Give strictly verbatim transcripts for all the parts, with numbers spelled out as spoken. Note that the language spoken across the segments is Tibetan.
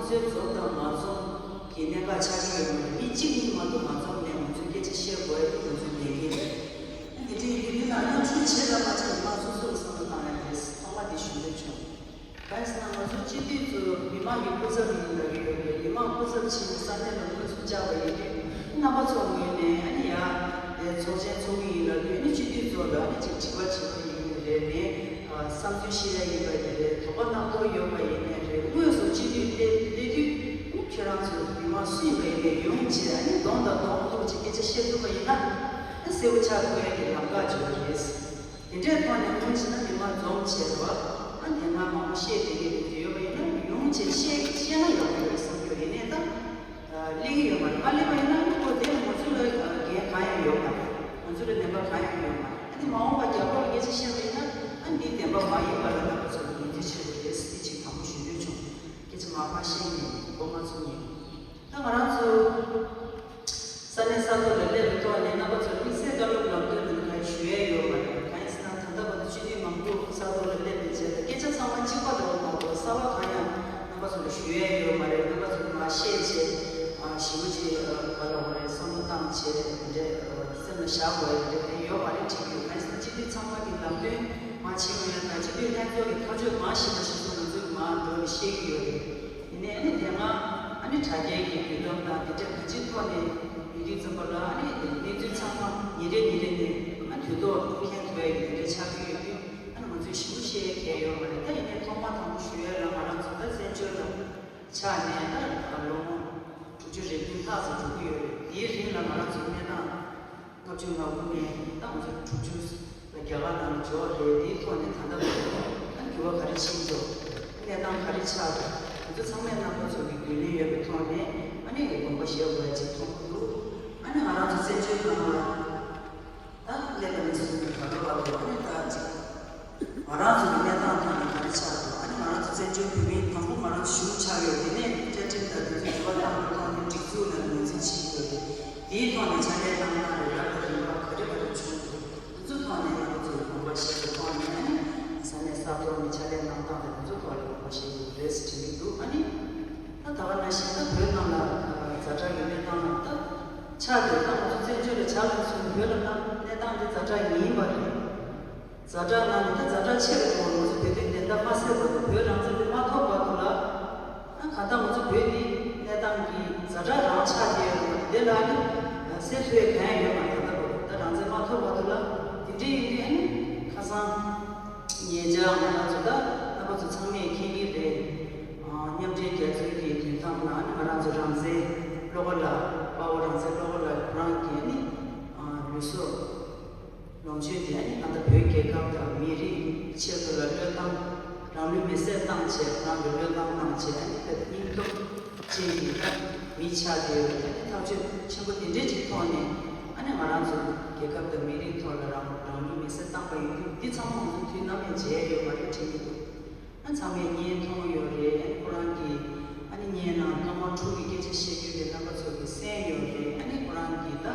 ཚོའི་འཛོམས་དང་མ་འཛོམས་ཀྱི་གནད་འགག་ཆགས་ཀྱི་ཡོད་མ་རེད། མི་གཅིག་གཉིས་མ་གཏོགས་མ་འཛོམས་ནས་ང་ཚོས་སྐད་ཆ་བཤད་དགོས་ཡ་དེ་ང་ཚོའི་ལས་འགན་རེད། དེ་འདྲ་ཡིན་དུས་འདི་ནང་མཉམ་ཞུགས་བྱེད་དང་མ་བྱེད་མི་མང་སོ་སོ་ལ་བསམ་བློ་བཏང་ཡ་རེད། ཐོག་མ་དེ་ཞུ་འདོད་བྱུང་། གང་ཡིན་ཟེར་ན་ང་ཚོ་སྤྱི་འཐུས་ཚོ་མི་མང་གི་སྐུ་ཚབ་ཡིན་ལབ་ཀྱི་ཡོད་རེད། མི་མང་སྐུ་ཚབ་བྱས་ནས་ས་གནས་ལ་དངོས་སུ་བཅར་བ་ཡིན་དུས་རྣམ་པ་ཚོ་ངོས་ནས་ཨ་ནི་ཡ་ཚོགས་ཆེན་ཚོགས་ཀྱི་ཡིན་ལབ་དུས་ཨ་ནི་སྤྱི་འཐུས་ཚོ་ལ་ཨ་ནི་ཅིག་དྲི་བ་དྲི་བ་ཡིན་རེད། ནས་བསམ་ཚུལ་བཤད་ཡ་ཡིན་པ་ཡིན་རེད། དོགས་པ་རྣམ་རྟོག་ཡོད་པ་ཡིན་ནའི་རེད། དངོས་སུ་སྤྱི་འཐུས་སླེབས་སླེབས་དུས་ཨ་ནི་ཁྱེད་རང་ཚོ་མི་མང་སུ་ཡིན་པ་ཡིན་ནའི་ཡོང་བྱས་ཨ་ནི་གདོང་དང་གདོང་ཐུག་ཅིག་སྐད་ཆ་བཤད་ཐུབ་པ་ཡིན་ན་ཨ་གསལ་པོ་ཆགས་དགོས་ཡ་གི་ལམ་ཁ་བྱུང་བ་རེད། དེ་འདྲའི་ཐོག་ནས་སྔོན་ཕྱིན་ན་མི་མང་འཛོམས་བྱས་རོགས་ཨ་དེ་སྔ་མང་པོ་བཤད་བསྡད་མཁན་དེ་ཚོ་ཡོད་པ་ཡིན་ན་ཡོང་བྱས་བཤད་བཤད་ན་ཡག་པོ་ཡོད་བསམ་རྒྱུ་ཡིན་ནའི་ད་སླེབས་ཀྱི་ཡོད་མ་རེད། མ་སླེབས་པ་ཡིན་ན་ཁོ་དེ་ང་ཚོ་ལ་འགན་གང་ཡང་ཡོད་མ་རེད། ང་ཚོ་ལ་བདེན་པ་གང་ཡང་ཡོད་མ་རེད། ཨ་ནི་མ་འོངས་པ་རྒྱབ་ལོགས་ལ་སྐད་ཆ་བཤད་པ་ཡིན་ན་ཨ་འདི་བདེན་པ་མ་ཡིན་པ་ལ་རྣམ་པ་ཚོ་ལ་ཉེས་འཛུགས་བྱེད་དགོས་རེད་ཟེར་ཅིག་དང་པོ་ཞུ་འདོད་བྱུང་། སྐད་ཆ་མ་ཕར་བཤད་མཁན་མགོ་མ་ཚོས་མཁན། ད་ང་རང་ཚོ་ས་གནས་ས་ཐོག་ལ་སླེབས་པའི་ཐོག་ནས་རྣམ་པ་ཚོར་དམིགས་བསལ་བཀའ་སློབ་ལམ་སྟོན་འདི་འདྲ་ཞུ་ཡས་ཡོད་མ་རེད། གང་ཡིན་ཟེར་ན་ད་ལྟ་བར་དུ་སྤྱི་འཐུས་མང་པོ་ས་ཐོག་ལ་སླེབས་པའི་རྗེས་ལ་སྐད་ཆ་ཚང་མ་གཅིག་པ་འདྲ་བོ་མ་གཏོགས་གསར་པ་གང་ཡང་རྣམ་པ་ཚོ་ལ་ཞུ་ཡས་ཡོད་མ་རེད། རྣམ་པ་ཚོ་མར་བཤད་བྱས་ཞེ་པོ་ཅིག་ག་ལ་བ་རེད། བསམ་བློ་བཏང་བྱས་དེ་འདྲའི་སེམས་ལ་བཞག་དགོས་ཡ་དེ་འདྲ་ཡོད་མ་རེད་དྲན་གྱི་ཡོད། གང་ཡིན་ཟེར་ན་སྤྱི་འཐུས་ཚང་མ་གི་ལམ་སྟོན་མར་བྱེད་དགོས་ཡ་དང་སྤྱི་འཐུས་ལྷན་ཚོགས་ཀྱི་ཐག་གཅོད་གང་བཞེས་པ་བཞེས་སོང་ང་ཚོས་མར་འགྲོ་ནས་བཤད་ཀྱི་ཡོད་རེད། ཡིན་ནའི་ཨ་ནི་དེ་སྔ་ཨ་ནི་དྲ་རྒྱའི་གི་བརྒྱུད་ལམ་དང་དེ་འདྲ་གང་ཅིའི་ཐོག་ནས་ཡིན་དུས་ཙམ་པ་ལ་ཨ་ནི་གནས་ཚུལ་ཚང་མ་ཉིན་རེ་ཉིན་རེ་ནས་ཨ་དུས་ཐོག་མཁྱེན་ཐུབ་ཡ་ཡོད་དེ་འདྲ་ཆགས་ཀྱི་ཡོད་དུས་ཨ་ནི་ང་ཚོས་ཞིབ་པོ་བཤད་ཡ་གང་ཡང་ཡོད་མ་རེད། ད་ཡིན་ནའི་ཐོག་མ་དང་པོ་ཞུ་ཡ་ལ་ང་རང་ཚོ་ད་བཙན་བྱོལ་ལ་ཆགས་ནས་ད་ལོ་ངོ་དྲུག་ཅུ་རེ་བདུན་ལྷག་ཙམ་འགྲོ་གི་ཡོད་རེད། དེའི་རིང་ལ་ང་རང་ཚོ་གནས་སྟངས་ལྔ་བཅུ་ང་དགུ་ནས་ད་ང་ཚོ་དྲུག་ཅུ་ལ་རྒྱ་གར་ནང་ལ་འབྱོར་བ་རེད། དེའི་ཐོག་ནས་ད་ལྟ་བར་དུ་ད་འགྱུར་བ་ག་རེ་ཕྱིན་འགྲོ། གནས་སྟངས་ག་རེ་ཆགས་འགྲོ། ང་ཚོ་ཚང་མས་རྣམ་པ་ཚོ་གི་རྒྱུས་ལོན་ཡོད་པའི་ཐོག་ནས་ཨ་ནི་དགོངས་པ་བཞེས་དགོས་ཡ་ཅིག་མཐོང་གི་འདུག་ཨ་ནི་ང་རང་ཚོ་བཙན་བྱོལ་ནང་ལ་ད་སླེབས་པ་ནས་བཟུང་ནས་ད་ལྟ་བར་དུ་ཨ་ནི་ད་ཅིག་ང་རང་ཚོ་གི་གནས་སྟངས་ཐོག་ནས་ག་རེ་ཆགས་འདུག་ཨ་ནི་ང་རང་ཚོ་བཙན་བྱོལ་བོད་མིའི་དང་པོ་ང་རང་ཚོ་གཞུང་ཆགས་ཡོད། དེ་ནས་བཅའ་ཁྲིམས་དང་དེ་ཚོ་འགྱུར་བ་བཏང་བའི་ཐོག་ནས་སྒྲིག་འཛུགས་ལ་ངོས་འཛིན་བྱེད་ཀྱི་ཡོད་རེད། དེའི་ཐོག་ནས་ཕྱག་ལས་གནང་སྟངས་རེད། རབ་དང་རིམ་པ་ག་རེ་ག་རེ་བྱུང་འདུག་དེ་ཚོ་ཐོག་ནས་ང་ཚོ་ཚོའི་དགོངས་པ་བཞེས་པའི་ཐོག་ནས་ཨ་ནི་ས་གནས་ས་ཐོག་ནས་ཕྱག་ལས་གནང་སྟངས་དང་དེ་ཚོ་ཐོག་ལ་དགོངས་པ་བཞེས་ཀྱི་ཡོད་རེད་ཟེར་དྲན་གྱི་འདུག་ཨ་ནི་ད་ད་ག་ནང་བཞིན་ད་བོད་ནང་ལ་ཛ་དྲག་གི་གནས་སྟངས་ལ་ད་ཆགས་ཏེ་ད་ང་ཚོ་བཙན་བྱོལ་ལ་ཆགས་ལ་སོང་བོད་ལ་ད་གནས་སྟངས་དེ་ཛ་དྲག་ཡིན་པ་རེད། ཛ་དྲག་ནང་ནས་ད་ཛ་དྲག་ཆེ་རུ་འགྲོ་བ་ང་ཚོ་བོད་དོན་བདེན་མཐའ་མ་གསལ་བར་དུ་བོད་རང་བཙན་དེ་མ་ཐོབ་བར་དུ་ལ་ཨ་གང་ལྟར་ང་ཚོ་བོད་འདི་གནས་སྟངས་ཀྱི་ཛ་དྲག་རང་ཆགས་བསྡད་ཡོད་རེད། དེ་ལ་ནི་སེལ་ཐུབ་ཡ་གང་ཡང་ཡོད་མ་རེད། ད་ལྟ་བར་དུ་ད་རང་བཙན་མ་ཐོབ་བར་དུ་ལ་དེ་འདྲའི་ཡིན་དུས་ཨ་ནི་ཁ་སང་ཉེ་ཆར་ང་རང་ཚོ་ད་རྣམ་པ་ཚོ་ཚང་མས་མཁྱེན་གྱི་རེད། མཉམ་འབྲེལ་རྒྱལ་ཚོགས་ཀྱི་དུས་དམ་ལ་ཨ་ནི་ང་རང་ཚོ་རང་བཙན་བློ་དགའ་ལགས་དཔའ་བོ་རང་བཙན་བློ་དགའ་ལགས་ཁོ་རང་གིས་ཨ་ནི་ལུས་སྲོག་ལོངས་སྤྱོད་དེ་ཨ་ནི་ད་ལྟ་བོད་རྒྱལ་ཁབ་དང་མི་རིགས་ཆེད་དུ་ལ་བློས་བཏང་རང་ལུས་མེར་སྲེག་བཏང་བྱས་ཁོ་རང་གི་བློས་བཏང་གནང་བྱས་ཨ་ནི་ད་སྙིང་སྟོབས་ཅན་གྱི་ད་མི་ཆགས་བསྡད་ཡོད་རེད། ཨ་ནི་ཐག་གཅོད་ཆེན་པོ་དེ་འདྲའི་ཅིག་ཐོག་ནས་ཨ་ནི་ང་རང་ཚོ་རྒྱལ་ཁབ་དང་མི་རིགས་ཐོག་ལ་རང་རང་ལུས་མེར་སྲེག་བཏང་པ་ཡིན་དུས་འདི་ཚང་མ་ང་ཚོ་དུས་ནམ་ཡང་བརྗེད་ཡ་ཡོད་མ་རེད་དྲན་གྱི་འདུག་ཨ་ཚང་མས་བརྙན་མཐོང་ཡོད་རེད། ཨ་ནི་ཁོ་རང་གིས་ཨ་ནི་བརྙན་ནང་ཐོག་མར་ཕྲུ་གུའི་སྐད་ཆ་བཤད་རྒྱུ་དེ་རྣམ་པ་ཚོ་གིས་གསན་ཡོད་རེད། ཨ་ནི་ཁོ་རང་གིས་ད་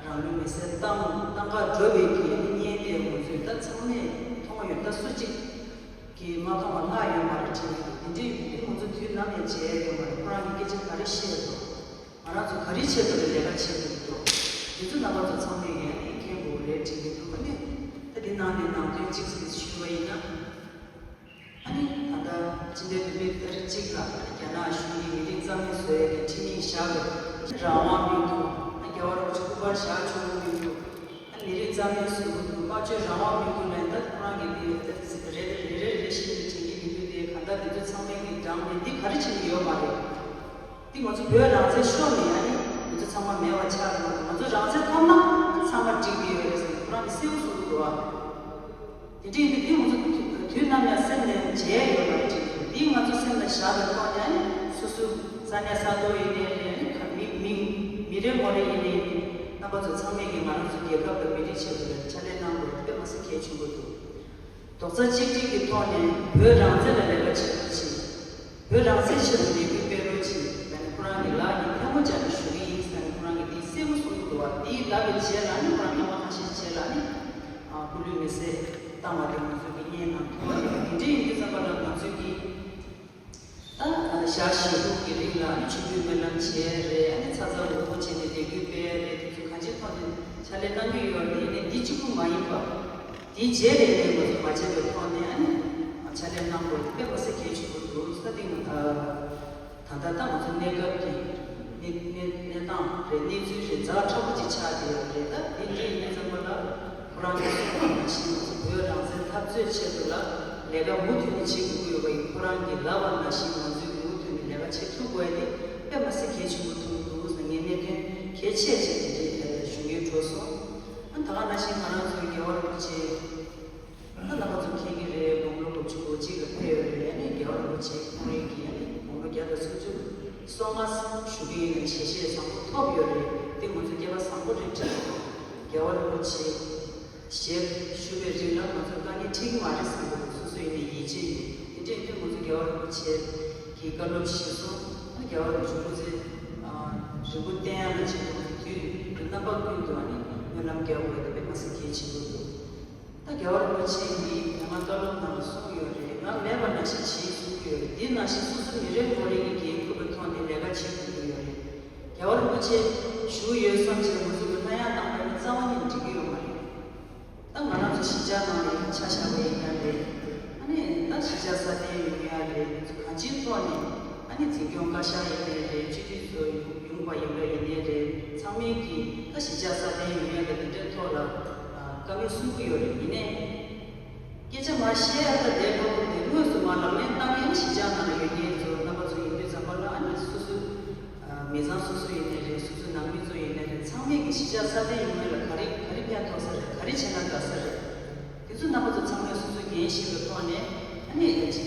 རང་ལུས་མེར་སྲེག་བཏང་བཏང་ག་འགྲོ་བའི་གི་ཨ་ནི་བརྙན་དེ་ང་ཚོས་ད་ཚང་མས་མཐོང་ཡོད། ད་སུ་གཅིག་གིས་མ་མཐོང་བ་ལྷག་ཡོད་མ་རེད་དྲན་གྱི་འདུག་དེ་འདྲ་ཡིན་དུས་ང་ཚོ་དུས་ནམ་ཡང་བརྗེད་ཡ་ཡོད་མ་རེད། ཁོ་རང་གིས་སྐད་ཆ་ག་རེ་བཤད་འདུག་ང་རང་ཚོ་ག་རེ་ཆེད་དུ་ལས་ཀ་བྱེད་དགོས་འདུག་དེ་ཚོ་རྣམ་པ་ཚོ་ཚང་མས་ཀྱང་ཨ་ནི་མཁྱེན་དགོས་རེད་དྲན་གྱི་འདུག་ཨ་ནི་ད་འདི་ནང་ནས་ནང་དོན་གཅིག་ཙམ་ཞུས་པ་ཡིན་ན། ཨ་ནི་ད་ལྟ་སྤྱི་ཟླ་བདུན་པའི་ཚེས་གཅིག་ལ་རྒྱ་ནག་གཞུང་གིས་མི་རིགས་རྩ་མེད་བཟོ་ཡས་ཀྱི་ཁྲིམས་ཡིག་བཞག་པའི་རང་དབང་མི་འདུག་ཨ་རྒྱལ་བ་རིན་པོ་ཆེ་སྐུ་པར་བཞག་ཆོག་གི་མི་འདུག་ཨ་མི་རིགས་རྩ་མེད་བཟོ་གི་འདུག་སྨྲ་བརྗོད་རང་དབང་མི་འདུག་ལབ་ད་ཁོ་རང་གིས་འདི་རེ་རེ་རེ་རེ་བཞིན་དུ་དྲན་གྱི་མི་འདུག་དེ་གང་ལྟར་འདི་ཚོ་ཚང་མས་ཀྱིས་འགྲངས་ནས་འདི་ག་རེ་བྱེད་ཀྱི་ཡོད་མ་རེད། འདི་ང་ཚོ་བོད་རང་བཙན་ཤོར་ནས་ཨ་ནི་འདི་ཚོ་ཚང་མ་མེད་པ་ཆགས་རེད་མ་གཏོགས་ང་ཚོ་རང་བཙན་ཐོབ་ན་ཚང་མ་འགྲིག་གི་ཡོད་རེད་ཟེར་ཁོ་རང་གིས་གསལ་པོ་གསུང་གི་འདུག་ཨ། དེ་འདྲ་ཡིན་དུས་འདི་ང་ཚོ་དུས་ནམ་ཡང་སེམས་ནས་བརྗེད་ཡོད་པ་རེད་དྲན་གྱི་འདུག་འདི་ང་ཚོ་སེམས་ལ་བཞག་པའི་ཐོག་ནས་ཨ་ནི་སོ་སོ་ས་གནས་ས་ཐོག་ཡིན་ནའི་རེད། ཨ་ནི་མི་མི་མི་རེ་ངོ་རེ་ཡིན་ནའི་རེད། རྣམ་པ་ཚོ་ཚང་མས་ཀྱིས་ང་རང་ཚོ་རྒྱལ་ཁབ་དང་མི་རིགས་ཆེད་དུ་ལ་ཕྱག་ལས་གནང་དགོས་དཔེ་མ་སྲིད་གལ་ཆེན་པོ་འདུག་རྡོག་རྩ་གཅིག་སྒྲིལ་གྱི་ཐོག་ནས་བོད་རང་བཙན་ལ་ལས་ཀ་བྱེད་རོགས་བྱེད། བོད་རང་བཙན་ཆེད་དུ་ལས་འགུལ་སྤེལ་རོགས་བྱེད་ཟེར་ནས་ཁོ་རང་གི་ལག་གཉིས་ཐལ་མོ་སྦྱར་ནས་ཞུ་གི་ཡིན་ཟེར་ནས་ཁོ་རང་གིས་འདི་གསལ་པོ་གསུང་གི་འདུག་བ། འདིའི་ལབ་པའི་རྗེས་ལ་ནི་ཁོ་རང་སྐྱོན་མ་ཁ་ཤས་རྗེས་ལ་ནི་སྐུ་ལུས་མེར་སྲེག་བཏང་བ་དེ་ང་ཚོ་གི་བརྙན་ནང་མཐོང་བ་རེད། འདི་འདྲ་ཡིན་དུས་ཙམ་པ་ལ་ང་ཚོས་ཀྱིས་ད་ཞག་ཞེ་དགུ་ རིང་ལ་ཨ་ནི་ཆོས་འབུལ་སྨོན་ལམ་བྱས་རེད། ཨ་ནི་ཚ་ཚ་འུར་འུར་བྱས་ནས་ལས་འགུལ་སྤེལ་རེད། དེ་ཚོ་གང་ཅིའི་ཐོག་ནས་ཕྱག་ལས་གནང་གི་ཡོད་རེད། ཡིན་ནའི་འདི་གཅིག་པུ་མ་ཡིན་པ། དེའི་རྗེས་ལ་ཡིན་ནའི་ང་ཚོ་མ་བརྗེད་པའི་ཐོག་ནས་ཨ་ནི་ཕྱག་ལས་གནང་དགོས་དེ་དཔེ་མ་སྲིད་གལ་ཆེན་པོ་འདུག་ས་སྟེང་ད་ད་ལྟ་ང་ཚོ་གནས་སྐབས་ཀྱི་གནས་གནས་གནས་སྟངས་རེད། གནས་ཚུལ་རེད། ཛ་དྲག་པོ་ཅིག་ཆགས་བསྡད་ཡོད་རེད། ད་འདི་འདྲ་ཡིན་ཙམ་པ་ལ། ཁོ་རང་གིས་གསུངས་པ་ནང་བཞིན་ང་ཚོ་བོད་རང་བཙན་འཐབ་རྩོད་ཆེད་དུ་ལ་ལས་ཀ་མུ་མཐུད་ནས་བྱེད་དགོས་ཀྱི་ཡོད་པ་ཡིན། ཁོ་རང་གིས་ལབ་པ་ནང་བཞིན་ང་ཚོས་མུ་མཐུད་ནས་ལས་ཀ་བྱེད་ཐུབ་དགོས་ཡ་དེ་དཔེ་མ་སྲིད་གལ་ཆེན་པོ་མཐོང་གི་འདུག་ཟེར་ངས་གནད་དོན་གལ་ཆེ་ཆེ་དེ་འདྲའི་ཐད་ལ་ཞུ་འགན་འཕྲོག་སོང་། ཨ་ད་ག་ནང་བཞིན་ང་རང་ཚོའི་རྒྱལ་བ་རིན་པོ་ཆེ། ད་རྣམ་པ་ཚོ་མཁྱེན་གྱི་རེད། དགུང་ལོ་དགུ་བཅུ་གོ་གཅིག་ལ་ཕེབས་ཡོད་རེད། ཨ་ནི་རྒྱལ་བ་རིན་པོ་ཆེ་ཁོང་རང་གིས་ཨ་ནི་དགུང་ལོ་བརྒྱ་དང་སུམ་ཅུ་སོ་ལྔ་བཞུགས་ཀྱི་ཡིན་ནའི་ཞལ་བཞེས་བཟང་པོ་ཐོབ་ཡོད་རེད། དེ་ང་ཚོ་སྐལ་པ་བཟང་པོ་རེད་དྲན་སོང་། རྒྱལ་བ་རིན་པོ་ཆེ་ཞལ་བཞུགས་པའི་རིང་ལ་ང་ཚོ་དཀའ་ངལ་འཕྲད་ཀྱི་མ་རེད་བསམ་པའི་སོ་སོ་ཡིན་ནའི་ཡིད་ཆེས་ཡོད། དེ་འདྲ་ཡིན་དུས་ང་ཚོ་རྒྱལ་བ་རིན་པོ་ཆེ་གི་བཀའ་སློབ་གཞིར་བཟུང་། ཨ་ནི་རྒྱལ་བ་རིན་པོ་ཆེ་སྐུ་ཚེ་རིང་པོ་བརྟན་ཡག་ལ་ཆེད་དུ་ང་ཚོ་དུས་རྣམ་པ་ཀུན་ཏུ་ཨ་ནི་སྨོན་ལམ་རྒྱག་དགོས་དེ་དཔེ་མ་སྲིད་གལ་ཆེན་པོ་འདུག་ད་རྒྱལ་བ་རིན་པོ་ཆེ་གིས་དེ་སྔ་བཀའ་སློབ་ནང་ལ་གསུངས་ཡོད་རེད། ང་མེད་པ་ནང་བཞིན་བྱེད་གསུང་གི་ཡོད་རེད། འདི་ནང་བཞིན་སོ་སོ་མི་རེ་ངོ་རེ་གི་འགན་འཁུར་བའི་ཐོག་ནས་ལས་ཀ་བྱེད་དགོས་ཀྱི་ཡོད་རེད། རྒྱལ་བ་རིན་པོ་ཆེ་བཞུགས་ཡོད་བསམ་བྱས་ང་ཚོ་གི་ལྷ་གཡང་བཏང་པ་ནི་རྩ་བ་ཉིད་ནས་འགྲིག་གི་ཡོད་མ་རེད། ད་ང་རང་ཚོ་གཞིས་ཆགས་ནང་ལ་ཡང་ཆ་བཞག་པ་ཡིན་ན་རེད། ཨ་ནི་ད་གཞིས་ཆགས་སྲ་བརྟན་ཡོང་ཡ་རེད། ང་ཚོ་གང་ཅིའི་ཐོག་ནས་ཨ་ནི་འཛིན་སྐྱོང་བཀའ་ཤག་ཡིན་ནའི་རེད། སྤྱི་འཐུས་ཚོ་ཡོང་ཡོང་བ་ཡིན་པ་ཡིན་ནའི་རེད། ཚང་མས་ཀྱིས་ད་གཞིས་ཆགས་སྲ་བརྟན་ཡོང་ཡ་གི་དེ་འདྲའི་ཐོག་ལ་ཨ་བཀའ་མོལ་གསུང་གི་ཡོད་རེད། ཡིན་ནའི། སྐད་ཆ་མར་བཤད་ཡ་ད་ལས་སླ་པོ་རེད། དངོས་སུ་མར་ལག་ལེན་བསྟར་མཁན་གཞིས་ཆགས་ནང་ལ་ཡོད་མཁན་ཚོ་རྣམ་པ་ཚོ་ཡིན་དུས་ཙམ་པ་ལ་ཨ་ནི་སོ་སོའི་མི་ཚང་སོ་སོ་ཡིན་ནའི་རེད། སོ་སོའི་ནང་མི་ཚོ་ཡིན་ནའི་རེད། ཚང་མས་ཀྱི་གཞིས་ཆགས་སྲ་བརྟན་ཡོང་ཡ་ལ་ག་རེ་ག་རེ་ཕན་ཐོགས་ས་རེད། ག་རེ་བྱས་ན་དགའ་ས་རེད། དེ་ཚོ་རྣམ་པ་ཚོ་ཚང་མས་སོ་སོའི་འགན་བཞེས་པའི་ཐོག་ནས་ཨ་ནི་གཞིས་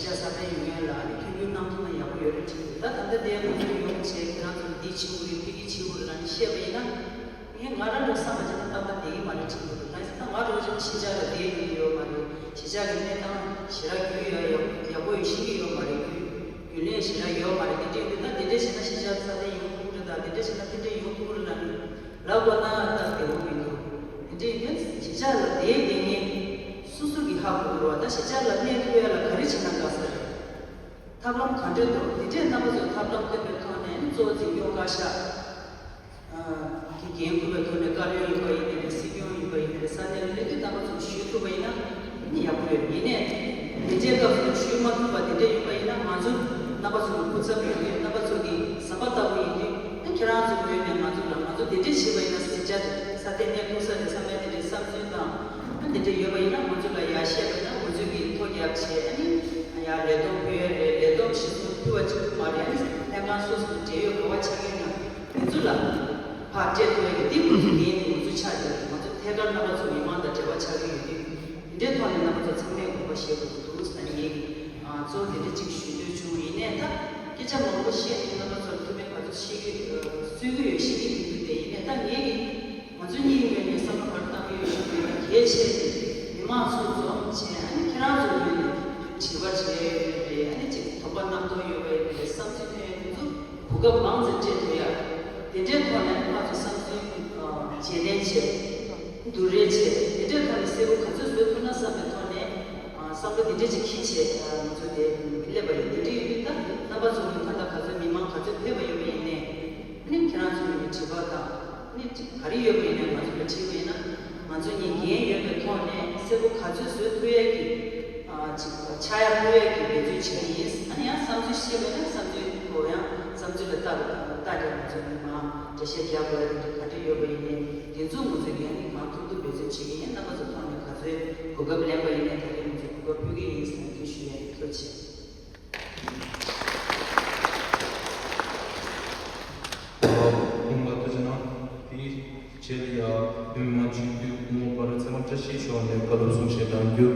ཆགས་སྲ་བརྟན་ཡོང་ཡ་ལ་ཨ་ནི་མཐུན་འགྱུར་གནང་ཐུབ་ན་ཡག་པོ་ཡོད་རེད་དྲན་འདུག་ད་ད་ལྟ་དེ་ང་ཚོ་ཡོང་བྱས་ཁྱེད་རང་ཚོ་ལ་འདི་བྱེད་དགོས་རེད། ཕ་གི་བྱེད་དགོས་རེད་ལབ་ནས་བཤད་པ་ཡིན་ན། ངས་ང་རང་ལ་བསམ་པ་བྱས་ན་ཏག་ཏག་བསྡད་ཀྱི་མ་རེད་དྲན་གྱི་འདུག་གང་ཡིན་ཟེར་ན་ང་རང་ཚོ་གཞིས་ཆགས་ལ་བསྡད་ཡོང་གི་ཡོད་མ་རེད། གཞིས་ཆགས་ཀྱི་གནས་སྟངས་ཞེ་དྲག་རྒྱུས་ཡོད་ཡག་ཡག་པོ་ཡོད་ཤེས་ཀྱི་ཡོད་མ་རེད། རྒྱུས་རྒྱུས་ལོན་ཞེ་དྲག་ཡོད་མ་རེད། དེ་འདྲ་ཡིན་དུས་ད་དེ་འདྲ་བྱས་ན་གཞིས་ཆགས་སྲ་བརྟན་ཡོང་ཐུབ་ཀྱི་རེད། ད་དེ་འདྲ་བྱས་ན་དེ་འདྲ་ཡོང་ཐུབ་ཀྱི་རེད་ལབ་ནས་ལབ་དགོས་ན་ད་བདེ་པོ་མི་འདུག་དེ་འདྲ་ཡིན་དུས་གཞིས་ཆགས་ལ་བསྡད་བསྡད་མཁན་སོ་སོ་གིས་ཧ་གོ་དགོས་རེད་བ། ད་གཞིས་ཆགས་ལ་གནས་ཐུབ་ཡ་ལ་ག་རེ་བྱས་ན་དགའ་ས་རེད། ཐབས་ལམ་ག་འདྲ་འདུག་དེ་འདྲས་རྣམ་པ་ཚོས་ཐབས་ལམ་བཏོན་པའི་ཐོག་ནས་གཙོ་བོ་འཛིན་སྐྱོང་བཀའ་ཤག་གི་འགན་འཁུར་བའི་ཐོག་ནས་བཀའ་བློན་ཡིན་པ་ཡིན་ནའི་རེད། སྲིད་སྐྱོང་ཡིན་པ་ཡིན་ནའི་རེད། ས་གནས་ལ་སླེབས་དུས་རྣམ་པ་ཚོས་ཞུས་ཐུབ་པ་ཡིན་ན་ནི་ཡག་པོ་ཡོད། ཡིན་ནའི་དེ་འདྲའི་སྐབས་སུ་ཞུས་མ་ཐུབ་པ་དེ་འདྲ་ཡིན་པ་ཡིན་ན་ང་ཚོ་རྣམ་པ་ཚོ་གི་སྐུ་ཚབ་ཡིན་དུས་རྣམ་པ་ཚོ་གི་ཟམ་པ་ལྟ་བུ་ཡིན་དུས་ནི་ཁྱེད་རང་ཚོའི་ངོས་ནས་ང་ཚོ་ལ་ང་ཚོ་དེ་འདྲས་བྱས་པ་ཡིན་ན་གཞིས་ཆགས་དེ་སྲ་བརྟན་གནས་ཐུབ་ས་རེད་བསམ་པའི་དེ་འདྲའི་བསམ་ཚུལ་དང་། ཨ་དེ་འདྲ་ཡོད་པ་ཡིན་ན་ང་ཚོ་ལ་ཡར་བཤད་པ་ཡིན་ན་ང་ཚོ་གིས་ཐོ་རྒྱབ་བྱས་ཨ་ནི་ཡར་ལས་བསྡོམས་ཕུལ་ཡ་རེད། ལས་བསྡོམས་གཞི་བཟུང་ཕུལ་བ་གཅིག་པུ་མ་རེད། ཨ་ནི་ལྷན་ཁང་སོ་སོ་ལ་འབྲེལ་ཡོད་ག་པར་ཆགས་ཀྱི་ཡོད་ན་དེ་ཚོ་ལ་ཕར་སྤྲད་ཐུབ་ཡ་གི་འདི་ང་ཚོ་འགན་དེ་ང་ཚོ་ཆགས་ཀྱི་རེད། ང་ཚོ་ཐད་ཀར་རྣམ་པ་ཚོ་མི་མང་དང་འབྲེལ་བ་ཆགས་ཀྱི་ཡོད་དུས་དེ་འདྲའི་ཐོག་ནས་རྣམ་པ་ཚོ་ཚང་མས་དགོངས་པ་བཞེས་དགོས་ཀྱི་འདུག་ཟེར་ངས་ཀྱི་གཙོ་བོ་དེ་འདྲ་གཅིག་ཞུ་འདོད་བྱུང་། ཡིན་ནའི་ད་སྐད་ཆ་མང་པོ་བཤད་དུས་རྣམ་པ་ཚོར་ཐུགས་ཕན་ག་ཚོད་བྱེད་ཀྱི་གསོས་ཀྱི་ཡོད་ཤེས་ཀྱི་མི་འདུག་དེ་ཡིན་ནའི་ད་ངས་ཀྱི་ང་ཚོ་གཉིས་ངོས་ནས་བསམ་བློ་ག་རེ་བཏང་གི་ཡོད་ཞུ་དགོས་ན་གལ་ཆེ་ནས་མི་མང་ཚོ་འཛོམས་བྱས་ཨ་ནི་ཁྱེད་རང་ཚོ་ངོས་ནས་དྲི་བ་དྲི་ཡ་ཡོད་ན་རེད། ཨ་ནི་ཅིག་དོགས་པ་རྣམ་རྟོག་ཡོད་པ་ཡིན་ན་རེད། བསམ་ཚུལ་ཐོན་ཡ་དེ་ཚོ་གོ་སྐབས་མང་ཙམ་སྤྲད་ཐུབ་ཡ་དེ་འདྲའི་ཐོག་ནས་ང་ཚོ་བསམ་ཚུལ་བརྗེ་ལེན་བྱས་བསྡུར་རེས་བྱས་དེ་འདྲའི་ཐོག་ནས་གསལ་པོ་ག་ཚོད་བཟོ་ཐུབ་ན་བསམ་པའི་ཐོག་ནས་བསམ་བློ་དེ་འདྲ་ཅིག་འཁྱེར་བྱས་ང་ཚོ་དེ་སླེབས་པ་ཡིན། དེ་འདྲ་ཡིན་དུས་ད་རྣམ་པ་ཚོ་ནས་ད་ལྟ་ག་ཚོད་མི་མང་ག་ཚོད་ཕེབས་པ་ཡོད་པ་ཡིན་ནའི། ཨ་ནི་ཁྱེད་རང་ཚོ་ནས་དྲི་བ་དང་ཨ་ནི་ག་རེ་ཡོད་པ་ཡིན་ནའི་ང་ཚོ་ལ་དྲིས་པ་ཡིན་ན་ང་ཚོ་གཉིས་འགན་ཡོད་པའི་ཐོག་ནས་གསལ་པོ་ག་ཚོད་བཟོ་ཐུབ་ཡས་ཀྱི་ཨ་ཅིག་ཆགས་ཡ་ཐུབ་ཡས་ཀྱི་འབད་བརྩོན་བྱེད་ཀྱི་ཡིན། ཨ་ནི་ཡང་བསམ་ཚུལ་བཤད་པ་ཡིན་ན་བསམ་ཚུལ་གོ་ཡང་བསམ་ཚུལ་ལ་ལྟ་ལྟ་སྟེ་ང་ཚོ་གཉིས་མ་འགྲེལ་བཤད་རྒྱག་དགོས་ཡ་དེ་འདྲ་ག་འདྲ་ཡོད་པ་ཡིན་ནའི་དེ་ཚོ་ང་ཚོས་ཡང་ནི་གང་ཐུབ་ཐུབ་འབད་བརྩོན་བྱེད་ཀྱི་ཡིན། རྣམ་པ་ཚོ་ཐོག་ནས་ག་ཚོད་གོ་སྐབས་ལེན་པ་ཡིན་ནའི་ད་རེས་ང་ཚོས་གོ་སྐབས་ཕུལ་གྱི་ཡིན་ཟེར་ནས་འདི་ཞུ་ཡ་ཡིན། ཐུགས་རྗེ་ཆེ། ཁོང་ལ་ཐུགས་རྗེ་གནང་། དེའི་རྗེས་ལ་ཡང་བོད་མི་མང་སྤྱི་འཐུས་སྐུ་ངོ་པ་རེད། ཚེ་དབང་བཀྲ་ཤིས་མཆོག་ནས་བཀའ་སློབ་གསུང་བཤད་གནང་རྒྱུ།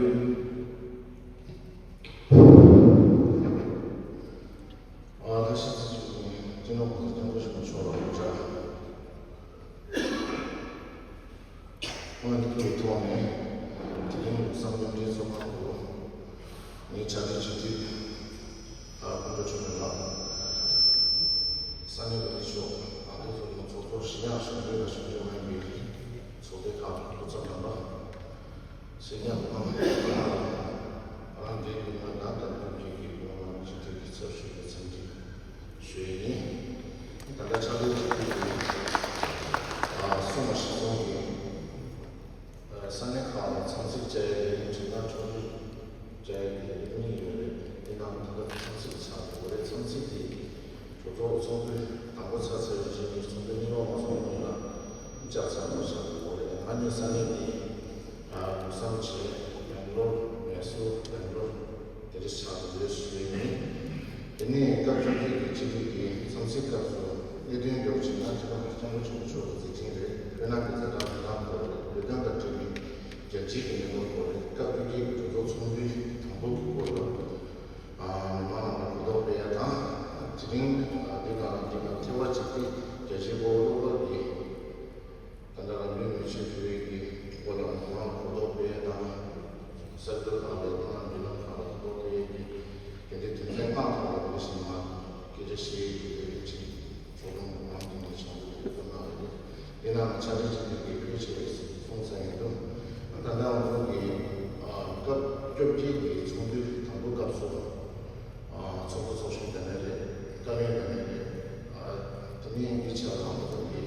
ཨ་ད་ཤི་ཚེ་སྐྱིད་ནོར་བུ་སྟོན་པ་ཞིག་མཆོག་ལ་སྐུ་བཅར། སྔོན་དུ་ཐོག་ནས་དེ་རིང་བསམ་བློ་འདྲེན་ཚོགས་ཁང་དུ་ངའི་བྱ་བའི་སྤྱི་འཐུས་ཨ་སྐུ་ངོ་ཆོས་སྒྲོན་ལགས། ས་གནས་བོད་མི་ཚོགས་ཨ་ཁུ་ཚོ་ཚོགས་གཙོ་ཞི་ཡང་གཞོན་ལས་ལ་གཞོན་ལས་ཨང་པའི་ཚོགས་སྡེ་ཁག་སྐུ་ཚབ་རྣམ་པ། ཞི་ཡང་ཁོང་ཨ་རང་འདས་ཀྱི་ང་ད་ལྟ་བོད་ཀྱི་གི་གོང་ལ་སྤྱི་འཐུས་ཀྱི་ཚབ་ཞུས་པའི་འཚམས་འདྲི། ཚོགས་ཚོགས་དུས་དང་པོ་ཚར་ཚར་བའི་རྗེས་ནས་ཚོགས་དུས་གཉིས་པ་མ་ཚོགས་གོང་ལ་བཅར་ཚར་བ་ཆགས་འདུག་གོ་རེད། ང་གཉིས་ས་གནས་འདི་ལྷུ་སམ་བྱས། སྦེང་ལོར། མེ་སུར། སྦེང་ལོར། དེ་རིང་ཆགས་འདུག་ཞུ་ཡས་ཡིན། དེ་ནས་སྐབས་བཅོ་བརྒྱད་ཀྱི་སྤྱི་འཐུས་ཀྱི་འཚམས་གཟིགས་སྐབས་སུ་གནད་དོན་མགྱོགས་ཅིག་ན་སྤྱི་ནོར་སྐྱབས་མགོན་ཆེན་པོ་མཆོག་གི་མཛད་འཕྲིན་རེད། བོད་ནང་གི་ཛ་དྲག་དོན་དག་སྐོར་རེད། བོད་དོན་དང་འབྲེལ་བའི་རྒྱལ་སྤྱིའི་གི་གནས་བབ་སྐོར་རེད། སྐབས་བཅོ་བརྒྱད་ཀྱི་གྲོས་ཚོགས་ཚོགས་འདུའི་དང་པོ་གི་སྐོར་ལ། མི་མང་རྣམས་ལ་གོ་རྟོགས་སྤེལ་ཡ་དང་། དེ་རིང་འདི་དང་འདི་དང་ཐེ་བ་ཅིག་སྟེ་རྒྱལ་གཅེས་དཔའ་བོ་བློ་དགའ་གིས་ད་ལྟ་རང་ལུས་མེ་མཆོད་ཕུལ་བའི་གི་སྐོར་ལ་མི་མང་ལ་གོ་རྟོགས་སྤེལ་ཡ་དང་། གསར་འགོད་པ་ལས་ཁོང་རྣམས་མདུན་ལམ་ཁག་ལ་གོ་རྟོགས་སྤེལ་ཡ་གི་དེ་འདྲའི་དོན་ཚན་ལྔ་ཐོག་ལ་འདི་བཞིན་མ་སྐད་ཆ་བཤད་ཡ་གི་དེ་རིང་ཚོགས་ཆུང་མི་མང་འདི་ནས་བྱུང་འདུག་དེ་ཁོ་ན་རེད། དེ་ནང་ཕྱག་ལས་བྱེད་མཁན་གྱི་བོད་ཆེ་བས་གསུངས་ཚར་ཡོད་འདུག་ད་ལྟ་ང་ཚོ་གི་སྐབས་བཅོ་བརྒྱད་ཀྱི་ཚོགས་འདུའི་དང་པོའི་སྐབས་སུ་ཚོགས་གཙོ་ཚོགས་གཞོན་དེ་ནས་རེད། བཀའ་བློན་དེ་ནས་རེད། དེ་ནས་འདི་ཆ་ལ་ང་ཚོ་གི་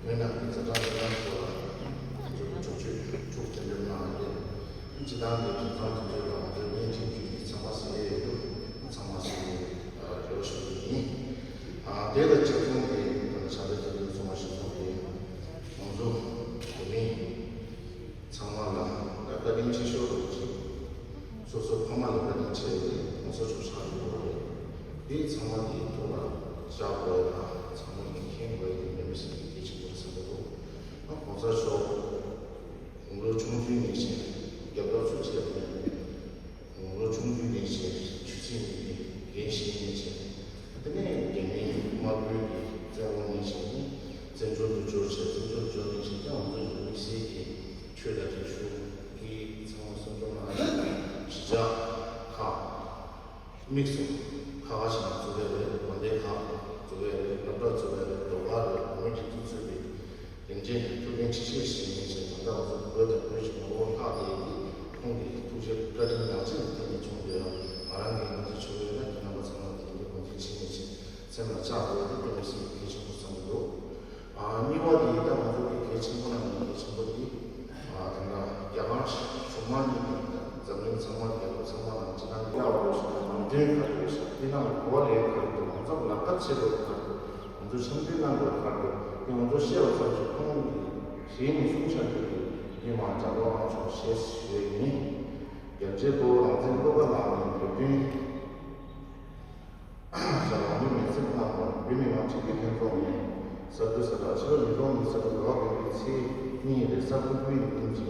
བོད་ནང་གི་ཛ་དྲག་དོན་དག་སྐོར་ལ་ང་ཚོ་གི་གྲོས་ཆོད་དྲུག་གཏན་འབེབས་གནང་ཡོད། སྤྱི་བཏང་གི་དོན་ཚན་དེ་ཚོ་ལ་ང་ཚོའི་བརྙན་འཕྲིན་བརྒྱུད་ནས་ཚང་མ་གསན་ཡས་ཡོད་འདུག་ཚང་མ་གསན་ཡས་རེ་བ་ཞུ་གི་ཡིན། དེ་དང་གཅིག་མཚུངས་ཀྱི་ཕྱག་ལས་དེ་ཚོ་མ་ཞིག་གསུངས་ཏེ། ང་ཚོ་བོད་མི་ཚང་མ་ལ་བཀའ་དྲིན་ཆེ་ཤོས་རུ་ཅིག་སོ་སོ་ཕ་མ་ལ་བཀའ་དྲིན་ཆེ་བའི་གོང་ས་མཆོག་ཆགས་ཡོད་པ་རེད། དེ་ཚང་མ་དེའི་ཐོག་ལ་བཅར་དགོས་དང་ཚང་མ་མཁྱེན་དགོས་དེ་འདྲ་མི་སྲིད་པའི་གལ་ཆེན་པོ་རེད་བསམ་གྱི་འདུག་གོང་ས་མཆོག་དགུང་ལོ་ཆུང་དུས་ནས་བྱས་རྒྱབ་སྐྱོར་ཚུལ་བྱས་པ་ནས། ལོ་ཆུང་དུས་ནས་བྱས་ཆོས་སྲིད་གཉིས་ཀྱི་འགན་བཞེས་ནས་བྱས། དེ་ནས་རྒྱ་མིའི་དམག་དཔོན་གྱི་བཙན་དབང་ནས་བྱས་ནས་བཙན་བྱོལ་དུ་འབྱོར་བྱས། བཙན་བྱོལ་འབྱོར་ནས་བྱས་ཀྱང་ང་ཚོ་དམིགས་བསལ་གྱི་ཆོས་དང་རིག་གཞུང་གི་ཚང་མ་སྲུང་སྐྱོབ་གནང་ཡ་གཞིས་ཆགས་ཁག་དམིགས་སུ་ཁག་ཁག་ཞིག་ནང་བཙུགས་ཡ་རེད། དགོན་སྡེ་ཁག་བཙུགས་ཡ་རེད། སློབ་གྲྭ་བཙུགས་ཡ་རེད། ལྡོག་ཁག་རེད། བོད་མི་སྒྲིག་འཛུགས་གཙོས་པའི་དེ་འདྲའི་ཐུགས་འགན་ཆེ་ཤོས་ཤིག་ཡིན་ཞེས་ད་ལྟ་ང་ཚོ་བོད་དང་བོད་ཀྱི་ངོ་བོ་ལྷག་བསྡད་ཡོད་དེ། ཁོང་གི་ཐུགས་རྗེ་བཀའ་དྲིན་ཡང་ཅིག་དེ་ནས་བྱུང་འདུག་ཡང་ང་རང་གིས་ངོས་འཛིན་ཆོག་ཡོད་ན་ཁྱེད་རྣམ་པ་ཚང་མ་དེ་འདྲའི་ངོས་འཛིན་བྱེད་ངེས་ཤིང་སེམས་ལ་ཆགས་དགོས་དེ་དཔེ་མི་སྲིད་གལ་ཆེན་པོ་བསམ་གྱི་འདུག་ཨ་གཉིས་པ་དེ་ད་ང་ཚོ་གི་གལ་ཆེན་པོ་ནང་ནས་གལ་ཆེན་པོ་དེ་ཨ་ད་ལྟ་རྒྱ་གར་གཞུང་མང་གཉིས་ཀྱི་འཛམ་གླིང་ཚང་མ་རྒྱལ་ཁབ་ཚང་མ་ནང་སྤྱི་བཏང་གི་གཡག་འོས་ཤིག་དང་ནང་དོན་ག་རེ་རེད་ཤག་དེ་ནང་ལ་གོ་བ་ལེན་ག་རེ་འདུག་ང་ཚོ་ལག་བསྟར་བྱེད་དགོས་ག་རེ་འདུག་ང་ཚོ་འཆམ་མཐུན་གནང་དགོས་ག་རེ་འདུག་དེ་ང་ཚོ་བཤད་པ་ཙམ་གྱིས་ཁོང་གིས་གཞི་ནས་གསུང་བཤད་དགོས་ཀྱི་མི་མང་རྒྱབ་ལོག་གནང་ཆོག་ཞེས་ཞུ་ཡས་ཡིན། རྒྱལ་གཅེས་དཔའ་བོ་རང་བཙན་བློ་དགའ་ལགས་ནས་བོད་དོན་ཞབས་རང་ལུས་མེར་སྲེག་གནང་བར་བོད་མི་མང་སྤྱི་འཐུས་ལྷན་ཚོགས་ནས་གཟའ་བདུན་གཟའ་སྤྲག་ཕྱི་ལོ་ཉིས་སྟོང་ཉི་ཤུ་རྩ་དྲུག་ཟླ་བ་བདུན་པའི་ཚེས་གཉིས་རེས་གཟའ་ཕུར་བུའི་ཉིན་གྱི་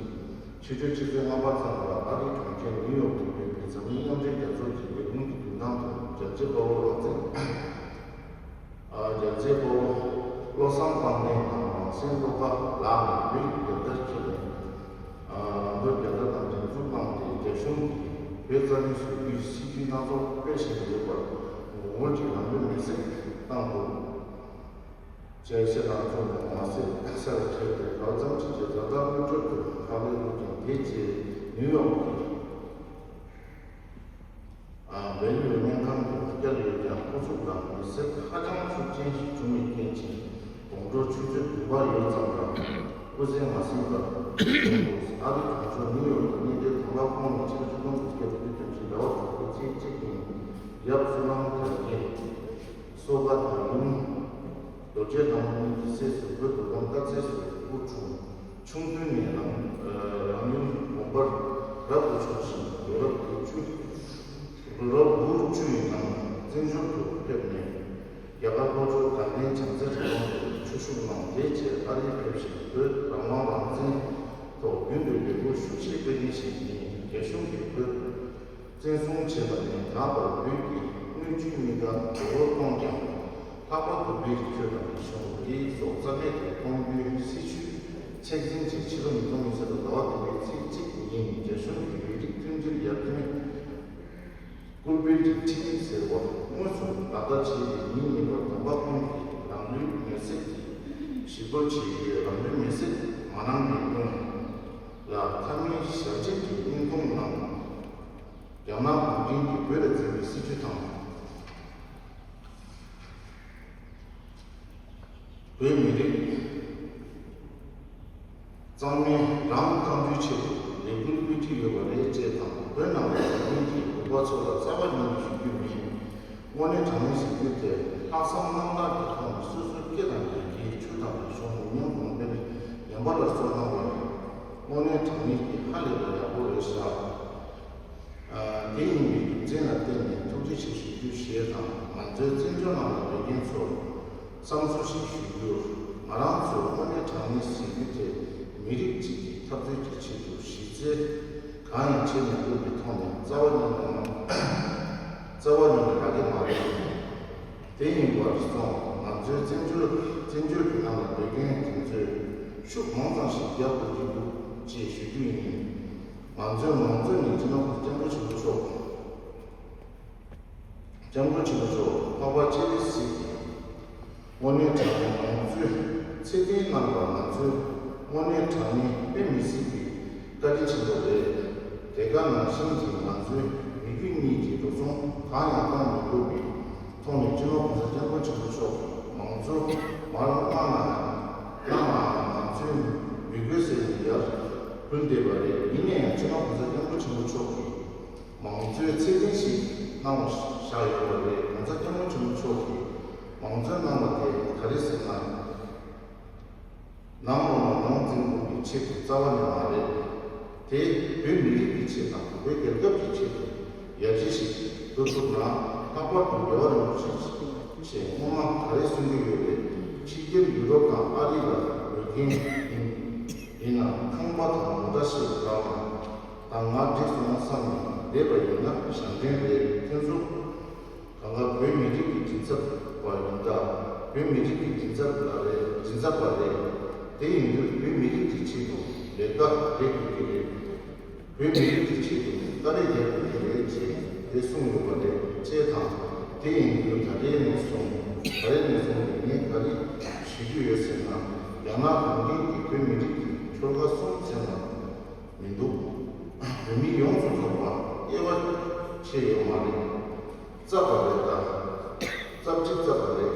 ཕྱི་དྲོའི་ཆུ་ཚོད་ལྔ་པ་ཙམ་ལ་ཨ་རིའི་གྲོང་ཁྱེར་ནིའུ་ཡོག་ཏུ་ཡོད་པའི་འཛམ་གླིང་མཉམ་འབྲེལ་རྒྱལ་ཚོགས་ཀྱི་ལས་ཁུངས་ཀྱི་མདུན་ཐང་དུ་རྒྱལ་གཅེས་དཔའ་བོ་རང་བཙན་རྒྱལ་གཅེས་དཔའ་བོ་བློ་བཟང་དཔལ་ལྡན་དང་རང་བཙན་བློ་དགའ་ལགས་ནས་བོད་ཀྱི་རྒྱལ་དར་འཁྱེར་ནས། རང་འདོད་རྒྱལ་དར་དང་འགྲན་བཙུགས་གནང་སྟེ། རྒྱ་གཞུང་གིས་བོད་རྩ་མེད་བཟོ་རྒྱུའི་སྲིད་ཇུས་སྣ་ཚོགས་སྤེལ་བཞིན་ཡོད་པར་ངོ་རྒོལ་གྱིས་རང་ལུས་མེར་སྲེག་བཏང་འདུག་ཅེས་བཤད་སྟངས་བཙུགས་ནས་མ་ཟད་ས་ལ་ཁྲིད་དེ་ག་ཙམ་ཅིག་གིས་རང་དབང་དངུལ་འབྱོར་དུ་ཁག་ལས་འདུག་ཅིང་། དེ་རྗེས་ནིའུ་ཡོག་གི་བེལ་ཡུལ་སྨན་ཁང་དུ་བསྐྱལ་ཡོད་ཀྱང་། སྐུ་གཟུགས་ལ་མེར་སྲེག་ཧ་ཅང་ཤུགས་ཆེན་ཞིག་བྱུང་བའི་རྐྱེན་གྱིས། དགོང་དྲོ་ཆུ་ཚོད་བདུན་པ་ཡོལ་ཙམ་ལ་སྐུ་ཚེ་མ་ཟིན་པར་གདུང་འདུག་ཨ་རིའི་གྲོང་ཚོ་ནིའུ་ཡོག་ཏུ་གནས་སྡོད་དམ་པ་ཁོང་ནི་ཕྱི་ལོ་ཆིག་སྟོང་དགུ་བརྒྱ་དགུ་བཅུ་དོན་གཅིག་ཟླ་བ་དྲུག་པའི་ཚེས་གཅིག་ཉིན་ཡབ་བསོད་ནམས་དར་རྒྱས་གསོལ་ཁ་དང་ཡུམ་རྡོ་རྗེ་ལྷ་མོ་གཉིས་ཀྱི་སྲས་སུ་བོད་མདོ་ཁམས་སྟག་རྩེ་སུ་སྐུ་འཁྲུངས། ཆུང་དུས་ནས་རང་རང་ཡུལ་དགོན་པར་རབ་ཏུ་ཕྱོགས་ཤིང་། ལོ་རབས་དགུ་བཅུ། ལོ་རབས་དགུ་བཅུ་ཡི་ནང་བཙན་བྱོལ་དུ་ཕེབས་ནས་རྒྱ་གར་ལྷོ་ཕྱོགས་དགའ་ལྡན་བྱང་རྩེ་གྲྭ་ཚང་དུ་ཆོས་ཞུགས་གནང་། དེའི་རྗེས་ཨ་རིར་ཕེབས་ཤིང་བོད་རང་དབང་རང་བཙན་ཐོག་རྒྱུན་དུ་ལས་འགུལ་ཤུགས་ཆེ་སྤེལ་མཁན་ཞིག་ཡིན། རྒྱ་གཞུང་གིས་བོད་བཙན་བཟུང་བྱས་པ་ནས་ད་བར་བོད་ཀྱི་དངུལ་ཆུ་གཉིས་ཀ་ལོ་ལོ་གཏོང་ཀྱང་། ལྷག་པར་དུ་བོད་ཀྱི་ཆོས་དང་རིག་གཞུང་འདི་སོགས་རྩ་མེད་དུ་གཏོང་རྒྱུའི་སྲིད་ཇུས་མཁྲེགས་འཛིན་གྱིས་ཕྱི་ལོ་ཉིས་སྟོང་ཉི་ཤུ་རྩ་དྲུག་ཟླ་བ་བདུན་པའི་ཚེས་གཅིག་ཉིན་རྒྱ་གཞུང་གི་ཡུན་རིང་མཐུན་སྒྲིལ་ཡར་ཐོན་སྐུལ་སྤེལ་གྱི་ཁྲིམས་ཡིག་ཟེར་བ་དངོས་སུ་ལག་བསྟར་བྱས་ཏེ། ཉིན་གཉིས་པར་དམ་པ་ཁོང་གིས་རང་ལུས་མེར་སྲེག་གི་ཞུ་སྐུལ་བྱས་ཏེ། རང་ལུས་མེར་སྲེག་མ་གནང་བའི་སྔོན་ལ་མཐའ་མའི་ཞལ་ཆེམས་ཀྱི་བརྙན་ཐུང་ནང་རྒྱ་ནག་གུང་ཁྲན་གྱིས་བོད་ལ་བཙན་པའི་སྲིད་ཇུས་དང་། བོད་མི་རིགས་གཙང་མའི་རང་དབང་གཏོང་རྒྱུའི་ཆེད་དུ་ལས་འགུལ་སྤེལ་གྱི་ཡོད་པ་རེད་ཅེས་དང་། བོད་ནང་ལ་འཛམ་གླིང་གི་ལུང་པ་ཚོ་ལ་རྩ་བ་ཉིད་ནས་ཞུ་རྒྱུ་མིན། དངོས་གནས་དྲང་གནས་ཟེར་རྒྱུ་དེ་ལྷག་ ལྷག་བསམ་རྣམ་དག་གི་ཐོག་ནས་སོ་སོའི་སྐད་དང་འདོད་ཀྱི་ཆུ་དང་རི་གཞུང་ཉམས་གོང་འཕེལ་ཉམས་པ་ལ་གསོལ་གནང་བ་རེད། དངོས་གནས་དྲང་གནས་ཀྱི་ཧ་ལས་པ་ཡག་པོ་རེད་ཤག་དེ་ཡིན་པའི་རྒྱུ་མཚན་ལ་བརྟེན་ནས་ཐུགས་རྗེ་ཆེ་ཞུ་རྒྱུ་ཞེས་དང་། ང་ཚོའི་བཙན་བྱོལ་ནང་ལ་སྡོད་མཁན་ཚོར་བསམ་ཚུལ་ཞིག་ཞུ་རྒྱུར། ང་རང་ཚོས་དངོས་གནས་དྲང་གནས་ཟིན་རྒྱུ་དེ་མི་རིགས་གཅིག་གི་འཐབ་རྩོད་ཀྱི་ཆེད་དུ་གཞི་རྩའི་གང་ཡང་བྱེད་མི་ཐུབ་པའི་ཐོག་ནས་རྩ་བ་ཉིད་ནས་རྩ་བ་ཉིད་ནས་རག་གི་མ་རེད། དེ་ཡིན་པར་སོང་ང་ཚོའི་བཙན་བྱོལ་བཙན་བྱོལ་གྱི་ནང་ལ་སྡོད་མཁན་དེ་ཚོས་ཤུགས་མང་ཙམ་ཞིག་རྒྱག་དགོས་ཀྱི་འདུག་ཅེས་ཞུ་རྒྱུ་ཡིན། ང་ཚོའི་མང་གཙོ་ནི་སྤྱི་ནོར་གོང་ས་སྐྱབས་མགོན་ཆེན་པོ་མཆོག་སྐྱབས་མགོན་ཆེན་པོ་མཆོག་འཕགས་པ་སྤྱན་རས་གཟིགས་ཀྱི་དངོས་གནས་དྲང་གནས་མང་གཙོའི་ཚད་ལྡན་གནང་བ། ང་ཚོའི་དངོས་གནས་དྲང་གནས་དཔེ་མི་སྲིད་པའི་བཀའ་དྲིན་ཆེན་པོ་རེད། དེ་ག་ནང་བཞིན་གྱི་ང་ཚོའི་མི་རྒྱུ་གཉིས་ཀྱི་འགྲོ་སོང་གང་ཡང་གཏོང་མི་དགོས་པའི་ཐོག་ནས་སྤྱི་ནོར་གོང་ས་སྐྱབས་མགོན་ཆེན་པོ་མཆོག་མང་གཙོ་མར་གནང་ན་གནང་ནའང་ང་ཚོའི་མི་དགོས་ཟེར་ནས་ཡར་ཕུལ་བསྡད་པ་རེད། ཡིན་ན་ཡང་སྤྱི་ནོར་གོང་ས་སྐྱབས་མགོན་ཆེན་པོ་མཆོག་གིས་མང་གཙོའི་ཚད་ལྡན་ཞིག་གནང་བཞག་ཡོད་པ་རེད། གོང་ས་སྐྱབས་མགོན་ཆེན་པོ་མཆོག་གིས་མང་གཙོ་གནང་བ་དེ་ག་རེ་ཟེར་ན། ནང་ལོགས་ནས་ནང་འཛིང་དགོས་ཀྱི་ཆེད་དུ་རྩ་བ་ནས་མ་རེད། དེ་བོད་མི་རིགས་ཀྱི་ཆེད་དང་བོད་རྒྱལ་ཁབ་ཀྱི་ཆེད་དུ་ཡར་རྒྱས་ཤིག་འགྲོ་ཐུབ་ན། ལྷག་པར་དུ་རྒྱལ་བ་རིན་པོ་ཆེ་སྔོན་མ་ག་རེ་གསུང་གི་ཡོད་རེད། ཕྱི་རྒྱལ་ཡུ་རོབ་དང་ཨ་རི་ལ་ཡོད་མཁན་ཡིན་ཡིན་ན་ཁང་པ་དང་མོ་ཊ་ཞིག་རག་ན་དང་ང་འགྲིག་སོང་བསམ་ནས་བསྡད་པ་ཡིན་ན་ཞབས་འདྲེན་རེད། ཁྱོད་ཚོ་གང་ག་བོད་མི་རིགས་ཀྱི་མགྲིན་ཚབ་པ་ཡིན་ད། བོད་མི་རིགས་ཀྱི་མགྲིན་ཚབ་ལ་རེད། མགྲིན་ཚབ་པ་རེད། དེ་ཡིན་དུས་བོད་མི་རིགས་ཀྱི་ཆེད་དུ་ལས་ཀ་ལས་དགོས་ཀྱི་རེད། བོད་མི་རིགས་ཀྱི་ཆེད་དུ་དཀའ་ལས་རྒྱག་དགོས་ཀྱི་རེད་ཅེས་དེ་གསུངས་ཡོད་པ་རེད། ཅེས་དང་། དེ་ཡིན་དུས་ད་ལྟའི་ནས་བཟུང་ད་ལྟའི་ནས་བཟུང་ངས་ག་རེ་ཞུ་རྒྱུ་ཡོད་ཟེར་ན། རྒྱ་ནག་གུང་ཁྲན་གྱིས་བོད་མི་རིགས་ཀྱི་ཆོལ་ཁ་གསུམ་ཟེར་ན་མི་འདུག་བོད་མི་ཡོངས་སུ་རྫོགས་པ་དབྱེ་བ་ཕྱེ་ཡོད་མ་རེད། བཙབ་པ་རེད་ད། བཙབ་ཅིག་བཙབ་པ་རེད།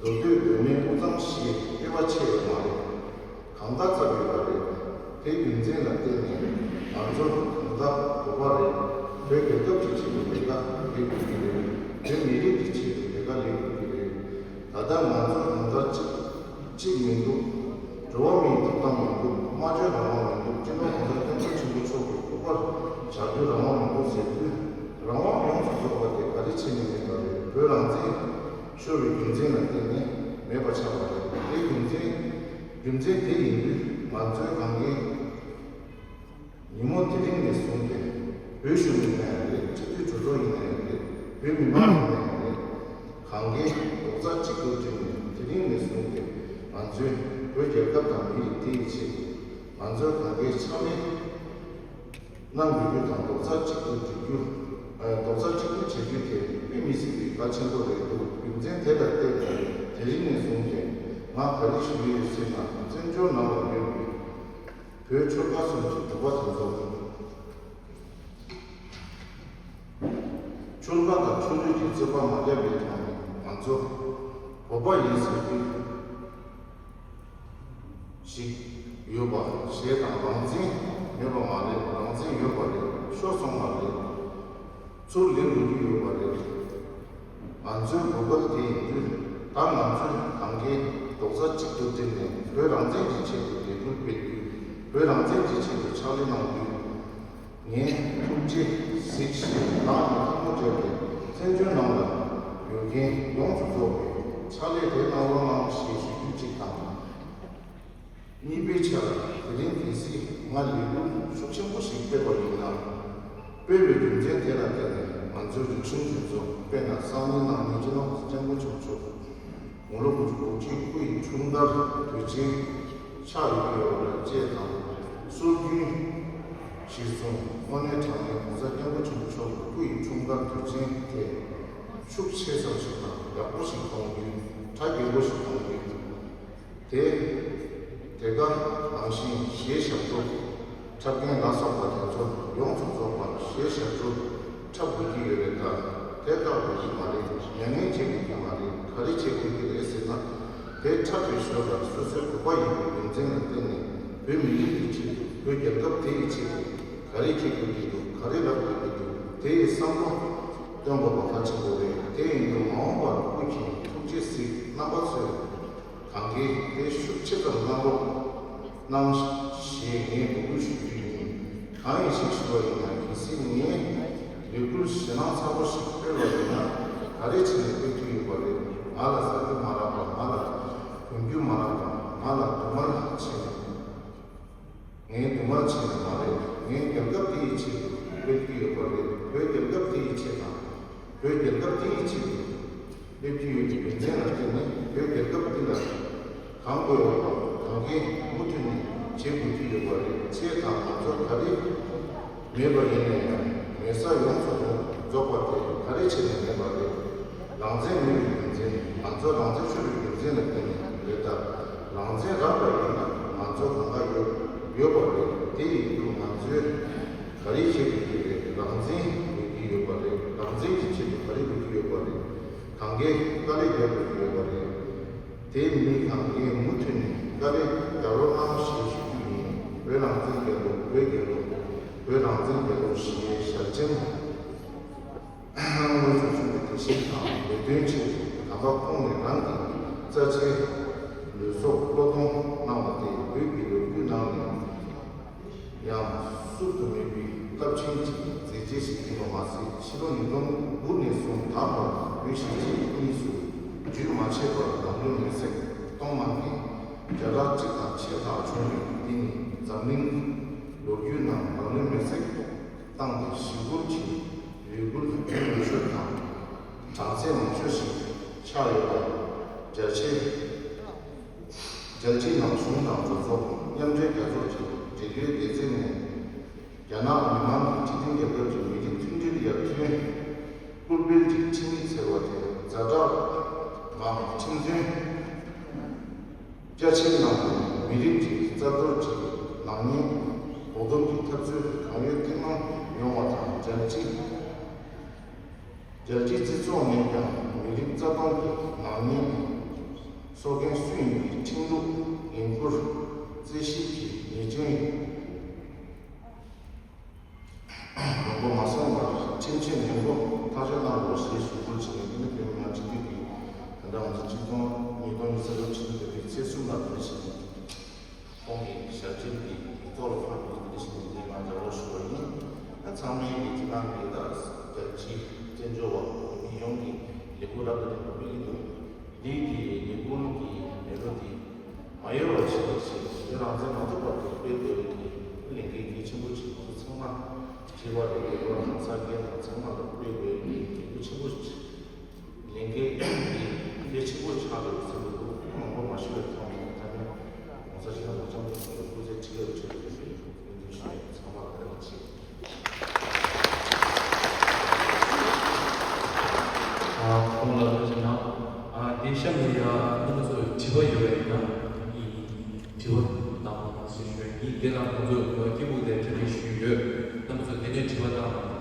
མདོ་སྟོད་བོད་མིའི་དབུས་གཙང་ཞེས་དབྱེ་བ་ཕྱེ་ཡོད་མ་རེད། གང་ག་བཙབ་ཡོད་པ་རེད། དེའི་རྒྱུ་མཚན་ལ་བརྟེན་ནས་ང་ཚོར་གང་ག་བོད་པ་རེད། བོད་རྒྱལ་ཁབ་ཀྱི་ཆེད་དུ་ལས་ཀ་ལས་དགོས་ཀྱི་རེད། བོད་མི་རིགས་ཀྱི་ཆེད་དུ་ལས་ཀ་ལས་དགོས་ཀྱི་རེད། ད་ལྟ་ང་ཚོ་གང་ག་གཅིག་གཅིག་མི་འདུག་འགྲོ་བ་མིའི་ཐོབ་ཐང་མི་འདུག་སྨྲ་བརྗོད་རང་དབང་མི་འདུག་སྤྱི་ནོར་གོང་ས་སྐྱབས་མགོན་ཆེན་པོ་མཆོག་གི་སྐུ་པར་བཞག་རྒྱུ་རང་དབང་མི་འདུག་ཟེར་དུས། རང་དབང་ཡོངས་སུ་རྫོགས་པ་དེ་ག་རེ་བྱས་ནས་མེད་པ་རེད། བོད་རང་བཙན་ཤོར་བའི་རྒྱུ་མཚན་ལ་བརྟེན་ནས་མེད་པ་ཆགས་པ་རེད། དེ་རྒྱུ་མཚན་རྒྱུ་མཚན་དེ་ཡིན་དུས་ང་ཚོའི་གང་གའི་ཉིན་མོ་དེ་རིང་ནས་བཟུང་སྟེ་བོད་གཞུང་ཡིན་ན་ཡང་རེད། སྤྱི་འཐུས་གྲོས་ཚོགས་ཡིན་ན་ཡང་རེད། བོད་མི་མང་ཡིན་ན་ཡང་རེད། གང་གའི་རྡོག་རྩ་གཅིག་ཏུ་བསྒྲིལ་ནས་དེ་རིང་ནས་བཟུང་སྟེ་ང་ཚོའི་བོད་རྒྱལ་ཁབ་དང་མི་རིགས་དེ་ཡི་ཆེད་དུ་ང་ཚོའི་གང་གའི་ཕྱག་ལས་གནང་དགོས་རྒྱུ་དང་རྡོག་རྩ་གཅིག་ཏུ་སྒྲིལ་རྒྱུ། ཨ། རྡོག་རྩ་གཅིག་ཏུ་བྱེད་རྒྱུ་དེ་དཔེ་མི་སྲིད་པའི་གལ་ཆེན་པོ་རེད་འདུག་རྒྱུ་མཚན་དེ་ལ་བལྟས་ཏེ་དེ་རིང་ནས་བཟུང་སྟེ་ང་ག་རེ་ཞུ་གི་ཡོད་ཟེར་ན། བཙན་བྱོལ་ནང་ལ་ཡོད་པའི་བོད་ཆོལ་ཁ་གསུམ་གྱི་འབྲུག་པ་དེ་ཚོ་ཆོལ་ཁ་དང་ཆོས་ལུགས་ཀྱི་རྩོད་པ་མ་བརྒྱབ་པའི་ཐོག་ནས་ང་ཚོ་བོད་པ་ཡིན་ཟེར་རྒྱུ་ཞིག་ཡོད་པ་ཞེས་དང་། རང་བཙན་མེད་པ་མ་རེད། རང་བཙན་ཡོད་པ་རེད། ཤོར་སོང་བ་རེད། ཚུར་ལེན་དགོས་ཀྱི་ཡོད་པ་རེད། ང་ཚོའི་དགོས་གལ་དེ་ཡིན་དུས་ད་ང་ཚོས་གང་གའི་རྡོག་རྩ་གཅིག་ཏུ་བསྒྲིལ་ནས་བོད་རང་བཙན་གྱི་ཆེད་དུ་འབད་འབུལ་སྤེལ་རྒྱུ། བོད་རང་བཙན་གྱི་ཆེད་དུ་ཕྱག་ལས་གནང་རྒྱུ། ངས་ཐུགས་རྗེ་གཟིགས་ཞེས་ལག་ནས་ཐལ་མོ་སྦྱར་ཏེ་བཙན་བྱོལ་ནང་ལ་ཡོད་མཁན་ཡོངས་སུ་རྫོགས་པའི་ཕྱག་ལས་དེ་གནང་རོགས་གནང་ཞེས་ཞུ་རྒྱུ་གཅིག་དང་། གཉིས་པའི་ཆར་དེ་རིང་གལ་སྲིད་ང་ལས་འགུལ་ཤུགས་ཆེན་པོ་ཞིག་སྤེལ་བ་ཡིན་ན། སྤེལ་བའི་རྒྱུ་མཚན་དེ་ལ་བརྟེན་ནས་ང་ཚོའི་རིག་གཞུང་དེ་ཚོ། དཔེར་ན་སང་ཉིན་གནངས་ཉིན་སྤྱི་ནོར་གོང་ས་སྐྱབས་མགོན་ཆེན་པོ་མཆོག་དགུང་ལོ་དགུ་བཅུ་གོ་གཅིག་སྐུ་ཡི་འཁྲུངས་སྐར་དུས་ཆེན་ཆགས་ཡོད་ཀྱི་ཡོད་རེད། ཅེས་དང་། སྲོལ་རྒྱུན་གཞིར་བཟུང་དངོས་གནས་དྲང་གནས་གོང་ས་སྐྱབས་མགོན་ཆེན་པོ་མཆོག་གི་སྐུ་ཡི་འཁྲུངས་སྐར་དུས་ཆེན་དེ་ཤུགས་ཆེ་ཙམ་ཞིག་དང་ཡག་པོ་ཞིག་གཏོང་རྒྱུ། གྲ་རྒྱས་པོ་ཞིག་གཏོང་རྒྱུ། དེ་དེ་ག་ནང་བཞིན་གཞས་ཞབས་བྲོ་འཁྲབ་མཁན་ལ་སོགས་པ་དེ་ཚོ་ཡོངས་སུ་རྫོགས་པ་གཞས་ཞབས་བྲོ་འཁྲབ་དགོས་ཀྱི་ཡོད་རེད་ད། དེ་འཁྲབ་དགོས་ཀྱི་མ་རེད། མྱ་ངན་བྱེད་དགོས་ཀྱི་མ་རེད། ག་རེ་བྱེད་དགོས་ཀྱི་རེད་ཟེར་ན། དེ་འཁྲབ་པའི་ཞོར་ལ་སོ་སོའི་བོད་པ་ཡིན་པའི་རྒྱུ་མཚན་ལ་བརྟེན་ནས་བོད་མི་རིགས་ཀྱི་ཆེད་དུ། བོད་རྒྱལ་ཁབ་དེ་ཡི་ཆེད་དུ་ག་རེ་བྱེད་དགོས་ཀྱི་འདུག་ག་རེ་ལབ་དགོས་ཀྱི་འདུག་དེ་ཡི་བསམ་བློ་གཏོང་དགོས་པ་གལ་ཆེན་པོ་རེད། དེ་ཡིན་དུས་མ་འོངས་པར་སྐུ་མཁྱེན་ཐུགས་ ལས་ཤུགས་ཆེ་ཙམ་གནང་རོགས་གནང་ཞེས་ངས་འབོད་སྐུལ་ཞུ་རྒྱུ་ཡིན། གང་ཡིན་ཞིག་ཞུ་བ་ཡིན་ན། གལ་སྲིད་ངས་ལས་འགུལ་ཞེད་སྣང་ཚ་པོ་ཞིག་སྤེལ་བ་ཡིན་ན། ག་རེ་བྱས་ནས་སྤེལ་ཐུབ་ཡོད་པ་རེད། ང་ལ་ཟ་རྒྱུ་མ་རག་པ། ང་ལ་གོན་རྒྱུ་མ་རག་པ། ང་ལ་དུ་མར་ཕྱིན་ནས། ངའི་དུ་མ་ཕྱིན་ནས་མ་རེད། ངས་རྒྱལ་ཁབ་དེ་ཡི་ཆེད་དུ་སླེབས་ཀྱི་ཡོད་པ་རེད། བོད་རྒྱལ་ཁབ་དེ་ཡི་ཆེད་དང་། བོད་རྒྱལ་ཁབ་དེ་ཡི་ཆེད་དུ་སླེབས་ཀྱི་ཡོད་པའི་རྒྱུ་མཚན་ལ་བརྟེན་ནས། བོད་རྒྱལ་ཁབ་འདི་ལ་གང་དགོས་པ་གང་གས་མུ་མཐུད་ནས་བྱེད་དགོས་ཀྱི་ཡོད་པ་རེད། ཁྱེད་དང་ང་ཚོར་ག་རེ་མེད་པ་ཡིན་ན་ཡང་། མེད་ས་ཡོངས་སུ་རྫོགས་པ་དེ་ག་རེ་བྱས་ནས་མེད་པ་རེད། རང་བཙན་མེད་པའི་རྒྱུ་མཚན། ང་ཚོ་རང་བཙན་ཤོར་བའི་རྒྱུ་མཚན་ལ་བརྟེན་ནས་རེད་ད། རང་བཙན་རག་པ་ཡིན་ན་ང་ཚོ་གང་ག་ཡོད་ཡོད་པ་རེད། དེ་ཡིན་དུས་ང་ཚོས་ག་རེ་བྱེད་དགོས་ཀྱི་རེད། རང་བཙན་དགོས་ཀྱི་ཡོད་པ་རེད། རང་བཙན་གྱི་ཆེད་དུ་ག་རེ་དགོས་ཀྱི་ཡོད་པ་རེད། གང་གས་དཀའ་ལས་རྒྱག་དགོས་ཀྱི་ཡོད་པ་རེད། དེ་མིན་གང་གས་མུ་མཐུད་ནས་དཀའ་ལས་རྒྱག་རོགས་གནང་ཞེས་ཞུ་རྒྱུ་ཡིན། བོད་རང་བཙན་རྒྱལ་ལོ། བོད་རྒྱལ་ལོ། བོད་རང་བཙན་རྒྱལ་ལོ་ཞེས་ཞལ་ཆེམས་དངོས་སུ་བྱུང་བའི་དེ་བཞིན་དང་། ལས་དོན་ཆེད་དུ་དམ་པ་ཁོང་ནས་རང་གི་རྩ་ཆེའི་ལུས་སྲོག་བློས་གཏོང་གནང་བ་དེ་བོད་ཀྱི་ལོ་རྒྱུས་ནང་ནས་ཡང་བསུབ་ཏུ་མེད་པའི་རླབས་ཆེན་གྱི་མཛད་རྗེས་ཤིག་ཡིན་པ་མ་ཟད། ཕྱི་ལོ་ཉིས་སྟོང་དགུ་ནས་བཟུང་ད་བར་བོད་གཞིས་བྱེས་གཉིས་སུ་རྒྱུན་མ་ཆད་པར་ལམ་ལུགས་མེར་སྲེག་གཏོང་མ་མཁན་བརྒྱ་ཕྲག་གཅིག་དང་ཕྱེད་ལྷག་བྱུང་བས། འདི་ནི་འཛམ་གླིང་ལོ་རྒྱུས་ནང་ལམ་ལུགས་མེར་སྲེག་བཏང་སྟེ་ཞི་རྒོལ་གྱི་ལས་འགུལ་རྒྱུན་མི་ཆད་དང་གྲངས་ཚད་མང་ཤོས་ཤིག་ཆགས་ཡོད་པ། རྒྱ་ཆེ་རྒྱལ་སྤྱིའི་ནང་གཞུང་དང་གྲོས་ཚོགས། མཉམ་འབྲེལ་རྒྱལ་ཚོགས་ཀྱི་འབྲེལ་ཡོད་སྡེ་ཚན་ནས་རྒྱ་ནག་མི་དམངས་ཀྱི་སྤྱི་མཐུན་རྒྱལ་ཁབ་ཀྱི་མི་རིགས་མཐུན་སྒྲིལ་ཡར་ཐོན་སྐུལ་སྤེལ་གྱི་ཁྲིམས་ཡིག་ཟེར་བ་དེ་ཛ་དྲག་ངང་ཁྲིམས་དོན་རྒྱ་ཆེའི་ནང་དུ་མི་རིགས་ཀྱི་རྩ་གཏོར་གྱི་ནག་ཉེས་འོག་སྡོམ་གྱི་འཐབ་རྩོད་གང་ཡོད་ཐེངས་མང་ཡོང་བ་དང་། རྒྱལ་སྤྱི། རྒྱལ་སྤྱིའི་སྤྱི་ཚོགས་ནས་ཀྱང་མི་རིགས་རྩ་སྟོངས་ཀྱི་ནག་ཉེས་གསོག་མཁན་སུ་ཡིན་པའི་ཁྲིམས་ལུགས་འགན་འཁུར་རྩོད་གཞི་གི་ཉེས་ཅན་ཡོང་སྒོ་མ་སོང་བར་ཁྲིམས་ཆད་ཉེས་འགོག་ཐག་གཅོད་གནང་དགོས་ཞེས་ཞུ་སྐུལ་བྱས་ནས། འདི་ནི་བོད་མི་མང་སྤྱི་འཐུས་ཀྱིས་ད་ལྟ་ང་ཚོ་ཆིག་སྟོང་ཉིས་སྟོང་ཉི་ཤུ་རྩ་དྲུག་ཕྱི་ཟླ་བདུན་པའི་ཚེས་གསུམ་ལ་བོད་ཕྱི་ཁོང་གི་ཞབས་ཕྱི་གི་གཙོ་ལ་ཕར་འདུག་འདི་ཞིག་འདི་ང་འདྲ་བོ་ཞུ་བ་ཡིན། ང་ཚང་མས་ཀྱི་ཅི་ནང་གི་ད་རྒྱལ་སྤྱིའི་བཙན་བྱོལ་བ་མི་ཡོངས་ཀྱི་ལས་འགུལ་རབ་དང་རིམ་པ་སྤེལ་གྱི་འདུག་འདིའི་གི་ལས་འགུལ་གྱི་མེ་རོ་འདི་མ་ཡོར་བ་བྱེད་པ་ཞིག་དེ་རང་བཙན་མ་ཐོབ་བར་དུ་སྤེལ་དགོས་པའི་གི་ལས་འགན་གལ་ཆེན་པོ་ཅིག་ང་ཚོ་ཚང་མ་བྱེད་པ་རེད། ལས་འགུལ་ཧང་སང་རྒྱལ་དང་ཚང་མ་ལ་སྤེལ་དགོས་པའི་གི་ལས་འགུལ་ཆེན་པོ་ཞིག་ལས་འགན་འདི་གལ་ཆེན་པོ་ཆགས་འདུག་ཟེར་གྱི་འདུག་མང་པོ་མ་ཞུ་བའི་ཐོག་ནས། ད་ནི་༸གོང་ས་སྤྱི་ནོར་༸གོང་ས་སྐུ་ཚེ་ཁྲི་ལོར་བརྟན་པའི་སྐུ་ཚེ་ཁྲི་ལོར་ཚང་མ་ལ་བཀའ་དྲིན་ཆེ། ཨ་ཁོང་ལ་ཐུགས་རྗེ་གནང་། ཨ་དེ་གཤམ་ནས་ཡང་རྣམ་པ་ཚོ་དྲི་བ་ཡོད་པ་ཡིན་ན་དྲི་བ་གནང་རོགས་ཞེས་ཞུ་ཡ་ཡིན། དེ་ལ་ང་ཚོ་སྐྱིད་སྡུག་ལས་དྲི་བ་ཞུས་ཡོད། རྣམ་པ་ཚོ་དེ་ནས་དྲི་བ་བཏང་རོགས།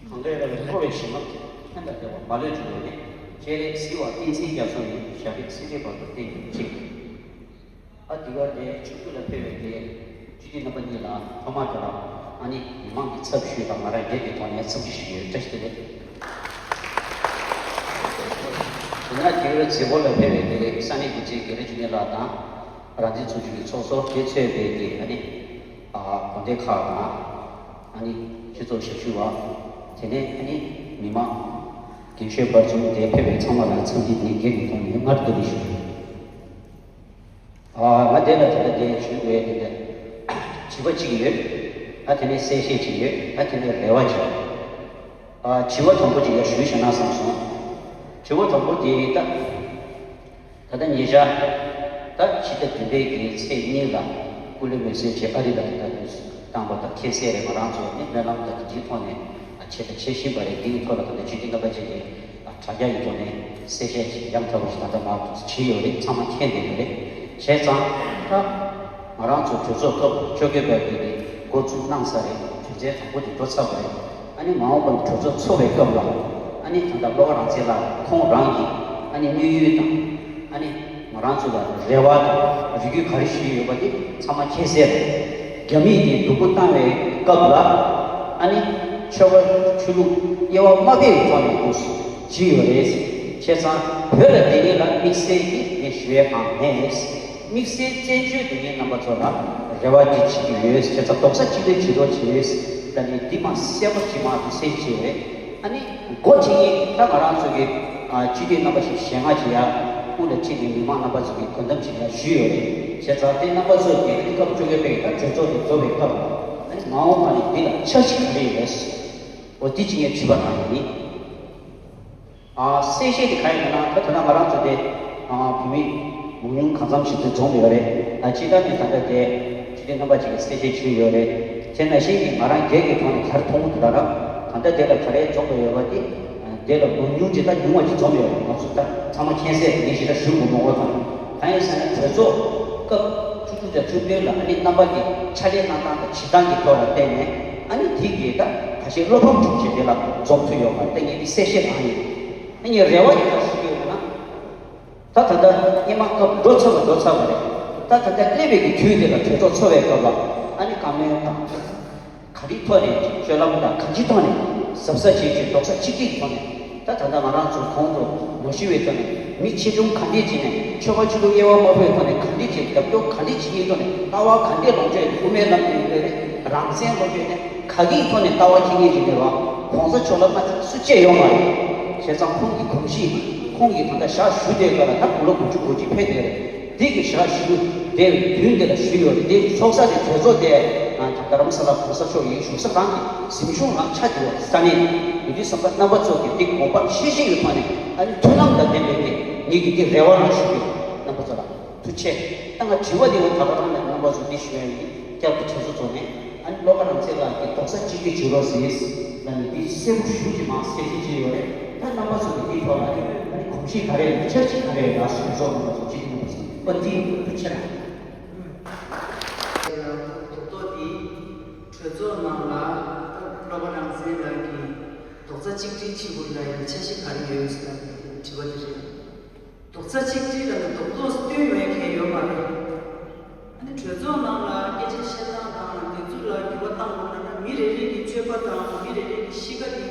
གང་འདྲ་ཡོད་ལ་འཁོར་བའི་གཞི་མ་ཕན་དང་བདེ་བ་མ་ལུས་འབྱུང་བའི་གནས། སྤྱན་རས་གཟིགས་དབང་བསྟན་འཛིན་རྒྱ་མཚོ་ཡི། ཞབས་པད་སྲིད་མཐའི་བར་དུ་བརྟན་གྱུར་ཅིག་ཨ་དེ་ག་དེ་ཆིབས་བསྒྱུར་ལ་ཕེབས་པའི་དེ་སྤྱི་འཐུས་རྣམ་པ་གཉིས་ལ་ཐོག་མར་དེ་ལ་ཨ་ནི་མི་མང་གི་ཚབ་ཞུས་དང་ང་རང་སྒེར་གྱི་ཐོག་ནས་འཚམས་འདྲི་ཞུ་ཡོད། བཀྲ་ཤིས་བདེ་ལེགས། དེ་ནས་དེ་གར་མཛད་སྒོ་ལ་ཕེབས་པའི་དེ་ས་གནས་འགོ་ཁྲིད་རྒན་རབས་འཇིགས་མེད་ལགས་དང་རང་བཙན་ཚོགས་ཆུང་གི་ཚོགས་གཙོ་དེ་གཙོས་པའི་དེ་ཨ་ནི་ཨ་དགོན་སྡེ་ཁག་དང་ཨ་ནི་སྤྱི་ཚོགས་ཞབས་ཞུ་བ། དེ་ནས་ཨ་ནི་མི་མང་རྒན་ཤོས་བར་གསུམ་དེ་ཕེབས་པའི་ཚང་མ་ལ་འཚམས་འདྲི་ནི་སྒེར་གྱི་ཐོག་ནས་སྔར་བསྡུ་རེ་ཞུ། ཨ་ང་དེ་ལ་ད་ལྟ་དེ་ཞུ་དགོས་དེ་འདྲ་དྲི་བ་གཅིག་ཡོད། ཨ་དེ་ནས་གསལ་བཤད་གཅིག་ཡོད། ཨ་དེ་ནས་རེ་བ་གཅིག་ཨ་དྲི་བ་དང་པོ་གཅིག་ཡར་ཞུས་བཞག་ན་བསམ་སོང་། དྲི་བ་དང་པོ་དེ་ད་ད་ལྟ་ཉེ་ཆར་ད་ཕྱི་ཟླ་བདུན་པའི་གི་ཚེས་གཉིས་ལ་སྐུ་ལུས་མེར་སྲེག་བྱས་ཨ་རི་ལ་ད་ལྟ་བཏང་པ་དང་ཁ་གསལ་རེད། ང་རང་ཚོ་ནི་སྨོན་ལམ་དང་དེ་འདྲའི་ཐོག་ནས་ཨ་བྱས་དང་བྱེད་བཞིན་པ་རེད། དེའི་ཐོག་ལ་ད་ལྟ་སྤྱི་འཐུས་རྣམ་པ་ཅིག་གིས་ཨ་དྲ་རྒྱ་ཡི་ཐོག་ནས་གསལ་བཤད་ཅིག་ཡང་དག་པ་ཞིག་ད་ལྟ་མར་བྱས་ཡོད་རེད། ཚང་མ་མཁྱེན་བསྡད་ཡོད་རེད། བྱས་ཙང་ད་ང་རང་ཚོ་གྲོས་ཚོགས་སྐབས་བཅོ་བརྒྱད་པའི་གི་འགོ་བཙུགས་གནང་ས་རེད། དོན་ཚན་དང་པོ་དེ་འགྲོ་ཚར་བ་རེད། ཨ་ནི་མ་འོངས་པ་ལ་གྲོས་ཚོགས་འཚོགས་པའི་སྐབས་ལ་ཨ་ནི་ད་ལྟ་བློ་དགའ་རང་བཙན་ལགས་ཁོང་རང་གིས་ ཨ་ནི་དམིགས་ཡུལ་དང་། ཨ་ནི་ང་རང་ཚོ་ལ་རེ་བ་དང་རེ་སྐུལ་ག་རེ་ཞུས་ཡོད་པ་དེ་ཚང་མ་མཁྱེན་གསལ་རེད། རྒྱ་མིས་དེ་སྡུག་པོ་བཏང་བའི་སྐབས་ལ། ཨ་ནི་ཆོལ་ཁ་ཆོས་ལུགས་དབྱེ་བ་མ་ཕྱེ་བའི་ཐོག་ནས་འདུག་བྱས་ཡོད་རེད། བྱས་ཙང་བོད་ལ་དེ་ཉིད་ལ་དམིགས་བསལ་གྱི་ངས་ཞུ་ཡས་གང་མེད། དམིགས་བསལ་བཙན་བྱོལ་དུ་ངས་རྣམ་པ་ཚོ་ལ་རེ་བ་འདི་བྱེད་ཀྱི་ཡོད། བྱས་ཙང་རྡོག་རྩ་གཅིག་སྒྲིལ་བྱེད་རོགས་བྱེད། ད་ནི་འདི་མ་གསལ་པོ་ཅིག་མ་འདུག་སེ་བྱས། ཨ་ནི་འགོ་ཁྲིད་མཁན་ད་ང་རང་ཚོ་གི་ཨ་སྤྱི་འཐུས་རྣམ་པ་ཞིག་ཞལ་སྔ་བྱེད་ཡ། དབུ་ལ་ཁྲིད་ནས་མི་མང་རྣམ་པ་ཚོ་གི་དོ་དམ་བྱེད་ཡ་ཞུས་ཡོད་རེད། བྱས་ཙང་དེ་རྣམ་པ་ཚོ་གི་ཨ་ནི་སྐབས་བཅོ་བརྒྱད་པའི་ད་གྲོས་ཚོགས་དེ་རྫོགས་པའི་སྐབས། ཨ་ནི་མ་འོངས་པ་ནས་འདི་ལ་འཆར་གཞི་ག་རེ་ཡོད། འོ་དེ་ཅིག་ངས་དྲིས་པ་རང་ཡིན། ཨ་གསལ་བཤད་དེ་ག་ཡིན་ན། ད་ད་ལྟ་ང་རང་ཚོ་དེ་ཨ་བོད་མི་མང་ཉུང་གང་འཚམ་ཞིག་ཏུ་འཛོམས་ཡོད་རེད། ཨ་སྤྱི་བཏང་ནས་ད་ལྟ་དེ་སྤྱི་འཐུས་རྣམ་པ་ཅིག་གིས་གསལ་བཤད་བྱས་ཡོད་རེད། དེ་ནང་བཞིན་གྱི་ང་རང་སྒེར་གྱི་ཐོག་ནས་ག་རེ་མཐོང་གི་འདུག་ལབ་ན། ད་ལྟ་དེ་ལ་ག་རེ་འཛོམས་པ་ཡོད་པ་དེ། ཨ་དེ་ལ་མང་ཉུང་ཅིག་ད་ཉུང་བ་ཅིག་འཛོམས་ཡོད་རེད། ང་ཚོ་ད་ཚང་མ་མཁྱེན་གསལ་རེད། ངས་ཞེ་དྲག་ཞུ་དགོས་མ་དགོས་དང་། གང་ཡིན་ཟེར་ན་གྲོས་ཚོགས་སྐབས་བཅུ་དྲུག་དང་བཅུ་བདུན་ལ་ཨ་ནི་རྣམ་པ་གི་ཕྱག་ལས་གནང་སྟངས་དང་བྱེད་སྟངས་ཀྱི་ཐོག་ལ་བལྟས་ནས། ཨ་ནི་དེ་གི་ད་ཁ་ཤས་བློ་ཕམ་བྱུང་བྱས་དེ་ལ་འཛོམས་ཐུབ་ཡོད་མ་རེད། ད་ངས་འདི་གསལ་བཤད་རང་ཡིན། ཨ་ངས་རེ་བ་ཡོད་པ་ཞུ་གི་ཡོད་ན། ད་ད་ལྟ་སྔོན་མ་སྐབས་འགྲོ་ཚར་བ་འགྲོ་ཚར་བ་རེད། ད་ད་ལྟ་སླེབས་པའི་གི་དུས་དེ་ལ་གྲོས་ཚོགས་འཚོགས་པའི་སྐབས་ལ། ཨ་ནི་བཀའ་མོལ་དང་། ག་རེའི་ཐོག་ནས་སྤྱོད་ལམ་དང་གང་ཅིའི་ཐོག་ནས་གཟབ་གཟབ་བྱེད་ཀྱི་རྡོག་རྩ་གཅིག་སྒྲིལ་གྱི་ཐོག་ནས། ད་ད་ལྟ་ང་རང་ཚོ་གོང་དུ་ནོར་ཞུ་བའི་ཐོག་ནས། མི་ཆེ་ཆུང་ག་འདྲས་བྱས་ནས། ཆོལ་ཁ་ཆོས་ལུགས་དབྱེ་བ་མ་ཕྱེ་བའི་ཐོག་ནས་ག་འདྲས་བྱས། རྒྱབ་སྐྱོར་ག་འདྲས་བྱེད་ཀྱི་ཐོག་ནས། ལྟ་བ་ག་འདྲས་ལོངས་སྤྱོད་ཡོད། དབུ་མའི་ལམ་ཡོད་རེད། རང་བཙན་ལོངས་སྤྱོད་ནས། ག་གི་ཐོག་ནས་ལྟ་བ་འཁྱེར་མཁན་ཅིག་མེད་པ། གོང་ས་མཆོག་ལ་མ་ཐུག་སུ་གཅིག་ཡོད་མ་རེད། བྱས་ཙང་ཁོང་གི་གོམས་གཤིས། ཁོང་གིས་ད་ལྟ་ཞག་བཞུགས་དེའི་སྐབས་ལ། ད་དགུང་ལོ་དགུ་བཅུ་གོ་གཅིག་ཕེབས་བསྡད་རེད། འདི་གི་ཞག་བཞུགས་དེའི་མདུན་དེ་ལ་བཞུགས་ཡོད་རེད། འདི་ཚོགས་ས་དེ་གྲོས་ཚོགས་དེ། ཨ་ད་རྡ་རམ་ས་ལ་གོང་ས་མཆོག་ཡིན། བཞུགས་ས་རང་གི་གཟིམ་ཆུང་རང་ཆགས་ཀྱི་ཡོད། ས་གནས་ཡུལ་དུས་བསམ་པ་རྣམ་པ་ཚོ་གི་འདི་དགོངས་པ་ཤེས་བཞིན་ཡོད་ཐོག་ནས། ཨ་ནི་མཐུན་ལམ་དང་ལྡན་པའི་གི་ངེད་ཀྱི་འདི་རེ་བ་རང་ཞུ་གི་ཡོད། རྣམ་པ་ཚོ་ལ་ཐུགས་རྗེ་ཆེ། ད་ང་དྲི་བ་འདི་འོ་ད་ག་རང་ནས་རྣམ་པ་ཚོ་འདི་ཞུ་ཡ་ཡིན། བསྐྱར་དུ་གྲོས་ཚོགས་རྫོགས་ནས། ཨ་ནི་བློ་དགའ་རང་བཙན་ལགས་ཀྱིས་རྡོག་རྩ་གཅིག་སྒྲིལ་བྱེད་རོགས་ཟེར། ད་ནི་འདི་གསལ་པོ་ཞུ་གི་མ་གསལ་བཤད་བྱས་ཡོད་རེད། ད་རྣམ་པ་ཚོ་གི་འདི་ཐོག་ལ་ཨ་ནི་གོམས་གཤིས་ག་རེ་ཡོད། འཆར་གཞི་ག་རེ་ཡོད་ལ་སོགས་ཚོགས་རྣམ་པ་ཚོ་གཅིག་གི་ནུས་པ་ཟེར་པ་འདི་ཐུགས་ཆེ་ན། རྡོག་རྡོག་འདི་གྲོས་ཚོགས་ནང་ལ་ད་བློ་དགའ་རང་བཙན་ལགས་ཀྱིས་རྡོག་རྩ་གཅིག་སྒྲིལ་བྱེད་དགོས་ལ་ཡི་འཆར་གཞི་ག་རེ་ཡོད་ཟེར་ན། དྲི་བ་འདི་རེད། རྡོག་རྩ་གཅིག་སྒྲིལ་ལ་ནི་རྡོག་རྡོག་སྟོན་ཡོང་མཁན་ཡོད་མ་རེད། ཨ་ནི་གྲོས་ཚོགས་ནང་ལ་སྐད་ཆ་བཤད་སྟངས་དང་སྒྲིག་འཛུགས་ལ་འགྱུར་བ་བཏང་དགོས་ན། ན་མི་རེ་རེ་གི་སྤྱོད་པ་དང་མི་རེ་རེ་གི་གཤིས་ཀ་དེ།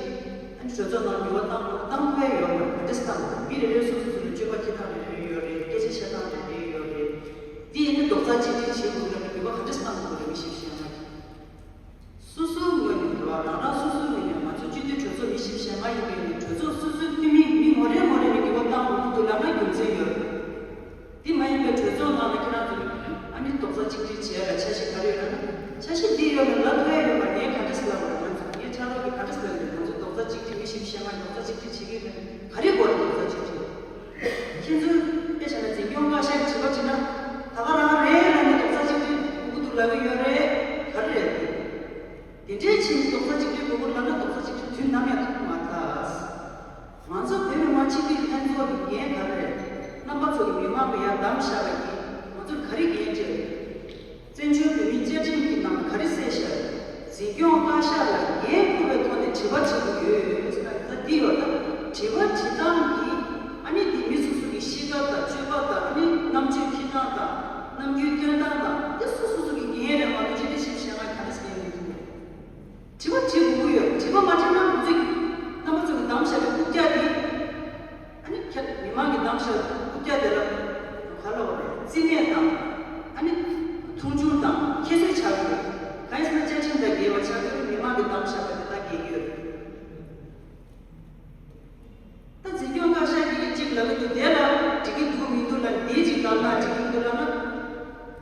ཨ་ནི་གྲོས་ཚོགས་ནང་འགྱུར་བ་བཏང་དགོས་ན་བཏང་ཐུབ་ཡ་ཡོད་མ་རེད། ག་འདྲས་བཏང་དགོས། མི་རེ་རེ་སོ་སོ་སོ་ལ་སྤྱོད་པ་སྐྱེ་སྟངས་རེ་རེ་ཡོད་རེད། སྐད་ཆ་བཤད་སྟངས་རེ་རེ་ཡོད་རེད། འདི་ཡིན་ན་རྡོག་རྩ་གཅིག་སྒྲིལ་བྱེད་དགོས་ན་འགྱུར་བ་ག་འདྲས་བཏང་དགོས་རེད། མི་ཞིབ་བཤད་ན། སོ་སོའི་ངོས་ནས་རེད་བ། རང་རང་སོ་སོའི་ངོས་ནས། ང་ཚོ་སྤྱི་འཐུས་གྲོས་ཚོགས་མི་བཞི་བཅུ་ཞེ་ལྔ་ཡིན་པའི་ནི་གྲོས་ཚོགས་སོ་སོའི་འཐུས་མི་མི་ངོ་རེ་ངོ་རེ་ནས་འགྱུར་བ་བཏང་དགོས་ཀྱི་འདུག་ལབ་ན་རྒྱུ་མཚན་ཡོད་རེད། དེ་མ་ཡིན་པའི་གྲོས་ཚོགས་ནང་ལ་ཁྱེད་རང་ཚོ་ཨ་ནི་རྡོག་རྩ་གཅིག་སྒྲིལ་བྱས་ལ་འཆར་གཞི་ག་རེ་ཡོད་ན། འཆར་གཞི་འདི་ཡོད་ན་ལབ་ཐུབ་ཡ་ཡོད་མ་རེད། ངས་ག་འདྲ་ཟེར་ལབ་དགོས་རེད། ང་ཚོ་ངས་ཕྲག་དོག་གིས་ག་འདྲ་ཟེར་ལབ་དགོས་རེད། ང་ཚོ་རྡོག་རྩ་གཅིག་སྒྲིལ། མི་བཞི་བཅུ་ཞེ་ལྔ་རྡོག་རྩ་གཅིག་སྒྲིལ་བྱེད་ཀྱི་ཡོད་ན་ག་རེ་དགོས་རེད། རྡོག་རྩ་གཅིག་སྒྲིལ། ཁྱེད་ཚོས་དཔེ་བཞག་ན་འཛིན་སྐྱོང་བཀའ་ཤག་གི་དྲི་བ་དྲིས་ན། ད་ག་རང་རེད་ལབ་ནས་རྡོག་རྩ་གཅིག་སྒྲིལ་དགོས་ཀྱི་འདུག་ལབ་ཀྱི་ཡོད་རེད། ག་རེ་རེད། དེ་འདྲའི་ཕྱིན་རྡོག་རྩ་གཅིག་སྒྲིལ་དགོས་ཀྱི་ལབ་ན་རྡོག་རྩ་གཅིག་སྒྲིལ་དུས་ནམ་ཡང་ཐུབ་ཀྱི་མ་རེད། ང་ཚོ་བོད་མི་མང་སྤྱི་འཐུས་ལྷན་ཚོགས་ཀྱི་འགན་ག་རེ་རེད། རྣམ་པ་ཚོ་གིས་མི་མང་གི་ཡར་བདམས་བཞག་པ་ཡིན། ང་ཚོར་ག་རེ་འགན་སྤྲད་རེད། བཙན་བྱོལ་བོད་མིའི་བཅའ་ཁྲིམས་ཀྱི་ནང་ག་རེ་གསལ་བཞག་རེད། འཛིན་སྐྱོང་བཀའ་ཤག་ལ་འགན་འཁུར་བའི་ཐོག་ནས་དྲི་བ་དྲི་དགོས་ཡོད་ཟེར་ན། ད་འདི་ཡོད་ད། དྲི་བ་དྲི་སྟངས་ཀྱིས་ཨ་ནི་འདི་མི་སོ་སོ་གི་གཤིས་ཀ་དང་སྤྱོད་པ་དང་། ཨ་ནི་རྣམ་དཔྱོད་འཁྱེར་སྟངས་དང་། རྣམ་འགྱུར་སྟོན་སྟངས་དང་། འདི་སོ་སོ་སོ་གི་འགན་རེད་མ་གཏོགས་སྤྱི་འཐུས་ཞེ་ལྔ་ག་རེ་ཟེར་ཡོང་གི་འདུག་རེད། དྲི་བ་དྲི་དགོས་ཀྱི་ཡོད། དྲི་བ་མ་དྲིས་ན་ང་ཚོས་རྣམ་པ་ཚོ་གིས་བདམས་བཞག་པའི་རྐུབ་བཀྱག་དེ། ཨ་ནི་ཁྱེད་མི་མང་གིས་བདམས་བཞག་རྐུབ་བཀྱག་དེ་ལ་ག་ལབ་དགོས་རེད། རྩིས་མེད་དང་། ཨ་ནི་མཐོང་ཆུང་དང་ཁྱད་གསོད་ཆགས་ཀྱི་ཡོད། གང་ཡིན་ཟེར་ན་བཅའ་ཁྲིམས་དང་འགལ་བ་ཆགས་ཀྱི་ཡོད། མི་མང་གིས་བདམས་བཞག་པ་དེ་དག་འགལ་གྱི་ཡོད་རེད། ད་འཛིན་སྐྱོང་བཀའ་ཤག་གིས་གཅིག་ལབ་ཀྱི་འདུག་དེ་ལ་འགྲིག་གི་འདུག་མི་འདུག་ལབ་ན། དེ་གཅིག་ལབ་ན་འགྲིག་གི་འདུག་ལབ་ན།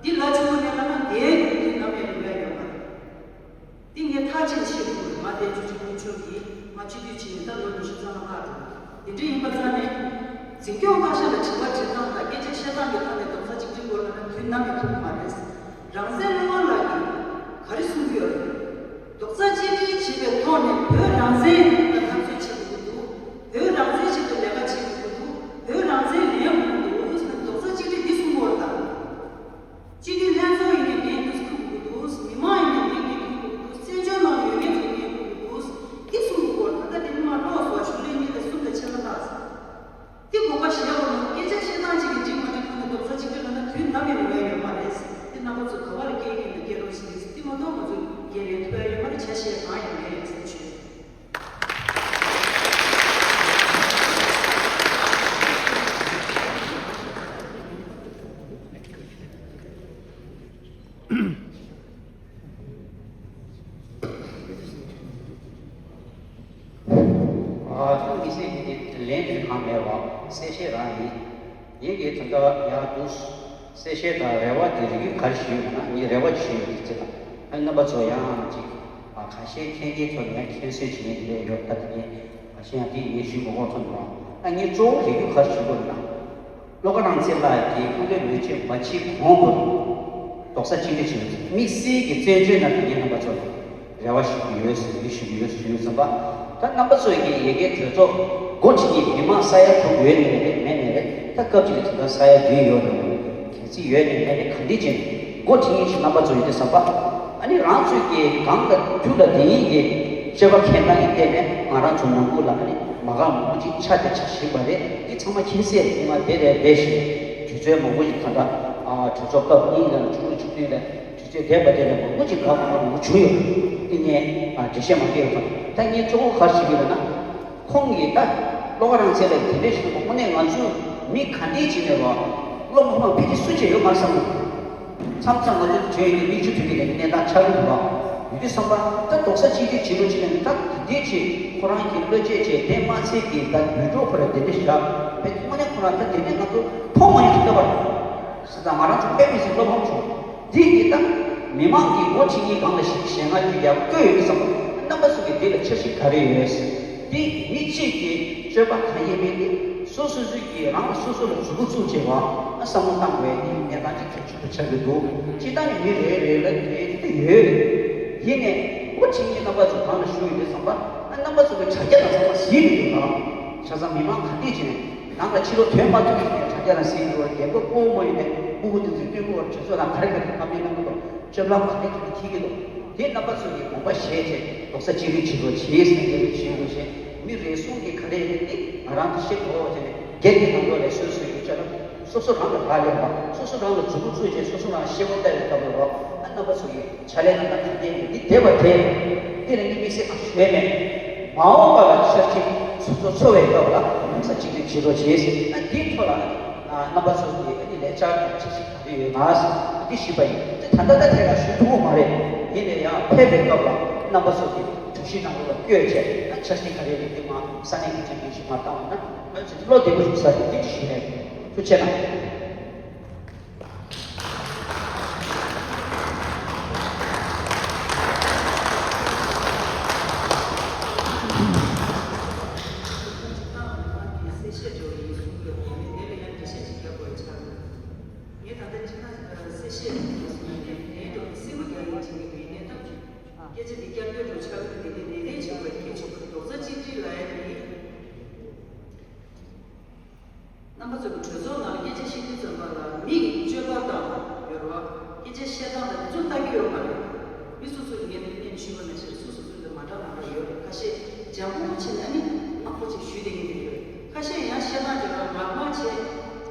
འདི་ལ་ཆུང་བ་ནས་ལབ་ན་དེའི་འགྲིག་གི་འདུག་ནམ་ཡང་འགྲིག་ཡ་ཡོད་མ་རེད། འདི་ངས་ཐག་ཆོད་ཤེས་དགོས་རེད། ང་དེ་ཆུང་ཆུང་ཆུང་ཆུང་གིས་ང་སྤྱི་འཐུས་བྱས་ནས་ད་ལོ་ཉི་ཤུ་རྩ་ལྔ་ལྷག་འགྲོ། དེ་འདྲ་ཡིན་པ་ཙང་ནས་འཛིན་སྐྱོང་བཀའ་ཤག་ལ་དྲི་བ་དྲི་སྟངས་དང་སྐད་ཆ་བཤད་སྟངས་ཀྱི་ཐོག་ནས་རྡོག་རྩ་གཅིག་སྒྲིལ་དགོས་ལབ་ན་དུས་ནམ་ཡང་ཐུབ་ཀྱི་མ་རེད། རང་བཙན་བློ་དབང་ལགས་ཀྱིས་ག་རེ་གསུང་གི་ཡོད་རེད། རྡོག་རྩ་གཅིག་སྒྲིལ་བྱེད་པའི་ཐོག་ནས་བོད་རང་བཙན་ལ་འཐབ་རྩོད་བྱེད་དགོས་ཀྱི་འདུག་བོད་རང་བཙན་ཆེད་དུ་ལས་ཀ་བྱེད་དགོས་ཀྱི་འདུག་བོད་རང་བཙན་ལེན་དགོས་ཀྱི་འདུག་ཟེར་ནས་རྡོག་རྩ་གཅིག་སྒྲིལ་འདི་གསུང་གི་ཡོད་རེད་ད། སྤྱི་འཐུས་ལྷན་ཚོགས་ཡིན་ནའི་འགན་འདི་འཁུར་དགོས་ཀྱི་འདུག་མི་མང་ཡིན་ནའི་འདི་འགན་འཁུར་དགོས་ཀྱི་འདུག་བཙན་བྱོལ་ནང་ཡོད་མཁན་ཚོས་འགན་འཁུར་དགོས་ཀྱི་འདུག་འདི་གསུང་གི་ཡོད་རེད། ད་ལྟ་འདི་མི་མང་ཀློག་སོང་། གཞུང་ལས་གཉིས་དང་གསུམ་དང་ཕྱེད་ཀ་ལྷག་ཙམ། འདི་དགོངས་པ་བཞེས་ ཚེ་ཡིན་གྱི་ལན་འདིར་གང་མེད་པ་གསལ་བཤད་རང་ཡིན། ཡིན་གྱི་དོན་དག་ཡང་འདུག་གསལ་བཤད་དང་རེ་བ་དེ་རིགས་ག་རེ་ཞུས་ཡོད་ན། ངས་རེ་བ་ཅིག་ཞུས་ཡོད་དེ་ཅི་ལ། ཨ་རྣམ་པ་ཚོ་ཡང་ཅིག་ཨ་ཁ་ཤས་མཁྱེན་མཁན་ཚོ་ནས་མཁྱེན་གསལ་བྱེད་མཁན་དེ་འདྲ་ཡོད། ད་དེ་ངས་ཁ་ཤས་ཡང་དེ་ངས་ཞུས་མ་དགོས་ཐོན་འདུག་ཨ་ངས་གཙོ་བོ་རིགས་ག་རེ་ཞུ་དགོས་ན། བློ་དགའ་རང་བཙན་ལགས་ཀྱིས་སྐུ་ལས་ལོས་ཆེད་མ་ཕྱིན་གོང་དུ་རྡོག་རྩ་གཅིག་སྒྲིལ་བྱས་ཡོད། དམིགས་བསལ་གྱི་བཙན་བྱོལ་ནང་དུ་ངས་རྣམ་པ་ཚོ་ལ་རེ་བ་ཞུ་གི་ཡོད་ཟེར་ཡིད་ཞུ་གི་ཡོད་ཟེར་ཞུ་ཡོད་ཙམ་པ། ད་རྣམ་པ་ཚོ་ཡི་ཡ་གིའི་གྲོས་ཚོགས་འགོ་ཁྲིད་མཁན་མི་མང་ས་ཡ་དྲུག་ཡོད་ནས་རེད་མེད་ནས་རེད། ད་སྐབས་ཅིག་ལ་དེ་ལྟར་ས་ཡ་བདུན་ཡོད་རེད། གལ་སྲིད་ཡོད་ནས་མེད་ནས་ག་འདྲ་བྱས་ནས་འགོ་ཁྲིད་མཁན་ཞིག་རྣམ་པ་ཚོ་ཡོད་དུས་ཙམ་པ། ཨ་ནི་རང་ཚོས་ཀྱི་གང་ལ་རྒྱུ་ལ་དེ་ཡིན་གྱི་སྤྱོད་པ་མཁས་སྟངས་ཀྱི་སྟེང་ནས་ང་རང་ཚོ་ནང་ཁུལ་ལ་ཨ་ནི་མ་འགག་མང་པོ་ཅིག་ཆགས་ཏེ་ཆགས་བཞིན་པ་རེད། འདི་ཚང་མ་མཁྱེན་གསལ་རེད། ཉི་མ་དེ་རེད་རེད་ཞིག་དུས་ཚོད་མང་པོ་ཞིག་ད་ལྟ་ཨ་གྲོས་ཚོགས་སྐབས་གཉིས་ལ་ཆུ་ཚོད་བཅུ་བདུན་ལ་དུས་ཚོད་འདས་པ་དེ་ལ་མང་པོ་ཅིག་འགག་མ་འགག་མང་པོ་བྱུང་ཡོད། འདི་ངས་ཨ་འགྲེལ་བཤད་མ་སྐྱེལ་ཡོད་དང་། ད་ངས་གཙོ་བོ་ག་རེ་ཞིག་ཡོད་ན། ཁོང་གིས་ད་བློ་དགའ་རང་བཙན་ལགས་ཀྱིས་དེ་འདྲ་ཞིག་གསུངས་པ་དངོས་གནས་ང་ཚོ་མི་ག་འདྲས་ཅིག་ནས་བ་བློ་མ་ཕམ་ཕལ་ཆེར་སུ་ཅིག་ཡོད་མ་རེད་བསམ་གྱི་འདུག་མཚམས་མཚམས་ང་ཚོ་བྲོས་ཡོང་དུས་མིག་ཆུ་ཐོན་གྱི་ནས་གནས་སྟངས་ཆགས་ཀྱི་འདུག་བ། ཡོད་དུས་བསམ་པ་ད་རྡོག་རྩ་གཅིག་སྒྲིལ་བྱེད་རོགས་བྱེད་ནས་ད་དེ་འདྲས་ཅིག་ཁོ་རང་གི་བློ་སྐྱེད་བྱས་དེ་མ་ཚད་ཀྱི་ད་ཡུལ་གྲོགས་ཁོ་ར་དེ་འདྲས་བཞག་བས་དངོས་གནས་ཁོ་རང་ད་དེ་འདྲས་ང་ཚོ་མཐོང་མ་མྱོང་གི་ལྟ་བ་རེད། ས་ད་ང་རང་ཚོ་དཔེ་མི་སྲིད་བློ་ཕམ་བྱུང་། འདི་ཡིན་ད། མི་མང་གི་འགོ་ཁྲིད་མཁན་གང་ལ་ཞིག་ཞེད་སྣང་གི་ཡར་བཀོད་ཡོད་ཙང་རྣམ་པ་ཚོ་གི་འདི་ལ་འཆར་གཞི་ག་རེ་ཡོད། འདི་མི་གཅིག་གི་སྤྱོད་པ་གང་ཡིན་མིན་དེ་སོ་སོ་སོ་གི་རང་ལ་སོ་སོ་ལ་མཛུབ་གུ་བཙུགས་བྱས་པ་ཨ་བསམ་བློ་བཏང་དགོས་ཡ་འདི་གནས་སྟངས་ཅིག་གལ་ཆེན་པོ་ཆགས་ཀྱི་འདུག་སྤྱིར་བཏང་ནས་མི་རེ་རེ་ལ་དེ་དེ་ཡོད་རེད། ཡིན་ནས་འགོ་ཁྲིད་མཁན་རྣམ་པ་ཚོ་གང་ལ་ཞུགས་ཡོད་དུས་ཙམ་པ་ཨ་རྣམ་པ་ཚོ་གི་དྲ་རྒྱ་ལ་ཚང་མ་གཟིགས་ཀྱི་འདུག་ན། བྱས་ཙང་མི་མང་ག་འདྲས་བྱས་ནས། ནང་ལ་ཕྱི་ལོགས་ཐོན་མ་ཐུབ་ཀྱི་དྲ་རྒྱ་ལ་གཟིགས་འགྲོ་བ་རྒན་པ་སྤོ་མོ་ཡིན་ནས་སྤུ་གུ་དེ་ཚོས་སྟོན་གོ་བར་གྲོས་ཚོགས་ནང་ག་རེ་ག་རེ་ཕབ་ལེན་གནང་གི་འདུག་སྤྱོད་ལམ་ག་རེ་ག་རེ་འཁྱེར་གྱི་འདུག་དེ་རྣམ་པ་ཚོ་གིས་དགོངས་པ་བཞེས་བྱས་རྡོག་རྩ་གཅིག་སྒྲིལ་བྱེད་དགོས་བྱེད་ཟེར་ནས་ཞུ་དགོས་ཤེ། མི་རེ་ཟུང་གིས་ག་རེ་ཡིན་ནི་ང་རང་གིས་ཤེས་དགོས་བྱས་ནས་སྒེར་གྱི་ནང་ལོགས་ལས་སོ་སོ་ཡི་སྤྱོད་ལམ་སོ་སོ་རང་ལ་ལག་ལེན་པ་སོ་སོ་རང་ལ་མཛུབ་གུ་བཙུགས་བྱས་སོ་སོ་རང་ཤེས་པ་ལྟ་བའི་སྐབས་ལ་རོགས་ཨ་རྣམ་པ་ཚོ་གིས་ཕྱག་ལས་གནང་ན་ག་འདྲས་ཡིན་འདི་བསྡད་པ་དེ་འདི་ལ་ནི་དམིགས་བསལ་གང་ཞུ་ཡས་མེད། མ་འོངས་པ་ལ་འཆར་གཞི་སོ་སོ་འཚོ་བའི་སྐབས་ལ་རྡོག་རྩ་གཅིག་སྒྲིལ་བྱེད་རོགས་བྱེད། ཨ་འདིའི་ཐོག་ལ་ཨ་རྣམ་པ་ཚོ་གིས་ཨ་ནི་ལས་འཆར་དང་འཆར་གཞི་ག་རེ་ཡོད་ན་འདི་ཞུས་པ་ཡིན། དེ་ད་ལྟ་ད་ཐད་ཀར་ཞུ་ཐུབ་ཀྱི་མ་རེད། ཡིན་ནའི་ཡང་ཕེབས་པའི་སྐབས་ལ་རྣམ་པ་ཚོ་གིས་གྲོས་གཞི་ནང་ལོགས་ལ་བསྐྱོད་བྱས་ཨ་འཆར་གཞི་ག་རེ་རེད་འདི་མ་ས་གནས་ཀྱི་ཁྲིམས་ཀྱི་གཞི་མ་བཏང་བ་ན་ང་ཚོ་བློ་བདེ་པོ་ཞིག་ས་རེད་འདི་ཞུས་ནས་ཐུགས་རྗེ་གནང་། རྣམ་པ་ཚོ་གི་གྲོས་ཚོགས་ནང་ལ་སྐད་ཆ་བཤད་དུས་ཙམ་པ་ལ་མི་གི་སྤྱོད་པ་དང་ཡོད་རེད་བ། སྐད་ཆ་བཤད་སྟངས་དང་དེ་ཚོ་ལྟ་གི་ཡོད་མ་རེད། མི་སོ་སོ་གི་ངས་འདི་སྔོན་ཞུས་པ་ནང་བཞིན་སོ་སོ་སོ་འདི་མ་འདྲ་མ་འདྲ་ཡོད་རེད། ཁ་ཤས་འཇམ་པོ་བྱས་ན་ནི་ནག་པོ་ཅིག་ཞུས་བསྡད་མཁན་དེ་ཡོད་རེད། ཁ་ཤས་ཡང་བཤད་སྟངས་དེ་ལ་ངར་མ་བྱས་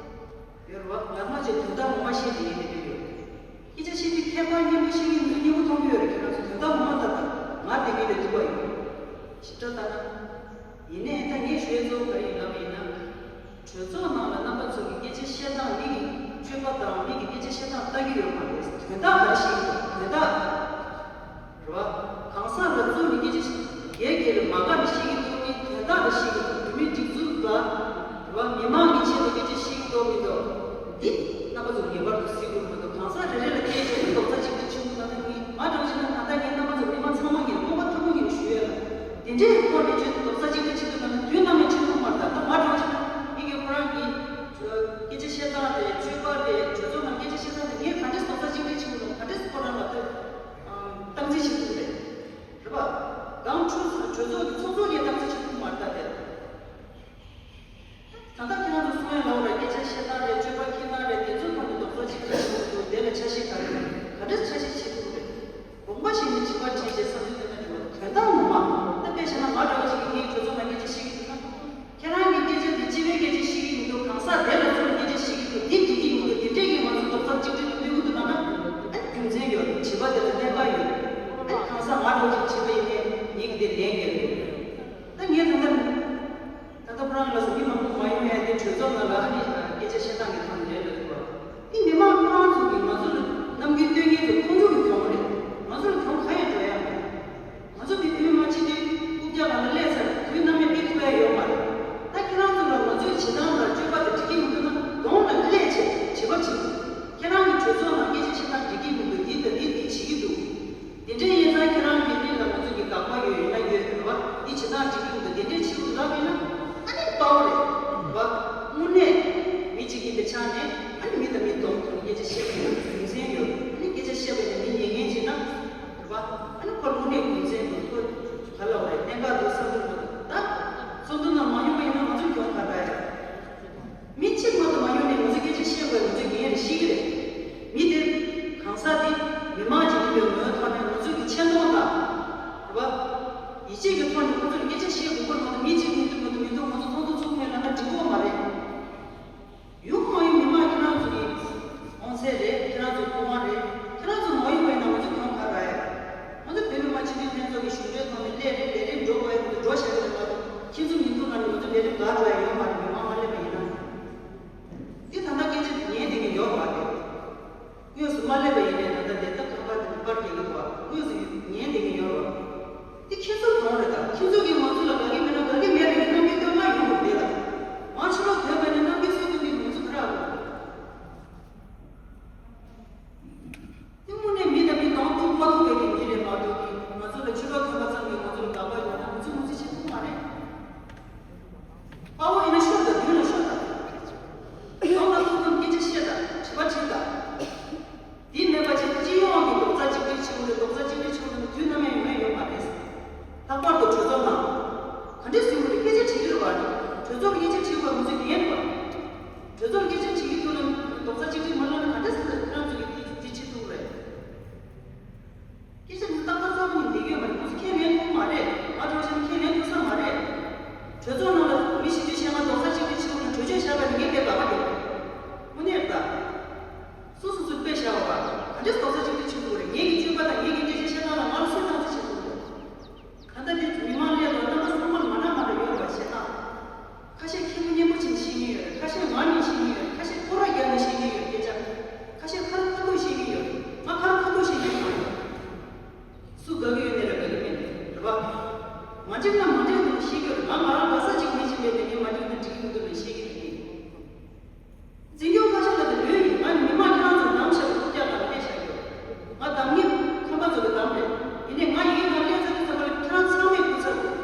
ཡོད་རེད་བ། ངར་མ་བྱས་དོན་དག་ངོ་མ་བཤད་བསྡད་མཁན་དེ་འདྲ་ཡོད་རེད། སྐད་ཆ་བཤད་དུས་ཁྱད་པར་སྙན་པོ་བཤད་མཁན་དེ་ཚོ་སྙན་པོ་མཐོང་གི་ཡོད་རེད། ཁྱེད་རང་ཚོ་དོན་དག་ངོ་མ་ལྟ་དང་ངར་བསྡད་མཁན་དེ་འདུག་པ་ཡོད་རེད། ཞིབ་ཕྲ་ལྟ་ན། ཡིན་ནའི་ད་ངས་ཞུ་ཡས་གཙོ་བོ་ག་རེ་ཡིན་ལབ་པ་ཡིན་ན། གྲོས་ཚོགས་ནང་ལ་རྣམ་པ་ཚོ་གི་སྐད་ཆ་བཤད་སྟངས་མི་གི་སྤྱོད་པ་དང་མི་གི་སྐད་ཆ་བཤད་སྟངས་ལྟ་གི་ཡོད་མ་རེད། དོན་དག་ག་རེ་བཤད་ཀྱི་འདུག་དོན་དག་རེད་བ། གང་ཟག་ལ་བཙུགས་ནས་སྐད་ཆ་བཤད་སྒེར་སྒེར་ལ་མ་དགའ་བ་བཤད་ཀྱི་འདུག་མི་དོན་དག་ལ་བཤད་ཀྱི་འདུག་བོད་མིའི་སྒྲིག་འཛུགས་ལ་རེད་བ། མི་མང་གི་ཆེད་དུ་སྐད་ཆ་བཤད་ཀྱི་འདུག་མི་འདུག་འདི་རྣམ་པ་ཚོ་ངེས་པར་དུ་གཟིགས་དགོས་མ་གཏོགས་གང་ཟག་རེ་རེ་ལ་སྐད་ཆ་རྡོག་རྩ་གཅིག་སྒྲིལ་བྱེད་དགོས་ན་ད་ངས་ང་དྲང་བཤད་ན་ད་ལྟ་ངས་རྣམ་པ་ཚོ་མི་མང་ཚང་མ་ངས་དགོངས་པ་མཐའ་མོ་ངས་ཞུ་ཡ་ལ། དེ་འདྲའི་ཐོག་ནས་ཆོས་རྡོག་རྩ་གཅིག་སྒྲིལ་བྱེད་དགོས་ན་དུས་ནམ་ཡང་ཆགས་ཐུབ་མ་རེད། ད་ལྟ་ང་དྲང་བཤད་ན་ངེད་ཀྱི་ཁོ་རང་གི་སྐད་ཆ་བཤད་སྟངས་རེད། སྤྱོད་པ་རེད། གྲོས་ཚོགས་ནང་སྐད་ཆ་བཤད་སྟངས་རེད། ངས་ག་འདྲས་རྡོག་རྩ་གཅིག་སྒྲིལ་བྱེད་དགོས་ན་ག་འདྲས་ཁོ་རང་ལ་ད་སྟངས་འཛིན་བྱེད་ཐུབ་རེད། རེད་པ། སྒང་དྲུག་གྲོས་ཚོགས་ཀྱི་ཚོགས་གཙོ་ངས་སྟངས་འཛིན་བྱེད་ཐུབ་མ་རེད་ད་དེ། ད་ལྟ་ཁྱེད་རང་ཚོ་གསུང་ཡ་ལབ་རེད། སྐད་ཆ་བཤད་སྟངས་རེད། སྤྱོད་པ་འཁྱེར་སྟངས་རེད། དེ་ཚོའི་ཐོག་ནས་རྡོག་རྩ་གཅིག་སྒྲིལ་བྱེད་དགོས་འདུག་དེ་ལ་འཆར་གཞི་ག་རེ་རེད། ག་འདྲས་འཆར་གཞི་བྱེད་དགོས་རེད། དགོངས་པ་བཞེས་ནས་དྲི་བ་དྲིས་བྱས་བསམ་ཚུལ་བཏོན་ན་འགྲིག་པ་དང་། དོན་དག་ངོ་མ་ད་དཔེ་བཞག་ན་ང་འདྲ་བོ་ཅིག་གིས་ངའི་གྲོས་ཚོགས་ནང་སྐད་ཆ་བཤད་ཀྱི་འདུག་ན། ཁྱེད་རང་གིས་སྐད་ཆ་འདི་སྤྱི་པའི་སྐད་ཆ་བཤད་ཀྱི་མི་འདུག་གང་ཟག་དེ་ལ་མཚོན་ནས་སྐད་ཆ་བཤད་ཀྱི་འདུག་འདི་འགྲིག་གི་མི་འདུག་དེ་འདྲས་ཀྱི་ང་ཚོ་རྡོག་རྩ་གཅིག་སྒྲིལ་དུ་སྤེལ་གྱི་འདུག་ལབ་ན། ཨ་ནི་རྒྱུ་མཚན་ཡོད་རེད། དྲི་བ་དེ་ལ་གནད་འགག་ཡོད་རེད། ཨ་ནི་གང་ཟག་ང་འདྲ་བོ་ཅིག་བྱས་པ་ཡིན་ནའི་ངས་ཀྱི་དེ་ལན་རྒྱག་གི་ཡོད་རེད། ད་ངས་ད་ལྟ། ད་ལྟ་ཁོ་རང་ལ་སོགས་མི་མང་པོ་མ་ཡོང་ཡ་དེ་གྲོས་ཚོགས་ནང་ལ་ཨ་ནི་སྐད་ཆ་བཤད་སྟངས་ཀྱི་ཐོག་ནས་རེད་ལབ་འདུག་བ། དེ་མི་མང་ཁོ་རང་ཚོ་གིས་ང་ཚོ་ལ་རྣམ་འགྱུར་སྟོན་མཁན་ཚོ་ཁོང་ཚོ་གི་གྱོང་རེད། ང་ཚོ་ལ་གྱོང་ག་ཡང་འགྲོ་ཡ་མེད། བཤད་པ་ཡིན་ན་རྒྱུ་མཚན་ཡོད། ཨ་ནི་སྐད་ཆ་བཤད་པ་ཡིན་ན་མི་ཉན་མཁན་ཅིག་ན་རེད་པ། ཨ་ནི་ཁོ་དངོས་གནས་རྒྱུ་མཚན་འདུག་ཁོ་ག་ལ་བ་རེད། གནད་འགག་འདུག་བསམ་གྱི་མི་འདུག་ད་ཚོགས་འདུ་ནང་མ་ཡོང་བ་ཡིན་ན་ང་ཚོ་གྱོང་ག་འདྲ་ཡོད། མི་གཅིག་མ་གཏོགས་མ་ཡོང་ནས་ང་ཚོ་སྐད་ཆ་བཤད་དགོས། ང་ཚོས་འགན་རེ་ཤེས་ཀྱི་རེད། མི་དེ་གང་ཟག་དེ་མི་མང་ཅིག་ཡིན་པའི་ངོས་ཐོག་ནས་ང་ཚོ་གི་ཆེ་མཐོང་དང་རེད་པ། ཡིད་ཆེས་ཀྱི་ཐོག་ནས་ཁོ་ཚོར་སྐད་ཆ་བཤད་དགོས་པ་མ་གཏོགས། མི་གཅིག་མི་འདུག་མ་གཏོགས་མི་འདུག་ང་ཚོ་ཚོགས་འདུ་ཚོགས་མེད་ལབ་ན་འགྲིག་གི་མ་རེད། ཡོང་མ་ཡོང་མི་མང་ཁྱེད་རང་ཚོ་གི་དབང་ཚད་རེད། ཁྱེད་རང་ཚོའི་ཐོབ་དབང་རེད། ཁྱེད་རང་ཚོ་མ་ཡོང་བ་ཡིན་ན་ང་ཚོ་གྱོང་ག་རེ་རག་ཡ། ང་ཚོ་བོད་མི་མང་སྤྱི་འཐུས་ལྷན་ཚོགས་ཀྱི་གཞུང་འབྲེལ་ཐོག་ནས་སླེབས་རེད། ལས་རིམ་འགྲོ་དགོས་ཡ་ང་ཚོ་འགྲོ་བྱ་གི་རེད་མ་གཏོགས། ཁྱེད་ཚོ་མི་འདུག་ལབ་ནས་ང་ཚོ་ལས་རིམ་འགག་འགྲོ་ཡ་ཡོད་མ་རེད། མི་མང་མ་སླེབས་པ་ཡིན་ན། འདི་ད་ལྟ་སྐད་ཆ་ཉན་བསྡད་མཁན་ཡོད་རེད་པ། དེ་དངོས་སུ་མ་སླེབས་པ་ཡིན་ནའི་ད་ལྟ་དེ་ལྟ་ཁང་པ་དེ་ནས་པར་རྒྱག་གི་འདུག་པ། དངོས་སུ་ཉན་བསྡད་མཁན་ཡོད་རེད་པ། འདི་ཁྱེད་ཚོ་གྱོང་རེད་ད། ཁྱེད་ཚོ་གིས་ང་ཚོ་ལ་དགའ་གི་མེད་ན། དགའ་གི་མེད་རེད། ངས་རྣམ་རྒྱལ་སྟོན་ག་ཡོང་དགོས་རེད་ད། ང་ཕྱི་ལོགས་ཐོན་པ་ནས་རྣམ་རྒྱལ་གསོལ་སྟོན་དེ་ང་ཚོ་ག་རེ་ཨ་དགོས། དེ་དངོས་གནས་མི་དང་མི་གང་ཐུག་མ་ཐུག་པའི་གི་མི་རེད་མ་གཏོགས། ཀྱི་ང་ཚོ་ལ་ཕྱི་ལོགས་ཐོན་པ་ཙམ་གྱིས་ང་ཚོ་ལ་དགའ་པོ་ཡོད་ན་ང་ཚོ་ང་ཚོ་བྱེད་ཐུབ་མ་རེད། དཔའ་བོ་ཡིན་ན་ཤོག་དང་། མདུན་ལ་ཤོག་དང་། གདོང་ལ་གཏུག་གཏུག་སྐད་ཆ་བཤད་དང་། དྲི་བ་དྲིས་དང་། དེ་མེད་པ་བྱས་སྤྱི་ཡོངས་ཀྱི་རྡོག་རྩ་གཅིག་སྒྲིལ་བྱེད་དགོས་རེད། རྡོག་རྩ་གཅིག་སྒྲིལ་བྱེད་དགོས་རེད། དུས་ནམ་ཡང་ཡོང་ཡ་ཡོད་མ་རེད། ལྷག་པར་དུ་གྲོས་ཚོགས་ནང་ག་འདྲས་ཟེར་དགོས་རེད། སྐད་ཆ་དྲི་གི་རེད་པ། གྲོས་ཚོགས་ལ་སྐད་ཆ་དྲི་དགོས་ང་ཚོའི་འགན་རེད་པ། གྲོས་ཚོགས་ལ་སྐད་ཆ་དྲི་གི་ཐུག་ན་རྡོག་རྩ་གཅིག་སྒྲིལ་མ་བསླངས་ན་ག་འདྲས་ཟེར་ཁྱེད་རང་ཚོ་གིས་དེ་དེ་བྱེད་ཐུབ་རེད། སྐད་ཆ་འདི་ཏག་ཏག་རྩ་བ་ནས་འདི་གི་ཡོད་མ་རེད། ང་ཚོ་ཁས་ལེན་ཐུབ་མ་རེད། ང་འདྲ་བོ་ཞིག་ཁས་ལེན་ཐུབ་ས་མ་རེད། གྲོས་ཚོགས་ནང་ལ་མི་བཞི་བཅུ་ཞེ་ལྔ་རྡོག་རྩ་གཅིག་སྒྲིལ་བྱེད་དགོས་ན་གྲོས་ཆོད་བཞག་པ་ནི་ངས་དེ་དགའ་པོ་རེད། དངོས་གནས་རེད་ད། སོ་སོ་སོས་དཔེ་བཞག་པ་ག་འདྲས་རྡོག་རྩ་གཅིག་སྒྲིལ་བྱེད་དགོས་རེད། ངེད་ཀྱི་སྤྱོད་པ་དང་ངེད་ཀྱི་སྐད་ཆ་བཤད་སྟངས་ལ་ང་ལ་སུས་སྣང་ཆ་བྱེད་དགོས་རེད། ད་ལྟ་འདི་མི་མང་སླེབས་དང་རྣམ་པ་ཚང་མ་ལ་མ་འདྲ་མ་འདྲ་ཡོད་རེད་པ། བཤད་སྟངས། ཁ་ཤས་ཁེ་པོ་སྙན་པོ་བྱས་ནས་བཤད་མཁན་ཡོད་རེད། ཁ་ཤས་ངར་ནས་བཤད་མཁན་ཡོད་རེད། ཁ་ཤས་སྐོར་ར་རྒྱག་ནས་བཤད་མཁན་ཡོད་རེད། སྐད་ཆ། ཁ་ཤས་ཁ་ར་ཁ་ཐུག་བཤད་མཁན་ཡོད་རེད། ང་ཁ་ར་ཁ་ཐུག་བཤད་མཁན་མ་རེད། སུ་དགའ་གི་ཡོད་ནའི་ར་དགའ་གི་མེད་རེད་པ། མ་འགྲིག་ན་མ་འགྲིག་ནས་བཤད་ཀྱི་ཡོད་རེད། ང་ང་རང་དགའ་ས་གཅིག་མི་བྱེད་པའི་ནས་ངས་མ་འགྲིག་ན་འགྲིག་གི་མི་འདུག་ལབ་བཤད་ཀྱི་མེད། འཛིན་སྐྱོང་བཀའ་ཤག་ལ་དེ་ལོས་ཡིན། ང་ནི་མི་མང་ཁྱེད་རང་ཚོ་གདམ་བྱས་པ་རྐུབ་བཀྱག་ནང་ལ་སླེབས་བཞག་ཡོད། ང་གདམ་མཁན་ཁམས་པ་ཚོ་གི་གདམ་རེད། ཡིན་ནའི་ང་ཡིན་ནའི་ང་སླེབས་ཚར་དུས་ཙམ་པ་ལ་ཁྱེད་རང་ཚང་མས་བཀུར་ཚར་འདུག་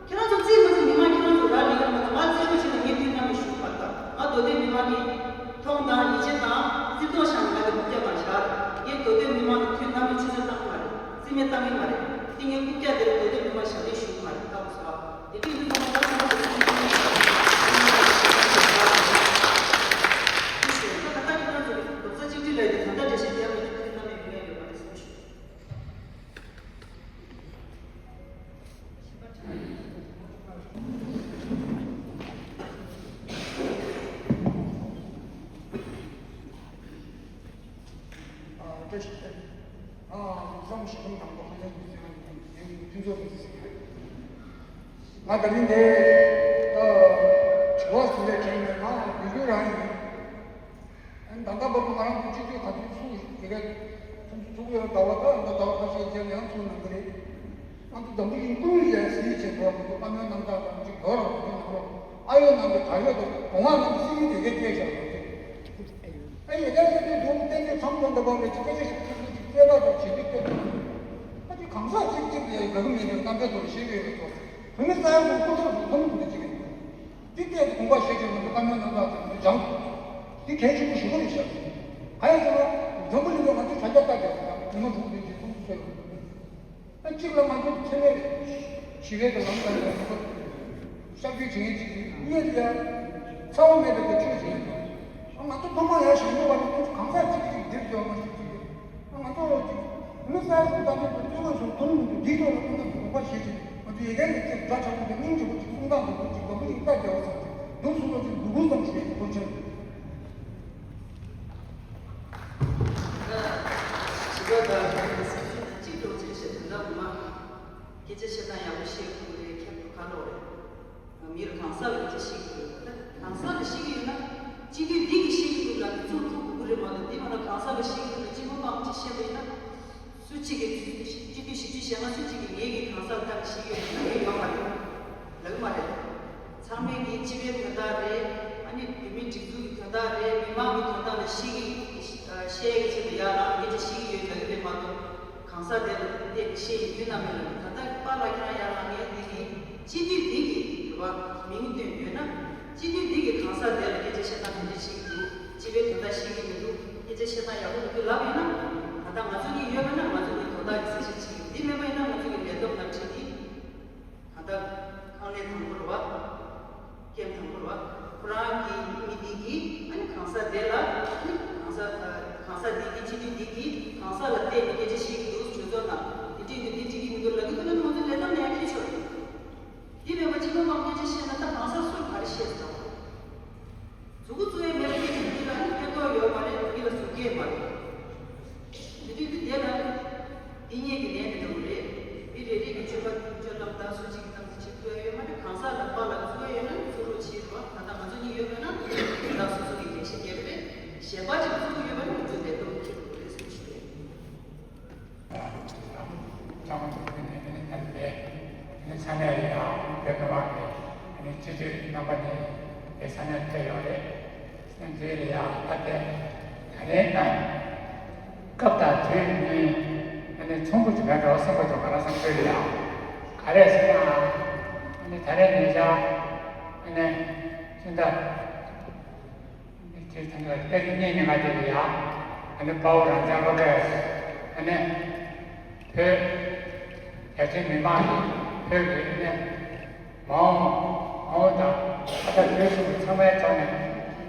ཁྱེད་རང་ཚོ་རྩིས་མ་ཟིན་མི་མང་ཁྱེད་རང་ཚོ་རག་ལས་ཀྱི་མ་གཏོགས། ང་རྩེད་མོ་བྱས་ནས་ངས་དུས་ནམ་ཡང་ཞུ་གི་མ་རེད། ད་ང་མདོ་སྟོད་མི་མང་གི་མཐོང་དང་ཡིད་ཆེས་དང་བརྩི་མཐོང་བཞག་ནས་ང་དེ་རྐུབ་བཀྱག་ནང་བཞག་ངས་མདོ་སྟོད་མི་མང་གི་དུས་ནམ་ཡང་ཕྱི་བཤོལ་བཏང་གི་མ་རེད། རྩིས་མེད་བཏང་གི་མ་རེད། དེ་ངས་རྐུབ་བཀྱག་དེར་མདོ་སྟོད་མི་མང་ཞབས་འདེགས་ཞུ་གི་མ་རེད། ལྟ་བུ་སོ། དེ་དུས་འདི་ཚང་མ་ལ་ཚང་མ་ལ་ཚང་མ་ལ་ཞུ་ཞུ། ད་ལྟ་ཁྱེད་རང་ཚོ་རྡོག་རྩ་གཅིག་སྒྲིལ་ལས་དེ་ད་ལྟ་འགྲེལ་བཤད་རྒྱག་མི་ཐུབ་ཐུབ་ན་མེད་མེད་ཡོད་པ་རེད་གསུངས་ཞུ། ཨ་བཀྲ་ཤིས་བདེ་ལེགས། ཨ་བསམ་ཞིང་དང་པོ་ཧ་ལས་པའི་ཚེ་རང་ཡིན་ཡིན་ཕུན་ཚོགས་པའི་ཚེ་ཟེར་གྱི་རེད། ང་ད་རིང་འདིར་ད་དྲི་བ་ཟེར་ཡས་དྲིས་ནས་ང་འབོད་སྐུལ་རང་ཡིན། ཨ་ནི་ད་ལྟ་བར་དུ་ང་རང་ཚོ་སྤྱི་འཐུས་ག་དུས་ཚུགས་དེ་ག་ཚུགས་ཚུགས་ཡོད། ཟླ་བ་ད་ལྟ་ཟླ་བ་ཁ་ཤས་རྗེས་ནས་ཡང་ཚུགས་གནང་གི་རེད། ང་ཚོ་འཛམ་བུ་གླིང་ཀུན་ལ་ཡང་གཟིགས་བྱས་འགྲོ་བ་མི་འདུག་བཀའ་མོལ་རྣམ་ཐར་དང་གཅིག་རྡོ་རང་གི་ནང་ལོགས་ཨ་ཡོད་ནང་གི་གྲྭ་ཤོག་དང་གོང་འོག་ནང་གི་སྲིད་མི་དེ་གས་བལྟས་བཞག་ཡོད་རེད། ཨ་ཡོད་ཀྱང་ལྷ་ལྡན་དུང་བསྟན་འཛིན་ཁྲོམ་དུ་འདི་བར་ལ་ཅིག་སྐད་ཆ་ཞིག་ཁྱེད་ཚོ་ཅིག་རྩོད་པ་དང་བྱེད་དུས་སྐད་ཆ་ཨ་ཅིག་གང་ཟག་གཅིག་གཅིག་ལ་ཡང་དགའ་གི་མེད་པའི་གཏམ་དཔེ་ཐོག་ལ་བཤད་ཀྱི་ཡོད་པའི་ཐོག་བོད་མི་ས་ཡ་དྲུག་སྐུ་ཚབ་དང་ཐུན་མོང་དུ་ཅིག་ཡིན། འདི་ལྟས་དགོངས་པ་བཞེས་ཀྱང་ང་ཚོ་བཀའ་མོལ་རྣམ་ཐར་དང་འདི་སྦྱང་དགོས། འདི་གལ་ཆེན་པོ་ཞེ་པོ་རེད་ཤག་གང་ཡིན་ཟེར་ན། འཛམ་བུ་གླིང་པས་ང་ཚོའི་དྲ་རྒྱ་ལྟ་བསྡད་པ་དང་ཉི་མ་དྲུག་བདུན་གྱི་ཚོགས་འདུ་ཚོགས་ཡོང་གི་འདུག་ཨ་གཅིག་ལ་ང་ཚོ་འཚེ་མེད་ཞི་བའི་གི་ལམ་ལ་ཡང་ང་ཚོ་གཤག་བཅོས་བྱེད་མཁན་གཅིག་ཡིན། གཉིས་ལ་ཡང་འཚེ་བ་མེད་པའི་གི་ཆོས་བྱེད་མཁན་དང་། ང་ཚོ་ཐོག་མར་ཡར་ཞང་ཞུང་བ་ནི་ཁོང་ཚོ་གང་ཟག་གཅིག་གཅིག་འདིར་འབྱོར་མ་ཞིག་ཅིག་ཡོད། ང་ཚོ་ཅིག་མི་ས་ཡ་གསུམ་ལྟ་མཁན་ཚོ་བཙོན་ཁང་སོང་དོན་མི་འདུག་འདིའི་ཐོག་ལ་ཁོང་ཚོ་དགོངས་པ་བཞེས་ཅིག་ང་ཚོ་ཡ་གིའི་ཚེ་དགྲ་ཆགས་པོ་དེ་སྙིང་རྗེ་པོ་ཅིག་གསུང་སྟངས་དགོས་པོ་ཅིག་དགའ་པོ་ཅིག་ལྟ་རྒྱལ་བ་ཚོ་འདུག་སོང་ཙང་ཅིག་འདུག་དགོས་བསམ་ཞུ་ཡ་གི་ཐུགས་རྗེ་ཆེ། ད་ཞི་བ་དང་སེམས་ཤུགས་དང་གཅིག་ཏུ་བྱས་ཤིང་དོན་དག་ངོ་མ་སྐད་ཆ་བཤད་སྟངས་ཡག་པོ་བཤད་དགོས་རེད། ཁྱད་པར་དུ་ཁ་ལོ་རེད། མིར་གང་ཟག་ལ་ཅི་ཤེས་ཀྱི་ཡོད་པ་དང་གང་ཟག་ལ་ཤེས་ཀྱི་ཡོད་ན་སྤྱི་འཐུས་འདི་གིས་ཤེས་ཀྱི་འདུག་ལ་ནི་ཚུར་ཐུག་དགོས་ཀྱི་རེད་མ་གཏོགས། འདི་མ་ལ་གང་ཟག་ལ་ཤེས་ཀྱི་འདུག་ལ་སྤྱི་མི་མང་ཅིག་བཤད་པ་ཡིན་ན་སུ་གཅིག་གིས་སྤྱི་འཐུས་བཞི་བཅུ་ཞེ་ལྔ་སུ་གཅིག་གིས་ངེད་ཀྱི་གང་ཟག་ལ་ཤེས་ཀྱི་ཡོད་ན་ངས་ཡོད་མ་རེད་ལབ་ཀྱི་མ་རེད། ཚང་མས་ཀྱི་སྤྱི་པའི་དོན་དག་རེད། ཨ་ནི་བོད་མིའི་སྒྲིག་འཛུགས་ཀྱི་དོན་དག་རེད། མི་མང་གི་དོན་དག་ལ་ཤེས་ཀྱི་ཤེས་ཡག་གི་ཆེད་དུ་ཡར་ལངས་སྐད་ཆ་བཤད་ཀྱི་ཡོད་ལབ་ཀྱི་རེད་མ་གཏོགས། གང་ཟག་དེ་ལ་བལྟས་ཏེ་བཤད་ཡིན་དུས་ན་མེད་ལ། ད་ལྟ་པཱ་ལགས་ཁྱེད་རང་ཡར་ལངས་མཁན་འདི་གིས་སྤྱི་འཐུས་འདི་གི་རེད་པ་མིང་བཏོན་ཡོད་ན། སྤྱི་འཐུས་འདི་གིས་གང་ཟག་དེ་ལ་སྐད་ཆ་བཤད་སྟངས་དེ་འདྲ་བྱེད་ཀྱི་འདུག་སྤྱི་པའི་དོན་དག་ཤེས་ཀྱི་མི་འདུག་སྐད་ དེ་བཤད་སྟངས་ཡག་པོ་འདུག་ལབ་ཡིན་ན། ད་ལྟ་ང་ཚོ་གཉིས་ཡོད་པ་ན་ང་ཚོ་གཉིས་དོ་བདག་གི་གསལ་བཤད་བྱེད་ཀྱི་ཡོད། འདི་མེད་པ་ཡིན་ན་ང་ཚོ་གཉིས་ལས་བསྡོམས་ནང་ཁྲིད་ཀྱི། ད་ལྟ་ཁང་ལས་དང་པོ་རེད་བ། ཀེམ་དང་པོ་རེད་བ། ཁོ་རང་གི་མི་འདི་གིས་ཨ་ནི་གང་ཟག་དེ་ལ་ཨ་ནི་གང་ཟག་གང་ཟག་འདི་གི་སྤྱི་འཐུས་འདི་གིས་གང་ཟག་ལ་བལྟས་ནས་སྐད་ཆ་བཤད་ཀྱི་འདུག་གྲོས་ཚོགས་ནང་འདི་འགྲིག་འདུག་འདི་འགྲིག་གི་མི་འདུག་ལབ་ཀྱི་འདུག་ན་ང་ཚོ་ལས་སྟངས་ནས་ཡང་ཁྱད་ཆོད་རེད། འདི་མེད་པ་སྤྱི་ཁང་ནང་སྐད་ཆ་བཤད་ན་ད་གང་ཟག་སུས་ག་རེ་བཤད་ཟེར་བ། མཛུ་གུ་བཙུགས་ཡས་མེད་པ་ཡིན་ན་འདི་ལ་ཨ་ནི་ཕན་ཐོགས་ཡོད་མ་རེད། འདི་ལ་ཟུར་བཀལ་མ་རེད། དེ་དུས་དེ་དེ་ལ་འདི་སྙད་ཀྱི་ལན་མི་འདུག་རེད། མི་རེ་རེ་གི་སྤྱོད་པ་སྤྱོད་ལམ་དང་སུ་གཅིག་གི་ཐམས་ཅད་ཆེད་དུ་ཡོད་མ་རེད། གང་ཟག་ལ་པ་ལ་བཙུགས་ཡས་ཡོད་ན་བཙུགས་རོགས་བྱེད་རོགས། ད་ལྟ་ང་ཚོ་གཉིས་ཡོད་མེད་ན་དེ་ལ་སོ་སོ་གི་འགྲེལ་བཤད་རྒྱབ་རེད། གཞན་པ་ཅིག་བཙུགས་ཡོད་པ་ན་ང་ཚོ་ལས་སྡོམ་ཁྱེར་དགོས་རེད་ཟེར་ཞུ་རེད། ལྕང་མ་འདུག་ནས་ནས་ནས་ནས་ས་གནས་ལ་ཡང་བོད་མི་མང་གི་ནས་སྤྱི་འཐུས་རྣམ་པ་ནས་དེ་ས་གནས་ཕེབས་ཡོད་རེད། ནས་འདི་ལ་ཡང་ད་ལྟའི་ད་ལན་ནས་སྐབས་དང་དུས་ནས་ནས་ཚོང་པ་ཅིག་མེད་འགྲོ་སེམས་པ་ཅིག་ག་ར་སེམས་ཁྲོལ་ལ་ཡང་ག་རེ་ཟེར་ན་ནས་ད་ལན་ནས་ཡང་ནས་ཅི་འདྲ། དེ་ཐང་ག་ཏེ་རིང་ཉིན་ཉི་མ་དེ་ལ་ཡ། ཨ་ནི་དཔའ་བོ་རང་བཙན་སློབ་གྲྭས། ཨ་ནི། བོད། རྒྱ་ཆེའི་མི་མང་གིས་བོད་ཀྱི་ཨ་ནི། མ་འོངས། མ་འོངས་དང་ཁ་ཐག་ཡོད་གསུངས་པའི་ཚང་མའི་ཐོག་ནས་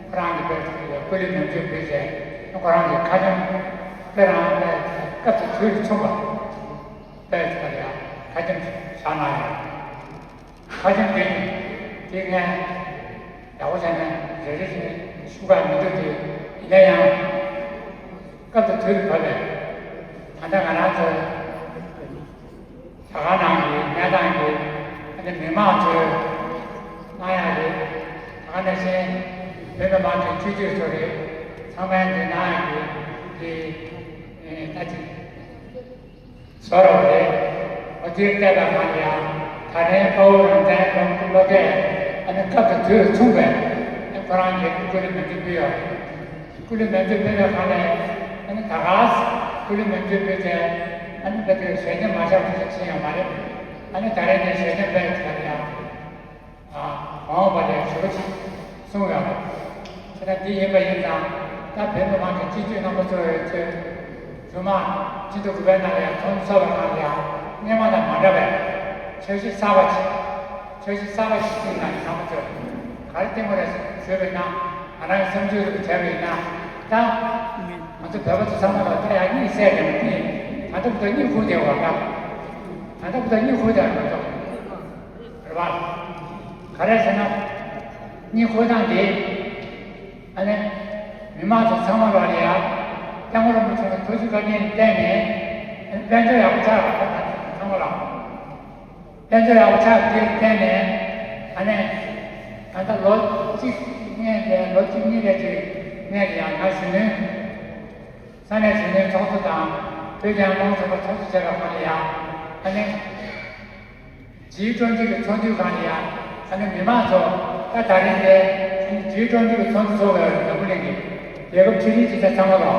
ཁོ་རང་གི་བོད་ཀྱི་སྐུ་ལུས་མེ་མཆོད་ཕུལ་རྗེས་ཁོ་རང་གི་ཁ་ཆེམས་དཔེ་རང་དཔེ་སྐབས་དང་དུས་ལ་མཚུངས་པ་དཔེ་ཚོ་ལ་ཡ་ཁ་ཆེམས་བཞག་གནང་ཡོད། ཁ་ཆེམས་དེ་དེ་ངས་ཡག་པོ་བྱས་ནས་རེ་རེ་བཞིན་ཞུ་ག་མི་འདུག་དེ་ཡིན་ན་ཡང་སྐབས་དང་དུས་ལ་བབས་པས་ད་ལྟ་ང་རང་ཚོའི་ད་ག་ནང་གི་གནས་སྟངས་ཀྱི་ཨ་ནི་མི་མང་ཚོས་གནང་ཡག་རེད། ད་ག་ནང་བཞིན་བོད་མི་མང་གི་སྤྱི་འཐུས་ཚོ་རེད། ཚང་མས་འདི་གནང་ཡག་གི་འདི་ད་ཅིག་བཟོ་རོགས་རེད། འོ་དེར་བལྟས་པ་གང་ཡང་ད་ལན་དཔའ་བོ་རང་བཙན་སློབ་སློབ་གྲྭས་ཨ་ནི་སྐབས་དང་དུས་ལ་མཚུངས་པའི་ཨ་ནི་ཁོ་རང་གིས་སྐུ་ལུས་མེ་མཆོད་ཕུལ་ཡོད་རེད། སྐུ་ལུས་མེ་མཆོད་ཕུལ་བའི་སྒང་ལས་ཨ་ནི་ད་ག་སེ་སྐུ་ལུས་མེ་མཆོད་ཕུལ་ཚེ་ཨ་ནི་ད་དེ་ཞལ་ཆེམས་མ་བཞག་པ་ཞིག་ཕྱིན་ཡོད་མ་རེད། ཨ་ནི་ད་རེས་ནས་ཞལ་ཆེམས་སྤེལ་ཚར་ཡང་། ཨ། མ་འོངས་པ་ལ་ཞུ་བ་ཅིག་གསུངས་ཡོད་རེད། དེ་ན་འདི་ཡིན་པ་ཡིན་ཙང་ད་བོད་མི་མང་གི་སྤྱི་འཐུས་རྣམ་པ་ཚོས་ཚོས་རྒྱུན་མ་སྤྱི་ཟླ་དགུ་པའི་ནང་ལ་ཡང་ཚོགས་འདུ་ཚོགས་པའི་སྒང་ལ་ཡང་སྔོན་མ་དང་མ་འདྲ་བའི་འཆར་གཞི་གསར་པ་ཅིག་འཆར་གཞི་གསར་པ་ཞིག་བརྩིས་ན་ཚང་མ་ཚོས་ག་རེ་བསྟན་དགོས་རེད་ཞུས་པ་ཡིན་ན་ང་རང་གི་བསམ་ཚུལ་རེ་བྱས་པ་ཡིན་ན་ད་ང་ཚོ་བོད་པ་ཚོ་ཚང་མ་ལ་ད་ཡང་གཉིད་སད་ཀྱང་གཉིད་ད་ལྟ་བུ་ད་གཉིད་ཁུག་བསྡད་པ་ད་ད་ལྟ་བུ་ད་གཉིད་ཁུག་བསྡད་པ་ང་ཚོ། རེད་བ། ག་རེ་ཟེར་ན། གཉིད་ཁུག་སྟངས་དེ། ཨ་ནི། མི་མང་ཚོ་ཚང་མ་ལོག་ལ་ཡ། སྐྱབས་མགོན་རིན་པོ་ཆེ་ལ་ཐུགས་རྗེ་བཀའ་དྲིན་བརྟེན་ནས། ཨ་ནི་དཔལ་འབྱོར་ཡག་པོ་ཆགས་པ་ཚང་མ་ལ། དཔལ་འབྱོར་ཡག་པོ་ཆགས་པ་དེར་བརྟེན་ནས། ཨ་ནི། ད་ལྟ་ལོ་གཅིག་སྔོན་ལ་ལོ་གཅིག་གཉིས་རེ་གཅིག་སྔོན་ལ་ཡང་ང་གཞོན་ནུའི། ས་གནས་གཞོན་ནུའི་ཚོགས་གཙོ་དང་བོད་རྒྱལ་ཡོངས་ཚོགས་པ་ཚོགས་གཙོ་བྱས་པའི་སྒང་ལ་ཡང་ཨ་ནི་ཇིའི་ཀྲོང་ཅིག་གི་ཚོགས་འདུའི་སྒང་ལ་ཡང་ཨ་ནི་མི་མང་ཚོ་ད་ད་རིང་འདི་ཨ་ནི་ཇིའི་ཀྲོང་ཅིག་གི་ཚོགས་འདུ་ཚོགས་པའི་འཛམ་བུ་གླིང་གི་རྒྱལ་ཁབ་ཆུང་ཆུང་ཅིག་ཚང་ཚང་མ་ལོ་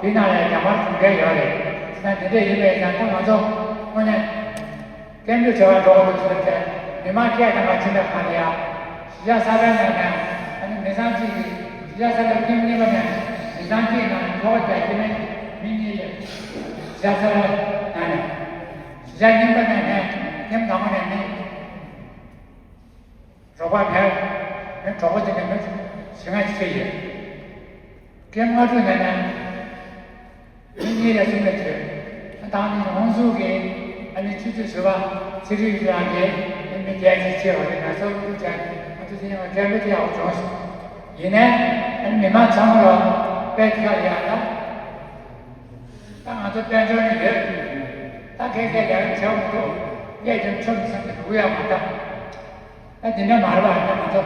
དེའི་ནང་ལ་ཡང་རྒྱ་དམར་གྲོང་ཁྱེར་ཡོད་རེད། ད་འདི་འདྲ་ཡིན་པས་ན་ད་ང་ཚོ་དངོས་གནས། སྐད་འབོད་བྱེད་པར་འགྲོ་དགོས་འདུག་ཟེར་ཏེ་མི་མང་སྐད་གཏོང་བར་ཕྱིན་པའི་ཁ་ལ་ཡ། གཞིས་ཆགས་གསར་པའི་ནང་ནས་ཨ་ནི་མི་ཚང་གཅིག་གིས་གཞིས་ཆགས་གསར་པ་ཁྱིམ་གཉིས་པ་ནས་མི་ཚང་གཅིག་ནང་ནས་ཁྱོ་ག་བརྒྱ་སྐྱེ་དམན་མི་གཉིས་ལས་གཞིས་ཆགས་གསར་པའི་ནང་ནས་གཞིས་ཆགས་རྙིང་པ་ནས་ནས་ཁྱིམ་དང་པོ་ནས་མི་རོགས་པ་མེད་མི་གྲོགས་པོ་དེ་ནས་མི་བཞི་ལྔ་ཅིག་ཕྱེ་ཡོད། ཁྱིམ་ལྔ་དྲུག་ནས་ནས། མི་གཉིས་ལས་གསུམ་ལས་བྲལ། ད་ནི་ཧོན་སུར་གྱི་ཨ་ནི་ཆུ་ཚོད་བཞི་པ་ཚེ་རིང་ལགས་ཀྱིས་མི་བརྒྱད་ཅིག་ཕྱེ་བ་རེད། ང་ཚོ་ཀུན་བྱས་ང་ཚོ་ཚེ་རིང་ལགས་འགྲན་བསྡུར་ཡག་པོ་བྱུང་སོང་། ཡིན་ནའི་ཨ་ནི་མི་མང་ཚང་མ་ལ་དཔེ་དེ་ག་ལ་ཡག་ད། ད་ང་ཚོ་དཔལ་འབྱོར་ནི་ཡོད། ད་ཁེ་ཁེ་ལས་རང་བྱེད་མི་ཐུབ། སྐད་ཀྱང་ཆོ་མི་སེམས་ཀྱི་འགྲོ་ཡག་མ་ད། ད་དེ་འདྲ་མ་རེད་པ། ད་ང་ཚོ་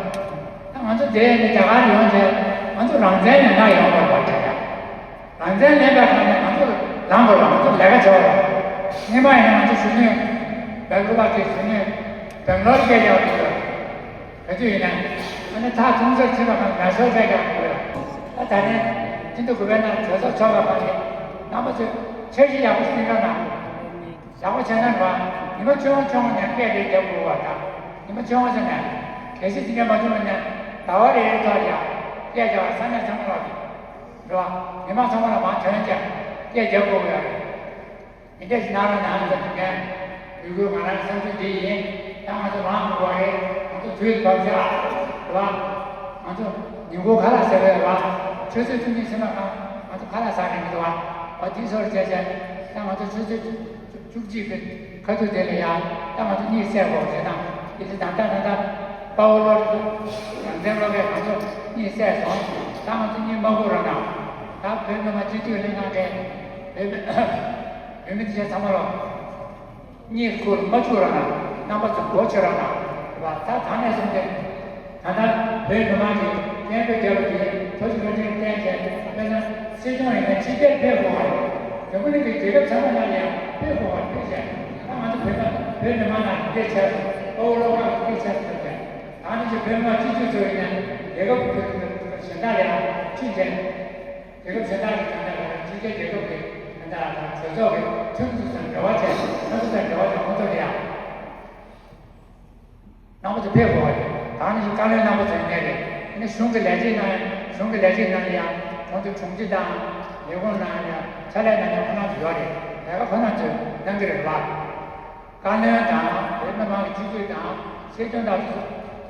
ད་ང་ཚོ་དེ་ནི་རྒྱ་གར་ཡོང་རྗེས་ང་ཚོ་རང་བཙན་ལེན་ག་ཡོང་དགོས་པ་རེད། རང་བཙན་ལེན་པའི་ཁ་ནས་ང་ཚོ་ལངས་དགོས་པ། ང་ཚོ་ལས་ཀ་བྱེད་པ་རེད། སྔོན་མ་ཡིན་ན་ང་ཚོ་གཞོན་ནུ་སྦེང་ལོར་གྱི་གཞོན་ནུ་སྦེང་ལོར་སྐད་རྒྱག་དགོས་པ་རེད། ག་དུས་ཡིན་ན་ཨ་ནི་ཐག་ཐུང་སར་ཕྱིན་པ་ཁ་ནས་མེ་སོར་སྐད་རྒྱག་དགོས་པ་རེད། ད་ད་རེས་ཁྲི་འདུ་དགུ་པའི་ནང་གྲོས་ཚོགས་ཚོགས་པའི་ཁ་ནས་རྣམ་པ་ཚོས་འཆར་གཞི་ཡག་པོ་ཞིག་བཏིང་ག་གནང་། ཡག་པོ་བྱས་ན་རེད་པ། ཉི་མ་ཆུང་ཆུང་ནས་སྐད་རེ་རྒྱབ་དགོས་པ་དང་། ཉི་མ་ཆུང་ཆུང་ནས་གལ་སྲིད་དེ་འདྲ་མ་བྱུང་བ་ན་ཟླ་བ་རེ་རེ་ཐོག་ལ་ཡང་སྐད་རྒྱབ་པ་ས་གནས་ཚང་མ་ལ། རེད་བ། མི་མང་ཚང་མ་ལ་མང་དྲགས་ཀྱང་སྐད་རྒྱབ་དགོས་ཀྱི་ཡོད་རེད། འདི་འདྲ་ཞིག་གནང་རོགས་གནང་ཟེར་དུས་ངས་ཡུལ་སྐོར་ང་རང་བསམ་ཚུལ་འདི་ཡིན། ད་ང་ཚོ་ལངས་དགོས་པ་རེད། ང་ཚོ་དུས་བབ་ཤག་རེད་བ། ང་ཚོ་ཉིན་གུང་ཁ་ལག་ཟ་གི་ཡོད་རེད་བ། ཆུ་ཚོད་བཅུ་གཉིས་ཕྱི་མ་གང་ང་ཚོ་ཁ་ལག་ཟ་གི་མི་འདུག་བ། འོ་དེ་ཚོར་བྱས་བྱས་ད་ང་ཚོ་ཆུ་ཚོད་བཅུ་གཅིག་གི་ཁ་ཐུག་དེ་ལ་ཡང་ད་ང་ཚོ་གཉིད་སད་དགོས་ཞེ་དང་དེ་ཚོ་ད་ལྟ་ད་ལྟ་དཔའ་བོ་བློ་གྲོས་རང་བཙན་སློབ་པས་ང་ཚོ་གཉིད་སད་སོང་། ད་ང་ཚོ་གཉིད་མ་ཁུག་རོགས་གནང་། ད་བོད་མི་མང་སྤྱི་འཐུས་ལྷན་ཁང་གིས་བོད་མི་བོད་མི་དེ་ཚོ་ཚང་མ་ལ་གཉིད་ཁུག་མ་བཅུག་རོགས་གནང་། རྣམ་པ་ཚོ་མགོ་ཆོད་རོགས་གནང་། རེད་བ། ད་ད་ནས་བཟུང་སྟེ། ད་ལྟ་བོད་མི་མང་གིས་སྐད་འབོད་རྒྱབ་པ་དེ་ཐོ་ཞིག་ལ་ཕྲན་བསྟན་བྱས། དཔེར་ན་སྲིད་སྐྱོང་ཡིན་ན་ཕྱི་རྒྱལ་ཕེབས་དགོས་པ་རེད། འཛམ་བུ་གླིང་གི་རྒྱལ་ཁབ་ཚང་མ་ནང་ལ་ཡང་ཕེབས་དགོས་པ་རེད། ཕེབས་བྱས་ད་ང་ཚོ་བོད་པ་བོད་མི་མང་ནང་འདི་འདྲས་བྱས་སོང་། དཔའ་བོ་བློ་དཀར་འདི་འདྲས་བྱས་སོང་ཟེར། ད་ནི་ཅིག་བོད་མི་མང་སྤྱི་འཐུས་ཚོ་ཡིན་ན་རྒྱལ་ཁབ་གཞན་དག་ལ་ཡང་ཕྱིན་བྱས། རྒྱལ་ཁབ་གཞན་དག་གི་དོན་དག་ལ་ཕྱི་རྒྱལ་རྒྱལ་ཁབ་ཀྱི་དོན་དག་ལ་གྲོས་ཚོགས་ཀྱི་ཁྲིམས་སྲུང་དང་འབྲེལ་བ་བྱས། ཁྲིམས་སྲུང་དང་འབྲེལ་བ་བྱས་ཁོང་ཚོ་ལ་ཡང་། རྣམ་པ་ཚོ་ཕེབས་དགོས་པ་རེད། ད་ནི་བཀའ་བློན་རྣམ་པ་ཚོ་ཡིན་ནའི་རེད། ཨ་ནི་གཞུང་གི་ལས་བྱེད་གནང་ཡ་གཞུང་གི་ལས་བྱེད་གནང་ཡ་ཡང་ཁོང་ཚོ་དྲུང་ཆེ་དང་ལས་ཁུངས་གནང་ཡ་ཕྱག་ལས་གནང་ཡ་ཁོ་རང་ཚོ་ཡོད་རེད། ལས་ཀ་ཁོ་རང་ཚོས་གནང་གི་རེད་བ། བཀའ་བློན་དང་བོད་མི་མང་གི་སྤྱི་འཐུས་དང་སྲིད་སྐྱོང་དང་དུ་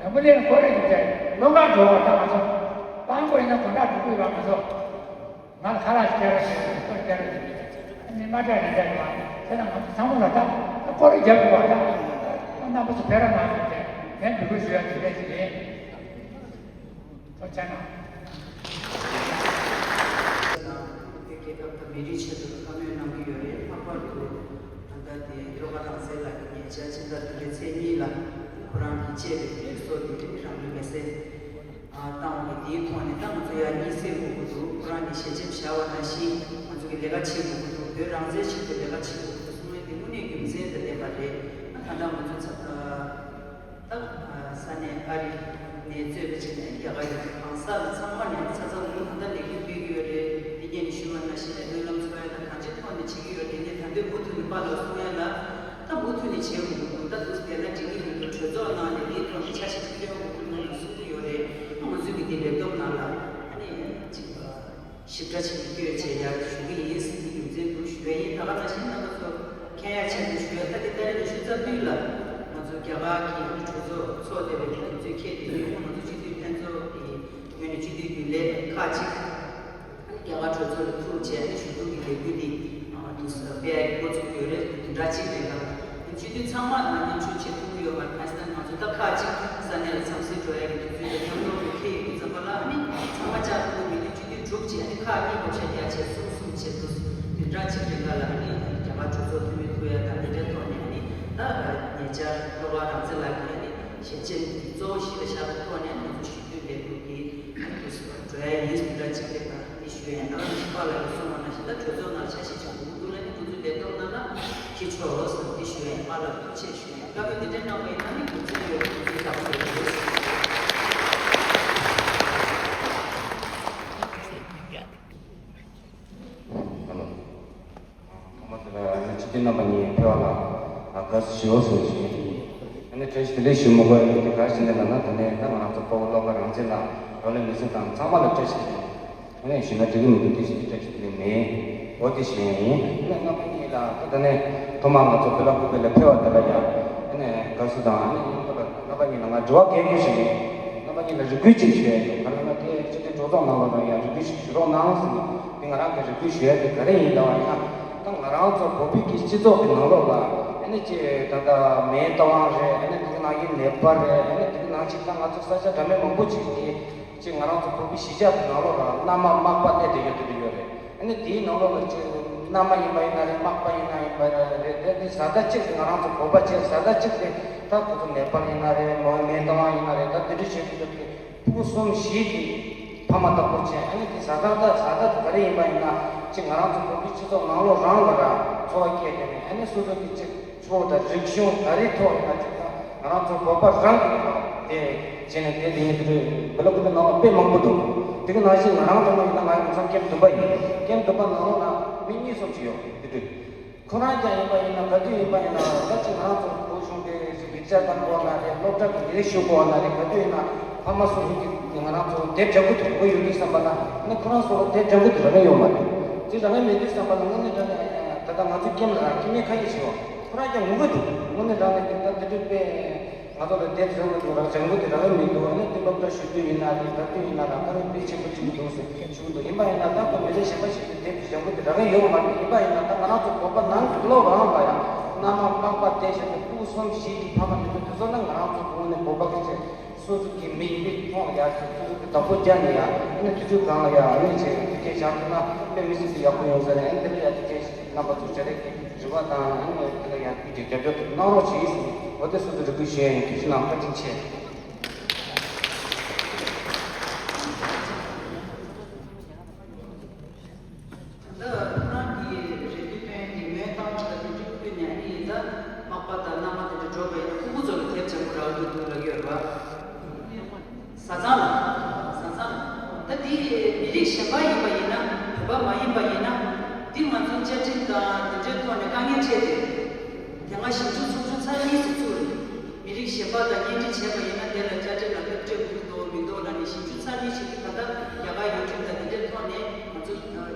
བོན་པོ་ལས་ཁོ་རེ་གི་ཚེ་བློ་འགག་འགྲོ་བ་ད་ང་ཚོ་སྤང་དགོས་ཡིན་ན་དགོན་བདག་འགྲོ་དགོས་པ་ང་ཚོ། ང་ལ་ཁ་ལག་ཅིག་སྟེར་རོགས་བྱེད། ཁོས་སྟེར་རོགས་བྱེད། ཨ་ནི་མ་སྤྲད་རེ་སྤྲད་རེད་བ། དེ་ན་ང་ཚོ་ཚང་མ་ལ་ད་ད་སྐོར་རེ་རྒྱབ་དགོས་བ། ད་རྣམ་པ་ཚོ་ཕེབས་རོགས་གནང་ཟེར་ཏེ་ངས་འབོད་སྐུལ་ཞུ་ཡ་དེ་འདྲས་ཅིག་ཡིན། ཐུགས་རྗེ་གནང་། བོད་རྒྱལ་ཁབ་དང་མི་རིགས་ཆེད་དུ་བཀའ་མོལ་གནང་གི་ཡོད་རེད། ལྷག་པར་དུ་ད་ལྟ་དེ་བློ་དགའ་རང་བཙན་ལགས་ཀྱི་ཉེ་ཆར་ཕྱི་ཟླ་བདུན་པའི་ཚེས་གཉིས་ལ་ཁོ་རང་གི་གཅེས་པའི་ལུས་སྲོག་དེ་རང་ལུས་མེར་སྲེག་བཏང་བ་དེའི་ཐོག་ནས་ད་ང་ཚོ་ཡར་གཉིད་སད་དགོས་ཀྱི་འདུག་ཁོ་རང་གི་ཞལ་ཆེམས་བཞག་པ་ནང་བཞིན་ང་ཚོ་གི་ལས་ཀ་བྱེད་དགོས་ཀྱི་འདུག་བོད་རང་བཙན་ཆེད་དུ་ལས་ཀ་བྱེད་དགོས་ཀྱི་འདུག་གསུང་ཡ་དེ་དངོས་གནས་རྒྱུ་མཚན་དང་ལྡན་པ་རེད། ད་ལྟ་ང་ཚོ་ཚ་ད་ས་གནས་ཨ་རི་ནས་གཙོས་པའི་བྱས་ནས་རྒྱ་གར་ཡུལ་གང་ས་ལ་ཚང་མ་ནས་ཚ་ཚ་འུར་འུར་ད་ལྟ་ལས་འགུལ་སྤེལ་གྱི་ཡོད་རེད། འདི་སྔོན་ནས་ཞུས་པ་ནང་བཞིན་ལས་སྨོན་ལམ་འཚོགས་ཡ་དང་གང་ཅིའི་ཐོག་ནས་བྱེད་ཀྱི་ཡོད་རེད། ངས་ད་ལྟ་མུ་མཐུད་ནས་པཱ་ལགས་གསུང་ཡ་ལ། ད་མུ་མཐུད་ནས་བྱེད་དགོས་ཀྱི་འདུག་ད་དུས་དེ་ལ་འགྲིག་གི་མི་འདུག་གྲོས་ཚོགས་ནང་ནས་འདིའི་ཐོག་ནས་འཆར་གཞི་ཅིག་བཏོན་དགོས་ཀྱི་འདུག་གསུང་གི་ཡོད་རེད། ང་ཚོས་ཀྱི་འདི་ལས་བསྡོམས་ནང་ལ་ཨ་ནི་ཅིག་ཞིབ་ཕྲ་ཅིག་བསྐྱོད་བྱས་ཡར་ཞུ་གི་ཡིན་ཟེར་གྱི་རྒྱུ་མཚན་འདུག་ཞུ་ཡ་ཡིན། ད་ག་ནང་བཞིན་རྣམ་པ་ཚོ་མཁྱེན་ཡ་ཆེད་དུ་ཞུ་ཡ། ད་འདི་ཏ་རིག་ཉི་ཤུ་རྩ་བདུན་ལ་ང་ཚོ་རྒྱ་གར་གྱི་གྲོས་ཚོགས་ཚོགས་བསྡད་པའི་དུས་ཚོད་ཁེལ་དུས་ཡོད། ང་ཚོ་སྤྱི་འཐུས་ལྷན་ཚོགས་ཀྱི་ངོས་ནས་སྤྱི་འཐུས་རྒྱུན་ལས་ཁག་ཅིག་རྒྱ་གར་གྲོས་ཚོགས་ལ་ཐུག་བྱས་ནས་ཞུ་གཏུག་གི་ལས་འགུལ་འདི་དུས་སུ་སྤེལ་ཡག་གི་འགོ་ཚུགས་ཡོད་རེད། བདུན་ཕྲག་གཅིག་རིང་ལ་སྤྱི་འཐུས་ཚང་མ་མཉམ་ཞུགས་བྱེད་ཐུབ་ཀྱི་ཡོད་མ་རེད། ཁ་སང་ང་ཚོ་ད་ཁག་ཅིག་ས་གནས་ལ་འཚམས་གཟིགས་འགྲོ་ཡག་གི་དུས་ཚོད་དང་མཉམ་དུ་འཁེལ་ཡོད་དུས་ཙམ་པ་ལ་ཨ་ནི་ཚང་མ་བཅར་ཐུབ་མི་འདུག་སྤྱི་འཐུས་དྲུག་བྱས་ཨ་ནི་ཁག་གཉིས་པ་བྱས་བརྒྱ་བྱས་གསུམ་གསུམ་བྱས་འདུག་བདུན་ཕྲག་གཅིག་རིང་ལ་ཨ་ནི་རྒྱ་གར་གྲོས་ཚོགས་འཐུས་མི་ཐུག་ཡག་དང་དེ་འདྲའི་ཐོག་ནས་ཨ་ནི་ད་ཉེ་ཆར་བློ་དགའ་རང་བཙན་ལགས་ཀྱིས་ཨ་ནི་ཞལ་ཆེམས་གཙོ་བོ་གཞི་ལ་བཞག་པའི་ཐོག་ནས་ང་ཚོ་ཞུ་གཏུག་ལས་འགུལ་འདི་འགྲོ་ཡ་ཡིན་ཟེར་འདྲ་ཅིག་རེད། ད་འདི་ཞུ་ཡ་ཡིན། ད་ང་ཚོ་པཱ་ལགས་ཀྱིས་གསུངས་པ་ནང་བཞིན་ད་གྲོས་ཚོགས་ནང་འཆར་གཞི་ཅིག་འདུག་འདུག་ལ་ནི་ང་ཚོས་ལས་བསྡོམས་གནང་ན་འཁྱེར་ཆོག་ཟེར་འདི་ཞུ་ཡ་ཡིན། པཱ་ལགས་ཐུགས་རྗེ་ཆེ་ཞུ་ཡ་ཡིན། བཀའ་མོལ་འདི་འདྲ་གནང་བ་ཡིན་ན་ནི་ང་ཚོས་ཡོད་ང་ཚོས་ལགས་སོ་ཡོད། ཐོག་མ་དེ་ལ་ཨ་ནི་སྤྱི་འཐུས་རྣམ་པ་གཉིས་ཕེབས་པ་ལ་དགའ་བསུ་ཞུ་བ་སོགས་ཞུ་ཡིན། ཨ་ནི་བཀྲ་ཤིས་བདེ་ལེགས་ཞུ་མི་དགོས་ཡོད་དེ་ག་རེ་ཞིག་འདི་ལབ་ན་ད་ནས་ད་ང་ཚོ་སྤོ་བོ་བློ་དགའ་རང་བཙན་དང་རོ་ལས་མི་སེར་དང་ཚང་མ་ལ་བཀྲ་ཤིས་བདེ་ལེགས། ཨ་ནི་ཞུ་ན་འགྲིག་གི་མི་འདུག་དེ་ཞིག་བཀྲ་ཤིས་བདེ་ལེགས་མེད། འོ་དེ་ཞུ་ཡིན། ཨ་ནི་རྣམ་པ་གཉིས་ལ་ད་ནས་ཐོག་མར་ང་ཚོ་བོད་ལ་ཁུག་པའི་ལ་ཕེབས་པ་དེ་ལ་ཡང་ཨ་ནི་དགའ་བསུ་དང་ཨ་ནི་རྣམ་པ་ལ་རྣམ་པ་གཉིས་ལ་ང་དྲི་བ་གལ་ཆེན་ཞིག་ཡོད། རྣམ་པ་གཉིས་ལ་རེ་སྐུལ་ཅིག་ཞུ་ཡ་ཡོད། ག་རེ་ལབ་ན་དེ་སྤྱི་འཐུས་གྲོས་ཚོགས་ནང་ལོགས་ལ་ཡང་རེ་སྐུལ་ཞིག་ཞུ་རོགས་གནང་ཟེར་ནས་དེ་ང་རང་གི་རེ་སྐུལ་ཞུ་ཡ་དེ་ག་རེ་ཡིན་ལབ་པ་ཡིན་ན། ད་ང་རང་ཚོ་བོད་པའི་གི་སྤྱི་ཚོགས་ཀྱི་ནང་ལོགས་ལ་ཨ་ནི་ཅིག་ད་ལྟ་མེའི་རྟ་དབང་རེད། ཨ་ནི་དེ་གི་ནང་བཞིན་ནེ་པཱལ་རེད། ཨ་ནི་དེ་གི་ནང་བཞིན་ད་ང་ཚོ་ས་ཆ་འདྲ་མིན་མང་པོ་ཅིག་གི་ཅིག་ང་རང་ཚོ་བོད་པའི་གཞིས་ཆགས་ཀྱི་ནང་ལོགས་ལ་མནའ་མ་མག་པ་གནས་བསྡད་ཡོད་དེ་འདྲ་ཡོད་རེད། ཨ་ནི་དེའི་ནང་ལོགས་ལ་ཅིག་མནའ་མ་ཡིན་པ་ཡིན་ན་རེད། མག་པ་ཡིན་ན་ཡིན་པ་རེད། དེ་དེ་བཟའ་ཟླ་གཅིག་རེད། ང་རང་ཚོ་བོད་པ་བྱས་བཟའ་ཟླ་གཅིག་རེད། ད་ཁོ་ཚོ་ནེ་པཱལ་ཡིན་ན་རེད། མོ་མེའི་རྟ་དབང་ཡིན་ན་རེད། ད་དེ་འདྲ་བྱེད་དུས་སྐབས་ཀྱི་ཕྲུ་གུ་གསུམ་བཞི་གི་ཕ་མ་ལྟ་བུ་བྱས། ཨ་ནི་དེ་བཟའ་ཟླ་ད་བཟའ་ཟླ་དེ་ག་རེ་ཡིན་པ་ཡིན་ན་ཅིག་ང་རང་ཚོ་བོད་པའི་སྤྱི་ཚོགས་ནང་ལོགས་རང་ལ་ར་འཚོ་བ་སྐྱེལ་དེ་ནས་ཨ་ནི་སོ་སོ་གི་ཅིག་ཆོས་དང་རིག་གཞུང་ག་རེ་ཐོག་ཡིན་ན་ཅིག་ད་ང་རང་ཚོ་བོད་པ་རང་གི་དེ་བྱས་ནས་དེ་དེ་ཡིན་དུས་བོད་ལ་ཁུག་པའི་ནང་ལ་དཔེ་མང་པོ་འདུག་དེ་གི་ནང་བཞིན་ང་རང་ཚོ་ཡིན་ན་ང་ཡང་མཚམས་ཀེམ་བདུན་པ་ཡིན། ཀེམ་བདུན་པ་ནང་ལོགས་ན་མི་གཉིས་གསུམ་ཅིག་ཡོད་དེ་དུས། ཁོ་རང་ཀྱང་ཡིན་པ་ཡིན་ན་ག་དུས་ཡིན་པ་ཡིན་ན་ད་ཅིག་ང་རང་ཚོ་བོད་གཞུང་གི་ལེགས་ཆ་བཏང་དགོས་ན་རེད། སློབ་གྲྭ་གི་ལས་ཞུགས་དགོས་ན་རེད། ག་དུས་ཡིན་ན་ ཕ་མ་སོ་སོ་གིས་ང་རང་ཚོ་དེབ་ལྗང་ཁུ་དེ་དགོས་ཡོད་དུས་བསམ་པ་ན་ནི་ཁོ་རང་ཚོ་ལ་དེབ་ལྗང་ཁུ་དེ་རག་གི་ཡོད་མ་རེད། དེ་རག་གི་མེད་དུས་བསམ་པ་ན་དངོས་གནས་དྲང་གནས་ད་ལྟ་ང་ཚོའི་ཀེམ་ལ་ཀེམ་མེད་ཁ་ཡིག་བྱེད་བ་ཁོ་རང་ཀྱང་ངུ་གི་འདུག་དངོས་གནས་དྲང་གནས་དེ་ད་དེ་དུས་དཔེ་ང་ཚོ་ལ་དེབ་བཟོས་མི་འདུག་རག་ལྗང་ཁུ་དེ་རག་གི་མི་འདུག་ཨ་ནི་དེ་སློབ་གྲྭ་ཞུགས་དུས་ཡིན་ན་རེད། ད་དུས་ཡིན་ན་རག་ཁ་རེ་དཔེ་ཆེན་པོ་ཅིག་འདུག་ཟེར་ཞུ་གི་འདུག་ཡིན་པ་ཡིན་ན་ད་ཁོ་མི་རེ་གཞན་པ་ཞིག་གི་དེབ་ལྗང་ཁུ་དེ་རག་གི་ཡོད་མ་རེད། ཡིན་པ་ཡིན་ན་ད་ང་རང་ཚོ་བོད་པ་ནང་གི་སློབ་རང་ལ་ཡང་མནའ་མ་རྨག་པ་དེ་བཞིན་དུ་སྤུ་གུ་གསུམ་བཞི་གི་ཕ་མ་མི་འདུག་དེ་ཚོ་ནི་ང་རང་ཚོ་གོང་ནས་བོད་པ་གི་ཆེད། སོ་སོ་གི་མི་ཡིན་པའི་ཐོག་ལ་ཡ་སོ་སོ་གི་བདག་པོ་རྒྱག་ནས་ཡ་ཨ་ནི་དུས་ཚོད་གང་ལ་ཡ་ཨ་ནི་བྱས་དེ་གས་བཞག་ཐུབ་ན་དཔེ་མི་སྲིད་དུ་ཡག་པོ་ཡོང་ས་རེད། ཨ་ནི་དེ་ལ་ཡ་དེ་གས་རྣམ་པ་ཚོ་བྱ་རེད་ཀྱི་རེ་བ་དང་ཨ་ནི་དེ་ལ་ཡ་དེ་གས་རྒྱབ་སྐྱོར་གནང་རོགས་བྱེད། འོ་དེ་སོ་སོ་རེ་སྐུལ་ཞུ་ཡ་ཡིན། ཐུགས་རྗེ་གནང་། བཀའ་དྲིན་ཆེ། ད་ལྟ་ཁོ་རང་གི་རེ་འདུན་བཏོན་ཡ་གི་མོས་བཏང་ད་དེ་འདྲ་ཕུལ་ནས་ཨ་ནི་ད་མག་པ་དང་མནའ་མ་དེ་འདྲ་འགྲོ་བའི་ཕྲུ་གུ་ཚོ་ལ་དེབ་ཆེན་པོ་རག་གི་འདུག་ལབ་ཡོད་རེད་བ། བཟའ་ཚང་ལ། བཟའ་ཚང་ལ། ད་འདི་མི་རིགས་གཞན་པ་ཡིན་པ་ཡིན་ན་བོད་པ་མ་ཡིན་པ་ཡིན་ན་འདི་ང་ཚོ་བཅའ་ཁྲིམས་དང་དེ་འདྲའི་ཐོག་ནས་དཀའ་ངལ་འཕྲད་དེ། དེ་སྔ་ཞིབ་འཇུག་ཚོགས་ཆུང་ཚར་གཉིས་སུ་ཚུགས་རེད། མི་རིགས་གཞན་པ་དང་གཉེན་སྒྲིག་བྱས་པ་ཡིན་ན་དེ་ལ་བཅའ་ཁྲིམས་ལག་ལེན་སྤྲད་དགོས་ཀྱི་འདུག་མི་འདུག་ལབ་ནས་ཞིབ་འཇུག་ཚར་གཉིས་བྱེད་ཀྱི། ད་ལྟ་རྒྱ་གར་ཡུལ་ཁྲིམས་དང་དེ་འདྲའི་ཐོག་ནས་ང་ཚོ་སྒྲིག་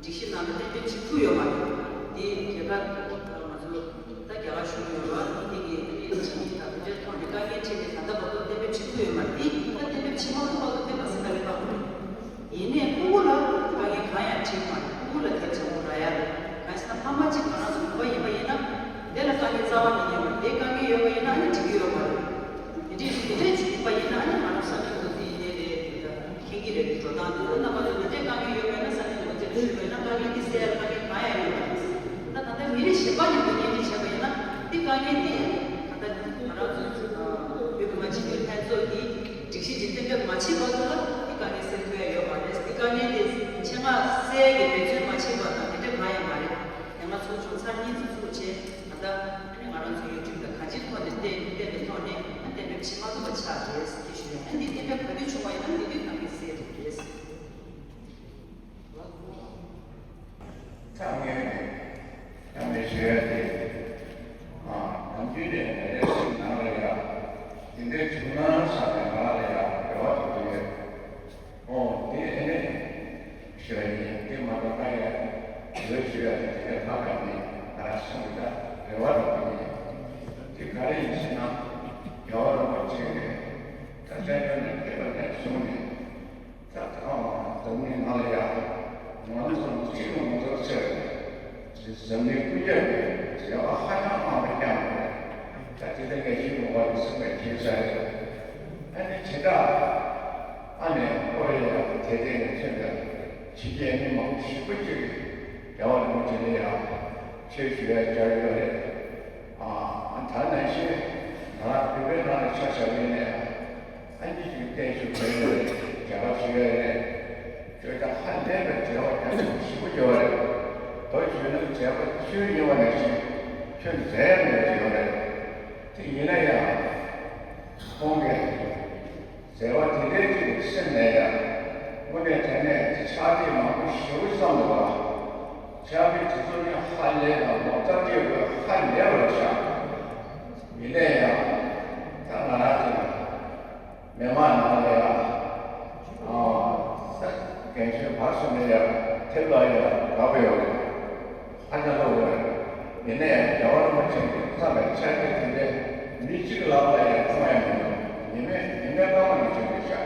གཞི་ནང་ལ་གཏན་འབེབས་བྱེད་ཐུབ་ཡོད་མ་རེད། དེ་རྒྱ་གར་ང་ཚོ་ད་རྒྱ་གར་གཞུང་ཡོད་པ་དེ་གི་ཨ་ནི་ཕྱི་མི་དང་དེ་འདྲའི་ཐོག་ནས་དཀའ་ངལ་འཕྲད་ནས་ད་ལྟ་བར་དུ་གཏན་འབེབས་བྱེད་ཐུབ་ཡོད་མ་རེད། དེ་ད་གཏན་འབེབས་བྱེད་མ་ཐུབ་བར་དུ་དེ་མ་ཟིན་ན་ལས་ཀ་དགོས་རེད། ཡིན་ནའི་ཕྲུ་གུ་ལ་དཀའ་ངལ་གང་ཡང་འཕྲད་མ་རེད། ཕྲུ་གུ་ལ་དེབ་ཆེན་པོ་རག་ཡ་རེད། གང་ཟེར་ན་ཕ་མ་གཅིག་ང་རང་ཚོ་བོད་པ་ཡིན་པ་ཡིན་ན་དེ་ལ་དཀའ་ངལ་རྩ་བ་ནས་ཡོད་མ་རེད། དེ་དཀའ་ངལ་ཡོད་པ་ཡིན་ན་ཨ་ནི་འགྲིག་གི་ཡོད་མ་རེད། དེ་འདྲའི་དེ་འདྲའི་བྱུང་པ་ཡིན་ན་ཨ་ནི་ང་རང་ས་གནས་འགོ་འཛིན་ཡིན་ནའི་རེད། མཁྱེན་གྱི་རེད། འགྲོ་སྟངས་དེ་ཚོ་རྣམ་པ་ཚོ་དེ་འདྲའི་དཀའ་ངལ་ཡོད་པ་ཡིན་ན་ས་གནས་འགོ་འཛིན་ཞུས་པ་ཡིན་ན་དཀའ་ངལ་དེ་སེལ་ཡ་དཀའ་ངལ་གང་ཡང་ཡོད་མ་རེད། ད་ད་ལྟ་མི་རིགས་གཞན་པ་ནས་འགོ་འཛིན་བྱས་པ་ཡིན་ན་དེ་དཀའ་ངལ་དེ་ད་ལྟ་ང་རང་ཚོ་བོད་ཀྱི་མ་བྱན་པའི་ལྷན་ཚོགས་ཀྱི་སྒྲིག་གཞི་དེ་གཏན་འབེབས་མ་བྱས་བར་དུ་ལ་འདི་དཀའ་ངལ་སེལ་ཐུབ་ཡ་ཡོད་མ་རེད། འདི་དཀའ་ངལ་དེ་ཆེད་མངགས་སེལ་གྱི་འབད་བརྩོན་མ་བྱས་པ་དང་དེ་འདྲ་གང་ཡང་མ་རེད། ཡང་ང་ཚོ་ཚོགས་ཆུང་ཚར་གཉིས་ཙམ་ཚུགས་བྱས་ད་ལྟ་ཨ་ནི་ང་རང་ཚོ་ཡུལ་ཁྲིམས་དང་གང་ཅིའི་ཐོག་ནས་བལྟས་བལྟས་པའི་ཐོག་ནས་ཨ་གཏན་འབེབས་བྱེད་མ་ཐུབ་པ་ཆགས་རེད་ཅེས་ཞུ་ཡ། ཨ་འདི་གཏན་འབེབས་ག་དུས་བྱུང་བ་ཡིན་ན་འདི་དུས་དཀའ་ངལ་སེལ་ཐུབ་རེད། ཚང་མས་ཀྱང་ནས་ཞུ་ཡ་དེ། ནམ་རྒྱུན་ནས་ངའི་སེམས་ནང་ལ་ཡ། དེ་འདྲའི་བྱུང་ན་བསམ་ནས་ང་ལ་ཡ་རེ་བ་ཐོག་ཏུ་ཡོད། ཨོ་དེ་ཨེ་ནས་ཞུ་ཡ་ཡིན། དེ་མ་གཏོགས་ད་ཡ་ཞུ་ཡ་ཞུ་ཡ་དེ་དེ་འདྲའི་ལྷག་པ་ཡིན་ང་རང་སེམས་ལ་རེ་བ་ཐོག་ཏུ་ཡོད། དེ་ག་རེ་ཡིན་ཟེར་ན་རྒྱལ་བ་རིན་པོ་ཆེ་ནས་ད་བཙན་བྱོལ་ནས་ཕེབས་པ་ནས་བཟུང་ནས། ད་ཐང་འཛམ་གླིང་ནང་ལ་ཡ། ང་ཚོ་ཚང་མ་གཅིག་ལ་ངོ་མཚར་ཆེ་བ་རེད། འཛམ་གླིང་ཀུན་ཁྱབ་ཀྱི་མཛད་པ་ཧ་ཅང་མང་པོ་བསྐྱངས་པ་རེད། ད་དེ་ལྟ་ངས་ཤེས་དགོས་པ་རེད་བསམ་པའི་དྲན་ས་རེད། ཨ་ནི་དེ་དག་ཨ་ནི་ཨོ་རེད་ཡ་དེ་དེ་ནས་ཐོན་པའི་ཕྱི་རྒྱལ་མི་མང་པོ་ཞེ་པོ་ཅིག་རྒྱལ་བ་རིན་པོ་ཆེ་ལ་ཡ་ཆོས་ཞུ་ཡ་བཅར་ཡོད་རེད། ཨ་ད་ནང་བཞིན་ང་རང་བོད་པའི་ནང་ལ་ཆ་བཞག་པ་ཡིན་ན་ཡང་། ཨ་ནི་ཅིག་བརྟན་བཞུགས་བྱས་ཡོད་རེད། མཇལ་ཁ་ཞུས་ཡོད་རེད། ཆོས་ད་ཧ་ལས་པའི་བྱ་བ་རྒྱ་ཆེན་པོ་ཞེ་པོ་བྱས་པ་རེད། མདོ་བྱས་ན་མཛད་པ་ཆོས་ཉིད་པ་ནང་བཞིན་ཁྱོན་ནས་མཛད་ཡ་མེད་པ་ཅིག་ཡོད་རེད། དེ་ཡིན་ན་ཡང་ཁོང་གིས་མཛད་པ་དེ་འདྲའི་ཅིག་སེམས་ནས་ཡང་དངོས་གནས་དྲང་གནས་ཕྱག་རྗེས་མང་པོ་ཞེ་པོ་བསམ་འདུག་པ། ཕྱག་དཔེ་དེ་ཚོ་ནི་ཧ་ལས་དང་ལོ་ལྟར་སྐྱེས་པའི་ཧ་ལས་པར་བཞག་ཡིན་ནའི་ཡང་ད་ང་རང་ཚོ་མི་མང་ནང་ལ་ཡང་ཨ་ས་རྒན་གཞོན་བར་གསུམ་ལ་ཡང་ཐེབས་ལ་ཡང་དགའ་པོ་ཡོད་རེད། ཧ་ཅང་སླ་པོ་རེད། ཡིན་ནའི་ཡང་རྒྱལ་བ་རིན་པོ་ཆེ་གིས་བརྩམས་པའི་ཕྱག་དཔེ་དེ་འདྲའི་མི་གཅིག་ལག་ལ་ཡང་མཐོང་ཡ་མི་འདུག་ཉི་མའི་ཉི་མའི་སྐར་མ་ནང་བཞིན་རེད་ཤག་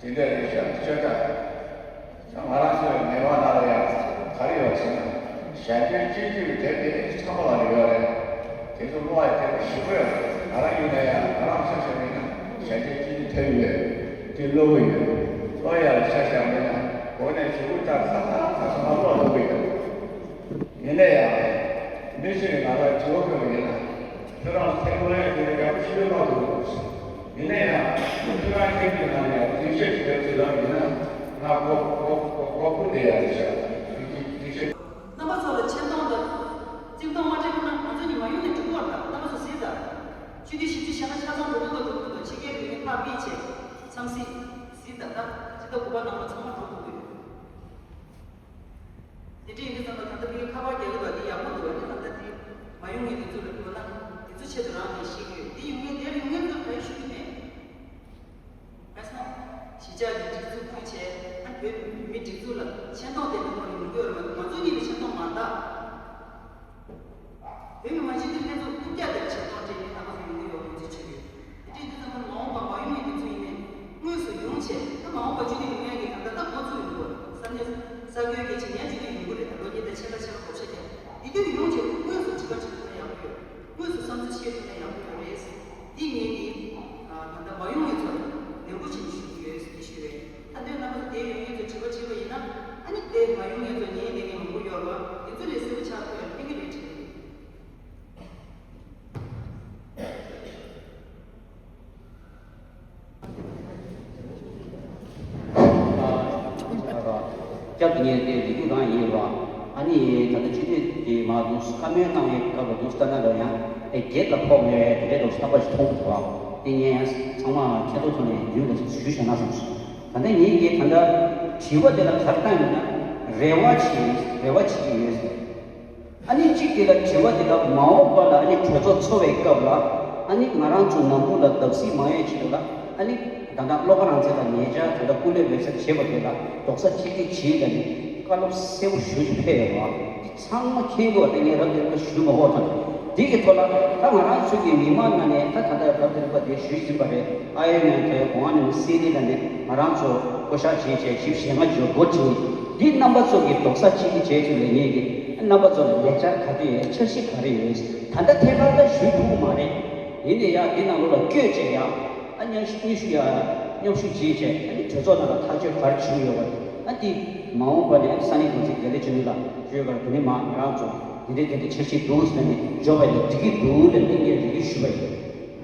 དེ་འདྲ་རེད་ཤག་ཆོས་ད། ང་རང་ཚོའི་མི་མང་ནང་ལ་ཡང་ག་རེ་ཡོད་ཟེར་ན། གཞན་དོན་གཅེས་འཛིན་གྱི་དེབ་དེ་ཚང་མ་ལ་ཡོད་རེད། དེ་ཚོ་ཀློག་ཡ་དེབ་ཞེ་པོ་ཡོད་རེད། ང་རང་ཡིན་ན་ཡང་ང་རང་ཆ་བཞག་པ་ཡིན་ན་གཞན་དོན་གཅེས་འཛིན་དེབ་ཡོད། དེ་ཀློག་གི་ཡོད། ཀློག་ཡ་ལ་ཆ་བཞག་པ་ཡིན་ན་འོ་ནས་ཞེ་པོ་ལྟར་ཁ་ཁ་ཁ་ཁ་ང་ཀློག་ཐུབ་ཀྱི་ཡོད། ཡིན་ན་ཡང་། མི་ཞིག་གིས་ང་ལ་དྲི་བ་བཀོད་པ་ཡིན་ན། ཁྱོད་རང་ཐེག་པ་ལ་དེ་འདྲ་ཡག་པོ་ཞིག་ཡོད་མ་འདུག་ཡིན་ན་ཡང་ཁྱོད་རང་ཁྱིམ་གྱི་ནང་ནས་སྡིངས་ཆ་ཞིག་ཡོད་ཚུལ་ལབ་ཡིན་ན་ང་མགོ་མགོ་མགོ་མགོ་སྒུར་བསྡད་ཡ་རེད་ཤག་སྡིངས་ཆ། རྣམ་པ་ཚོ་ལ་ཆེ་མཐོང་དང་བརྩི་མཐོང་མ་སྤྲད་པ་ན་ང་ཚོ་ཉི་མ་ཡོང་ནས་འགྲོ་བར་གདའ། རྣམ་པ་ཚོ་གཟིགས་དང་། སྤྱི་འཐུས་བཞི་བཅུ་ཞེ་ལྔ་ཆ་ཚང་འགྲོ་གི་འདུག་འགྲོ་གི་འདུག་ཕྱི་རྒྱལ་ལ་ཡོད་མཁན་ཕར་ཕུད་བྱས་འཚམས་གཟིགས་གཟིགས་དང་། ད་སྤྱི་ཟླ་དགུ་པ་ནང་ལ་ཚང་མ་འགྲོ་དགོས་ཀྱི་ཡོད། དེ་འདྲ་ཡིན་དུས་ཙམ་ལ་ད་ལྟ་ཕ་གིར་ཁ་པར་རྒྱག་གི་འདུག་དེ་ཡག་པོ་འདུག་ཨ་ནི་ད་ལྟ་དེ་མ་ཡོང་མཁན་དེ་ཚོ་ལ་དགོས་ན་དེ་ཚོ་ཆེད་དུ་རང་ནས་ཤེས་ཀྱི་ཡོད། དེ་ཡོང་མཁན་དེ་ཡོང་མཁན་ཚོར་ག་རེ་ཞུ་གི་མེད། བོད་མི་སྒྲིག་འཛུགས་ལ་ཆེ་མཐོང་དེ་འདྲ་ཁོ་ནས་མི་དགོས་རེད་མ་གཏོགས། ང་ཚོ་གཉིས་ལ་ཆེ་མཐོང་མ་རེད། བོད་མི་མང་སྤྱི་འཐུས་ལྷན་ཚོགས་རྐུབ་བཀྱག་དེར་ཆེ་མཐོང་སྤྲད་ནས་ད་ག་ཚོད་ཡོང་གི་ཡོད་ངོས་འཛིན་བྱེད་ཀྱི་ཡོད། དེ་འདྲའི་དུས་ཙམ་པར་མ་འོངས་པ་མ་ཡོང་ཡག་དུས་ཚོད་ཡིན་ནའི་དངོས་སུ་ཡོང་བྱས། ད་མ་འོངས་པ་སྤྱི་འཐུས་ཡོང་ཡག་གི་གང་ལྟར་ད་འགོ་ཚུགས་ཡོང་གི་རེད། ས་གནས་ས་ཁུལ་གྱི་ཆེད་ཡང་སྤྱི་འཐུས་ཡོང་གི་རེད། ད་ལོ་གཉིས་དང་ཕྱེད་ཀ་ཕྱེད་ཀ་བགོ་བཤའ་རྒྱག་དེ་དུས་ཡོང་བྱས་དངོས་སུ་དྲི་བ་དྲི་ཐུབ་ན་ཡག་པོ་ཡོད། དངོས་སུ་བསམ་ཚུལ་བཤད་ཐུབ་ན་ཡག་པོ་ཡོད་རེད། འདི་ངེད་ཀྱིས་ད་ལྟ་མ་ཡོང་བའི་ཚོར་ནན་པོ་བྱས་ནས་ཞུ་གི་ཡོད་ཟེར་ཞུ་བས། ད་དོན་རྣམ་པ་དེ་ཡོང་མཁན་ཚོས་དྲི་བ་དྲིས་པ་ཡིན་ན། ཨ་ནི་དེ་མ་ཡོང་མཁན་ཚོ་ཉན་བསྡད་མཁན་མང་པོ་ཡོད་རེད་བ། དེ་ཚོ་ལས་གསལ་པོ་ཆགས་ཐུབ་ཡ་ཕན་གྱི་རེད་དྲན་གྱི་འདུག་སྐྱབས་དེ་ངས་དེ་རེ་སྐུལ་རང་ཡིན་རོགས། ཨ་ནི་ད་ལྟ་སྤྱི་འཐུས་དེ་མ་འདུག་བཀའ་མོལ་གནང་བའི་སྐབས་ལ་འདུག་ལྟ་ན་ལ་ཡང་ཨེ་སྒེར་ལ་ཕོག་མེད་པའི་དེ་འདྲའི་འདུག་བསམ་པ་ཞིག་མཐོང་གི་འདུག་དེ་ངས་ཡང་ཚང་མ་མཁྱེན་རྟོགས་ཐོག་ནས་མདུན་ལ་ཞུས་བཞག་ན་བསམ་སོང་། ད་ལྟ་ངེད་ཀྱིས་ད་ལྟ་དྲི་བ་དེ་ལ་ག་རེ་བཏང་ཡོད་ན། རེ་བ་བྱེད་རེ་བ་བྱེད་ཀྱི་ཡོད་ཟེར། ཨ་ནི་གཅིག་དེ་ལ་དྲི་བ་དེ་དག་མ་འོངས་པ་ལ་ཨ་ནི་གྲོས་ཚོགས་འཚོགས་པའི་སྐབས་ལ་ཨ་ནི་ང་རང་ཚོ་ནང་ཁུལ་ལ་བརྡབ་གསིག་མ་ཡོང་ཆེད་དུ་ལ་ཨ་ནི་ད་ལྟ་བློ་དགའ་རང་བཙན་ལ་ཉེ་ཆར་ད་ལྟ་སྐུ་ལས་མེད་སར་བྱས་པ་དེ་ལ་རྡོག་རྩ་གཅིག་སྒྲིལ་བྱེད་ལ་ནི་བཀའ་སློབ་གསལ་པོ་ཞུ་ཞུ་ཕེབས་ཡོད་པ་འདི་ཚང་མ་མཁྱེན་དགོས་པ་དེ་ངས་རབ་དེ་རིམ་པ་ཞུ་མ་དགོས་དང་། འདི་གི་ཐོག་ལ་ད་ང་རང་ཚོ་གི་མི་མང་ནང་ནས་ད་ད་ལྟ་རབ་དེ་རིམ་པ་དེ་ཞུས་ཟིན་པ་རེད། ཨ་ཡོད་ནས་དེ་གོང་ནས་སྲིད་ནི་ལ་ནས་ང་རང་ཚོ་བསྐོ་བཞག་བྱས་བྱས་བཞི་བཅུ་ཞེ་ལྔ་འགོ་ཁྲིད་ནི། འདི་རྣམ་པ་ཚོ་གི་རྡོག་རྩ་གཅིག་སྒྲིལ་བྱས་ཚུལ་ལས་ངེས་ཀྱི་རྣམ་པ་ཚོ་ལ་ལས་འཆར་ག་རེ་ཡོད། འཆར་གཞི་ག་རེ་ཡོད། ད་ལྟ་ཐད་ཀར་ད་ཞུ་ཐུབ་ཀྱི་མ་རེད། ཡིན་ནའི་ཡང་འདི་ནང་ལོགས་ལ་བསྐྱོད་བྱས་ཡང་ཨ་མཉམ་ཞུགས་མཉམ་ཞུགས་ཡ་མཉམ་ཞུགས་བྱས་བྱས་ཨ་ནི་གྲོས་ཚོགས་ནང་ལ་ཐག་གཅོད་ག་རེ་བྱུང་ཡོད་པ་ཨ་འདི་མ་འོངས་པ་ནས་ས་གནས་འགོ་འཛིན་དགེ་ལེགས་ཆོས་སྒྲོན་ལགས་བརྗོད་པར་དེ་ནི་མ་ང་རང་ཚོ་འདི་འདྲའི་དེ་འདྲའི་འཆར་གཞི་འདུག་ཟེར་ནས་འཇོག་པ་ལས་འགྲིག་གི་འདུག་ལབ་ནས་ངས་རེ་སྐུལ་ཞུས་པ་ཡིན།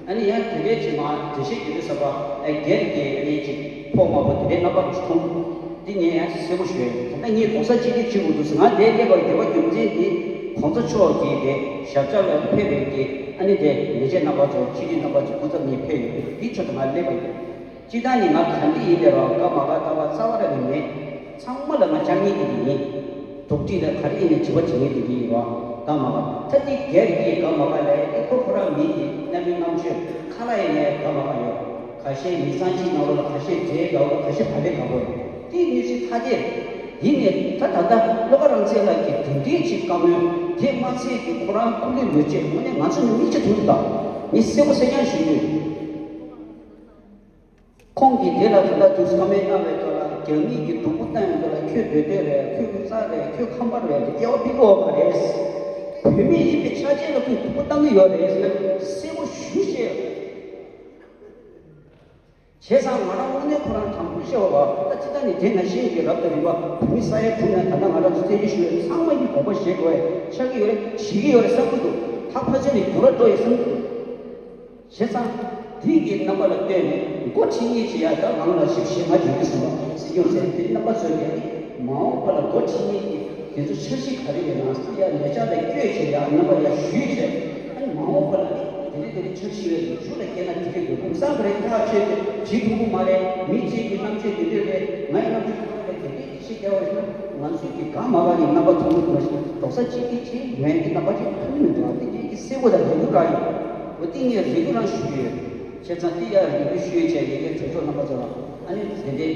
ཨ་ནི་ཡང་དེ་འདྲའི་ཅིག་མ་འགྲེལ་བཤད་རྒྱག་དུས་ཙམ་པ་ཨ་སྒེར་གྱི་ཨ་ནི་ཅིག་ཕོག་མ་ཕོག་དེ་འདྲའི་རྣམ་པ་མཐོང་། འདི་ངས་ཡང་གསལ་པོ་ཞུ་ཡ་ཡིན། ད་ལྟ་ངས་རྡོག་རྩ་གཅིག་སྒྲིལ་བྱེད་དགོས་འདུག་ཟེར། ང་འདིར་སླེབས་པར་འདོད་པ་རྒྱུ་མཚན་འདི་གོང་ས་མཆོག་གིས་དེ་ཞབས་བཅར་ལ་ཕེབས་པའི་གི་ཨ་ནི་དེ་ལས་བྱེད་རྣམ་པ་ཚོ་སྤྱི་འཐུས་རྣམ་པ་ཚོ་སྐུ་ཚབ་གཉིས་ཕེབས་ཡོད། འདི་ཆེད་དུ་ང་སླེབས་པ་ཡིན། སྤྱིར་བཏང་ནི་ང་ག་འདྲ་ཡིན་པའི་རོགས་དགའ་མ་དགའ་ལྟ་བ་རྩ་བ་རང་ནས་མེད། ཚང་མ་ལ་ང་བཅར་མཁན་དེ་འདྲ་ཡིན། དོགས་འདྲི་ལ་ག་རེ་ཡིན་ནའི་དྲི་བ་དྲི་མཁན་དེ་འདྲ་ཡིན་རོགས་དགའ་མ་དགའ། ད་འདི་སྒེར་གྱི་དགའ་མ་དགའ་ལས་ཨེ་ཁོ་ཁོ་རང་མི་གི་རྣམ་སྨིན་རྣམ་དཔྱོད་ཁ་ལ་ཡིན་ནའི་དགའ་མ་དགའ་ཡོད། ཁ་ཤས་མི་ཚང་གཅིག་ནང་ལོགས་ལ་ཁ་ཤས་འདྲེ་དགའ་བོ་ཁ་ཤས་བ་ལེ་དགའ་བོ་རེད། དེ་གནས་ཚུལ་ཐ་དད་རེད། ཡིན་ནའི་ད་ད་ལྟ་བློ་དགའ་རང་བཙན་ལགས་ཀྱིས་དེ་འདྲའི་ཅིག་བཀའ་མོལ་དེ་མ་ཚད་ཀྱི་ཁོ་རང་སྐུ་ལུས་མེ་མཆོད་དངོས་གནས་ང་ཚོ་ནི་མིག་ཆུ་འཐུང་གི་འདུག་ངས་གསལ་པོ་གསལ་རྐྱང་ཞུ་གི་ཡོད། ཁོང་གིས་དེ་ལ་ད་ལྟ་དུས་བཀའ་མོལ་གནང་བའི་སྐབས་ལ་རྒྱ་མི་གིས་སྡུག་པོ་བཏང་ཡོང་དུས་ལ་ཁྱོད་བོད་སྡོད་རེད། ཁྱོད་ཀུན་བཟང་རེད། ཁྱོད་ཁམས་པ་རེད། དེ་དབྱེ་བ་ཕྱེ་གི་ཡོད་མ་རེད། བོད་མི་ཡིན་པའི་ཆ་རྐྱེན་ལ་ཁོས་སྡུག་པོ་བཏང་གི་ཡོད་རེད་ཟེར་ན་གསལ་པོ་ཞུ་བཤད། བྱས་ཙང་ང་རང་དངོས་གནས་ཁོ་རང་དྲང་པོ་བཤད་པ་ད་ཅི་ལྟ་ནི་དེ་ནང་བཞིན་གྱི་རབ་དང་རིམ་པ་བོད་མི་ས་ཡ་དྲུག་ནས་ད་ལྟ་ང་རང་ཚོ་བཙན་བྱོལ་བཞུགས་ཡོད་ཚང་མ་ཡིས་དགོངས་པ་བཞེས་དགོས་ཆགས་ཀྱི་ཡོད་རེད། བྱེད་ཀྱི་ཡོད་རེད་བསམ་གྱི་འདུག་ད་ཕར་ཚུར་ནས་འགྱུར་བ་འགྲོ་ཡོད་བསམ་གྱི་འདུག་བྱས་ཙང་། དེ་གི་རྣམ་པ་ལ་ལྟོས་ནས་འགོ་ཁྲིད་མཁན་ཞིག་ཡ་ད་ནང་ལ་ཞིབ་བཤེར་མ་བྱེད་ཀྱི་སོང་བ་སྲིད་སྐྱོང་ཟེར་དེ་རྣམ་པ་ཚོས་ཀྱང་མ་འོངས་པ་ལ་འགོ་ཁྲིད་མཁན་གྱི་དེ་ཚོ་འཆར་གཞི་ག་རེ་ཡོད་ན་སྲིད་ཡ་ལས་འཆར་ལ་བསྐྱོད་བྱས་ཡ་རྣམ་པ་ཡ་ཞུས་བྱས་ཨ་ནི་མ་འོངས་པ་ལ་ནི་དེ་འདྲ་དེ་འདྲ་འཆར་གཞི་ཡོད་ཟེར་ཞུ་ལ་སྐྱེལ་ན་འགྲིག་གི་འདུག་ཁོང་བསམ་པ་རེད། ཐག་ཆོད་དེ་བྱེད་ཐུབ་ཀྱི་མ་རེད། མི་གཅིག་གི་རྣམ་དཔྱོད་དེ་འདྲ་རེད། ང་ཡི་རྣམ་དཔྱོད་ཁོ་རང་རེད། དེ་འདྲ་ཞིག་བརྒྱབ་པ་ཞིག་ན་ང་ཚོས་ཀྱི་གང་མ་གང་ཡིན་རྣམ་པ་ཐོན་གྱི་འདུག་ཞིག་རྡོག་རྩ་གཅིག་སྒྲིལ་བྱེད་མེད་ཀྱི་རྣམ་པ་ཅིག་ཐོན་གྱི་མི་འདུག་དེ་འདྲའི་གི་གསལ་པོ་དང་རེ་སྐུལ་རང་ཡོད། འོ་དེ་ངས་རེ་སྐུལ་རང་ཞུ་གི་ཡོད། བྱས་ཙང་དེ་ཡང་རེ་སྐུལ་ཞུ་ཡོད་བྱས་ངེད་ཀྱི་གྲོས་ཚོགས་རྣམ་པ་ཚོ་ལ་ཨ་ནི་དེ་འདྲའི་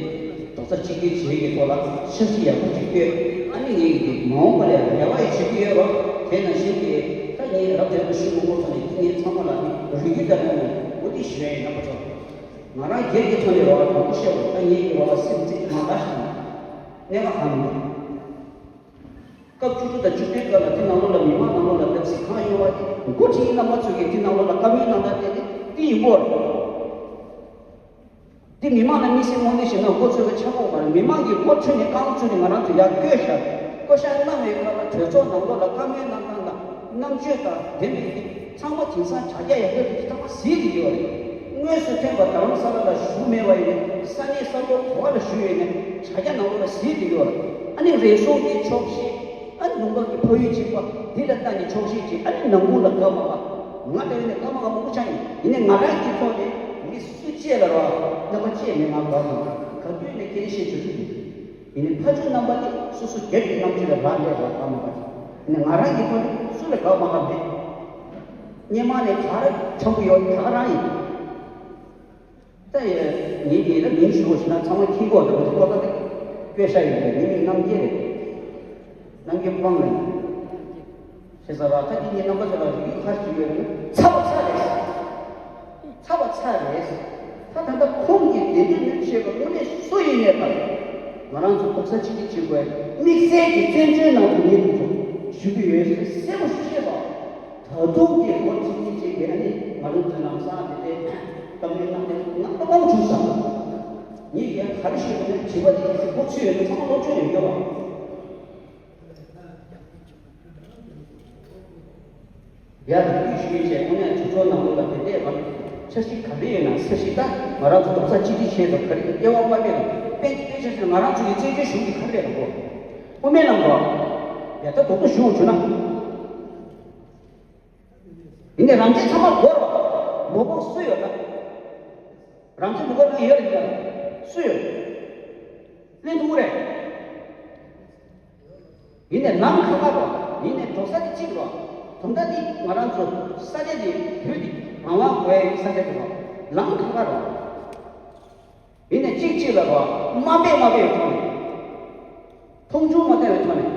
རྡོག་རྩ་གཅིག་སྒྲིལ་བྱེད་ཀྱི་ཐོག་ལ་འཆར་གཞི་ཡག་པོ་ཅིག་བཏོད་ཨ་ནི་ངེད་ཀྱི་མ་འོངས་པ་ལ་རེ་བ་ཡང་བྱེད་ཀྱི་ཡོད་རོགས། དེ་ནང་བཞིན་གྱི་ད་ངས་རབ་དེ་རིང་ཞུ་མི་དགོས་ཐོག་ནས་དེ་ངས་ཚང་མ་ལ་ནི་རེ་སྐུལ་དང་ལྷན་དུ་འོ་དེ་ཞུ་ཡ་ཡིན་རྣམ་པ་ཚོ། ང་རང་སྒེར་གྱི་ཐོག་ནས་རེ་བ་དྲང་པོ་བཤད་པ་ད་ངེད་ཀྱི་རེ་བ་སེམས་ཚིག་མ་འདའ་ཞིག་གནས་པ་གང་མིན། སྐབས་བཅུ་དྲུག་དང་བཅུ་བདུན་སྐབས་ལ་དེ་ནང་ལོགས་ལ་མི་མང་ནང་ལོགས་ལ་བརྡབ་གསིག་གང་ཡོང་བ་དེ་འགོ་ཁྲིད་རྣམ་པ་ཚོ་གིས་དེ་ནང་ལོགས་ལ་བཀའ་མོལ་གནང་སྟངས་དེ་དེ་ཡིན་པ་རེད། དེ་མི་མང་ལ་དམིགས་བསལ་དངོས་གནས་བཤད་ན་འགོ་ཚུགས་པའི་ཆག་སྒོ་མ་རེད། མི་མང་གིས་འགོ་ཁྲིད་ནས་རྐང་བཙུགས་ནས་ང་རང་ཚོ་ཡར་བསྐོས་ཤག་བསྐོ་བཞག་གནང་བའི་སྐབས་ལ་གྲོས་ཚོགས་ནང་ལོགས་ལ་བཀའ་མོལ་གནང་སྟངས་དང་རྣམ་དཔྱོད་དང་ལྡན་པའི་ཚང་མ་དེང་སང་དྲ་རྒྱ་ཡར་རྒྱས་འགྲོ་དུས་ཚང་མ་གཟིགས་ཀྱི་ཡོད་རེད། དངོས་སུ་ཐོན་པ་རྡ་རམ་ས་ལ་ལ་བཞུགས་མེད་པ་ཡིན་ནའི་ས་གནས་ས་ཐོག་ག་བ་ལ་བཞུགས་ཡོད་ནའི་དྲ་རྒྱ་ནང་ལོགས་ལ་གཟིགས་ཀྱི་ཡོད་རེད། ཨ་ནི་རེ་ཟུང་གི་ཕྱོགས་བཞི་ཨ་ནི་ལུང་པ་གི་ཕ་ཡུལ་གཅིག་པ་འདི་ལ་ལྟ་ནས་ཕྱོགས་བཞི་གཅིག་ཨ་ནི་ནང་ཁུལ་ལ་དགའ་མ་དགའ། ང་ལྟ་བུ་ནི་དགའ་མ་དགའ་མང་པོ་ཆགས་ཡིན། ཡིན་ནའི་ང་རང་གི་ཐོག་ནས་མི་སུ་གཅིག་ལ་རོགས་རྣམ་པ་གཅིག་ནས་ང་དགའ་མ་དགའ་ག་དུས་ནས་ཁས་ལེན་བྱེད་ཆོག་གི་འདུག་ཡིན་ནའི་ཕ་ཆུང་རྣམ་པ་ནི་སོ་སོ་སྒེར་གྱི་རྣམ་དཔྱོད་ལ་རག་ལས་པ་ལྟ་མ་པ་ཅིག་ཡིན་ནའི་ང་རང་གི་ཐོག་ནས་སུ་ལ་དགའ་མ་དགའ་མེད། སྔོན་མ་ནས་ག་རེ་འཆམ་པོ་ཡོད་ག་རང་ཡིན། ད་ཡ་ངེད་ཀྱིས་ད་མིང་ཞུ་དགོས་ཞེ་ན་ཚང་མ་མཁྱེན་གྱི་ཡོད་རེད་པ། ཏོག་ཏོག་རེད། དཔེ་ཤ་ཡོད་པའི་མི་མིག་རྣམ་རྒྱལ་རེད། རྣམ་རྒྱལ་དབང་རེད། ཞེས་ཟེར་བ་ད་ཀྱི་ངའི་རྣམ་པ་ཚོ་ལ་རིགས་ཁ་ཞིག་ཡོད་རེད། ཚ་བ་ཚ་རེད། ཚ་བ་ཚ་རེད། ད་ད་ལྟ་ཁོང་གིས་དེ་འདྲའི་མི་བྱེད་པ་དངོས་གནས་སུ་ཡིན་ནས་དང་། ང་རང་ཚོ་རྡོག་རྩ་གཅིག་སྒྲིལ་བྱེད་དགོས། དམིགས་བསལ་གྱི་བཙན་བྱོལ་ནང་དུ་ངེད་ཚོ་ཞུ་གི་ཡོད་ཟེར་གསལ་པོ་ཞིག་བཤད་པ། ད་དུང་གི་ལོ་གཅིག་གཉིས་ཅིག་གི་ཨ་ནི་ང་རང་ཚོའི་ལམ་སང་དེ་དེ་བཀའ་མོལ་གནང་དེ་ང་ཏོག་ཙམ་བྱུང་སོང་། ངས་ཡང་ག་རེ་ཞུས་པ་ནི་བྱིས་པ་དེ་ཡིན་སྲིད་གོ་ཚོད་ཡོད་ནི་ཚང་མ་སློབ་སྦྱོང་ཡོད་རྒྱུ་བ། ཡ་རིགས་རྒྱུད་ཞུས་བྱས་དངོས་གནས་ཚོགས་གཙོ་ནང་ལོགས་ལ་དེ་འདྲས་བ་འཆར་གཞི་ག་འདྲས་ཡོད་ན་ས་གཞི་ད་ང་རང་ཚོ་རྡོག་རྩ་གཅིག་སྒྲིལ་བྱས་ཏེ་ག་རེ་དབྱེ་བ་དམའ་བའི་ལ་དཔེ་དཔེ་ཆ་ཞིག་ང་རང་ཚོ་ཡི་བཙན་བྱོལ་གཞུང་གི་ཁ་རེད་ལ་གོ། དབུ་མའི་ལམ་གོ། ཡ་ད་རྡོག་རྡོག་ཞུ་འོང་བྱུང་ན། ཡིན་ནའི་རང་བཙན་ཚང་མ་དགོས་རོགས། མ་དགོས་སུ་ཡོད་ན། རང་བཙན་མ་དགོས་ན་ཡོད་རེད་ཀྱང་སུ་ཡོད། ལེན་ཐུབ་ཀྱི་རེད། ཡིན་ནའི་ལམ་ཁ་ཁ་རོགས། ཡིན་ནའི་འགྲོ་ས་དེ་གཅིག་རོགས། དོན་དག་འདི་ང་རང་ཚོ་ས་ཆ་འདི་བོད་འདི་རང་དབང་དགོས་ཡ་ཡིན་ས་ཆ་དེ་རོགས། ལམ་ཁ་ཁ་རོགས། ཡིན་ནའི་གཅིག་གཅིག་ལ་རོགས། དམའ་འབེབས་དམའ་འབེབས་ཐོག་ནས། མཐོང་ཆུང་མ་བསྟན་པའི་ཐོག་ནས།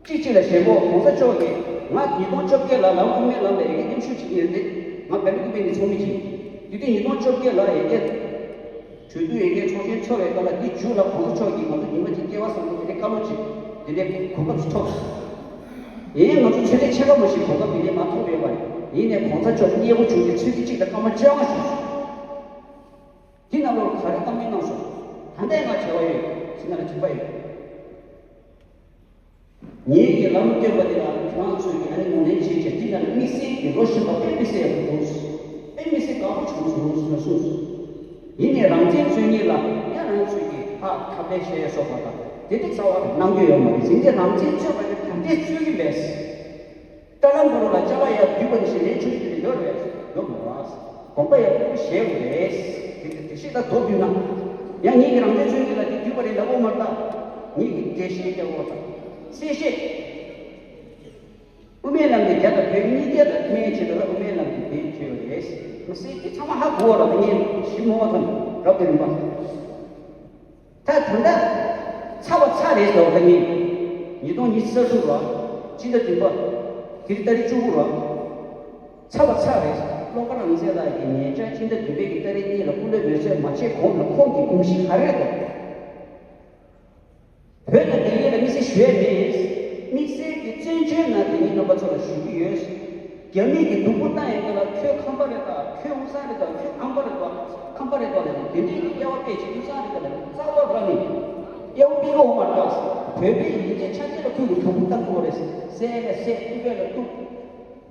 གཅིག་གཅིག་ལ་ཞེན་ཁོག་གོང་ས་མཆོག་གིས་ང་ཉིས་སྟོང་བཅོ་བརྒྱད་ལ་ལམ་དབུ་མའི་ལམ་ལ་ཡི་གེ་མཉམ་ཞུགས་བྱེད་ཀྱི་ཡོད་རེད། ང་བེ་ལུ་ཀུ་པེ་ནས་ཚོགས་མི་ཅིག་དེ་དུས་ཉིས་སྟོང་བཅོ་བརྒྱད་ལ་ཡི་གེ་གྲོས་བསྡུར་ཡི་གེ་ཚོགས་ཆེན་འཚོགས་པའི་སྐབས་ལ་འདི་མཇུག་ལ་གོང་ས་མཆོག་གིས་ང་ཚོ་ཉི་མ་གཅིག་སྐལ་བ་བཟང་པོ་དེ་འདྲའི་བཀའ་སློབ་ཅིག་དེ་འདྲའི་གོ་སྐབས་ཤིག་ཐོབ་སོང་། ཡིན་ཡང་ང་ཚོ་ཚོད་ལྟ་ཕྱེད་ཀ་མ་ཞིག་གོ་སྐབས་དེ་འདྲའི་མ་ཐོབ་ཡོད་པ་རེད། ཡིན་ནའི་གོང་ས་མཆོག་མཉེས་པོ་བྱུང་སྟེ་ཚོད་ལྟ་གཅིག་དང་སྐར་མ་བཅོ་ལྔ་བཞུགས་སོང་། དེ་ནང་ལོགས་ག་རེ་གཏམ་གླེང་གནང་སོང་། ད་ལྟའི་ང་བྱ་བ་ཡོད་ཟེར་ན་ལ་དྲན་པ་ཡོད། ངེད་ཀྱི་ལམ་སྟོན་པ་དེ་ལ་ཁྱོད་རང་ཚོས་ཀྱི་ཨ་ནི་ངོས་ལེན་བྱེད་བྱས་དེ་ལ་ནི་དམིགས་བསལ་གྱི་ལོ་གཞོན་པ་དཔེ་མི་སྲིད་ཡག་པོ་འདུག་དཔེ་མི་སྲིད་དགའ་པོ་བྱུང་སོང་ཟེར་གསུངས་སོང་། ཡིན་ནའི་རང་བཙན་རྩོད་མཁན་ལ་ཡང་རང་ཚོས་ཀྱི་ཧ་ཁ་ཕྱེ་བཤད་སོགས་པ་དང་དེ་འདྲ་རྩ་བ་ནས་གནང་རྒྱུ་ཡོད་མ་རེད། ཡིན་ནའི་རང་བཙན་རྩོད་པ་དེ་ག་འདྲས་རྩོད་ཀྱི་མེད། ཀྲ་ལམ་བུ་རུ་ལ་ཅ་ལག་ཡར་བསྡུས་པ་ནི་ཞིག་ལས་ཆུང་ཞིག་དེ་ཡོད་རེད། ཡོད་མ་རེད། དགོངས་པ་ཡག་པོ་བཞེས་དགོས་རེད། དེ་དེ་ཤེས་ད་མདོར་བསྡུས་ན། ཡང་ངེད་ཀྱི་རང་བཙན་རྩོད་མཁན་ལ་དེ་བསྡུས་པ་རེད་ལབ་དགོས་མ་རེད་ད། ངེད་ཀྱི་འགྲེལ་བཤད་རྒྱག་དགོས་དང་། གསལ་བཤད། དབུ་མའི་ལམ་དེ་རྒྱ་དང་བོད་གཉིས་ཀ་ལ་ཕན་ཆེད་དུ་ལ་དབུ་མའི་ལམ་དེ་བེད་སྤྱོད་རེད། མི་སྲིད་དེ་ཚང་མ་ཧ་གོ་བ་ར་ད་ངས་ཞིབ་མོ་བ་དང་རབ་དེ་རིམ་པ། ད་ད་ལྟ་ཚ་བ་ཚ་རེད་ཟེར་བ་ད་ངས་ཉིས་སྟོང་ཉི་ཤུ་རྩ་དྲུག་ར་སྤྱི་ཟླ་བདུན་པ་དེ་རིང་ཏ་རིག་བཅུ་དགུ་ར་ཚ་བ་ཚ་རེད། བློ་དཀར་རང་བཙན་ལགས་ཀྱི་ཉེ་ཆར་སྤྱི་ཟླ་བདུན་པའི་གི་ཏ་རིག་གཉིས་ལ་སྐུ་ལས་འབོད་ཚད་མ་བྱས་གོང་ལ་ཁོང་གི་དགོངས་གཞི་ག་རེ་རེད། བོད་དང་བལ་ཡུལ་ལ་དམིགས་བསལ་ཞུ་ཡས་མེད། དམིགས་བསལ་གྱི་བཙན་བྱོལ་ནང་དེ་ཉིད་རྣམ་པ་ཚོ་ལ་ཞུ་གི་ཡོད། རྒྱ་མི་གི་སྡུག་པོ་བཏང་ཡས་ཀྱི་ལ་ཁྱོད་ཁམས་པ་རེད་ད། ཁྱོད་དབུས་གཙང་རེད་ད། ཁྱོད་ཨམ་པ་རེད་ད། ཁམས་པ་རེད་ད་ལ་དེ་འདྲའི་གི་དབྱེ་བ་ཕལ་ཆེར་དབུས་གཙང་རེད་ད་ལ་རྩ་བ་ར་ནི། དབྱེ་བ་ཕལ་ཆེར་འོང་མ་རེད་ད། བོད་པའི་ཡིན་ཚད་ཆ་ཚད་ལ་ཁོས་གི་སྡུག་པོ་བཏང་གི་ཡོད་རེད། བསད་ལ་བསད། གཏུབ་པ་ལ་གཏུབ།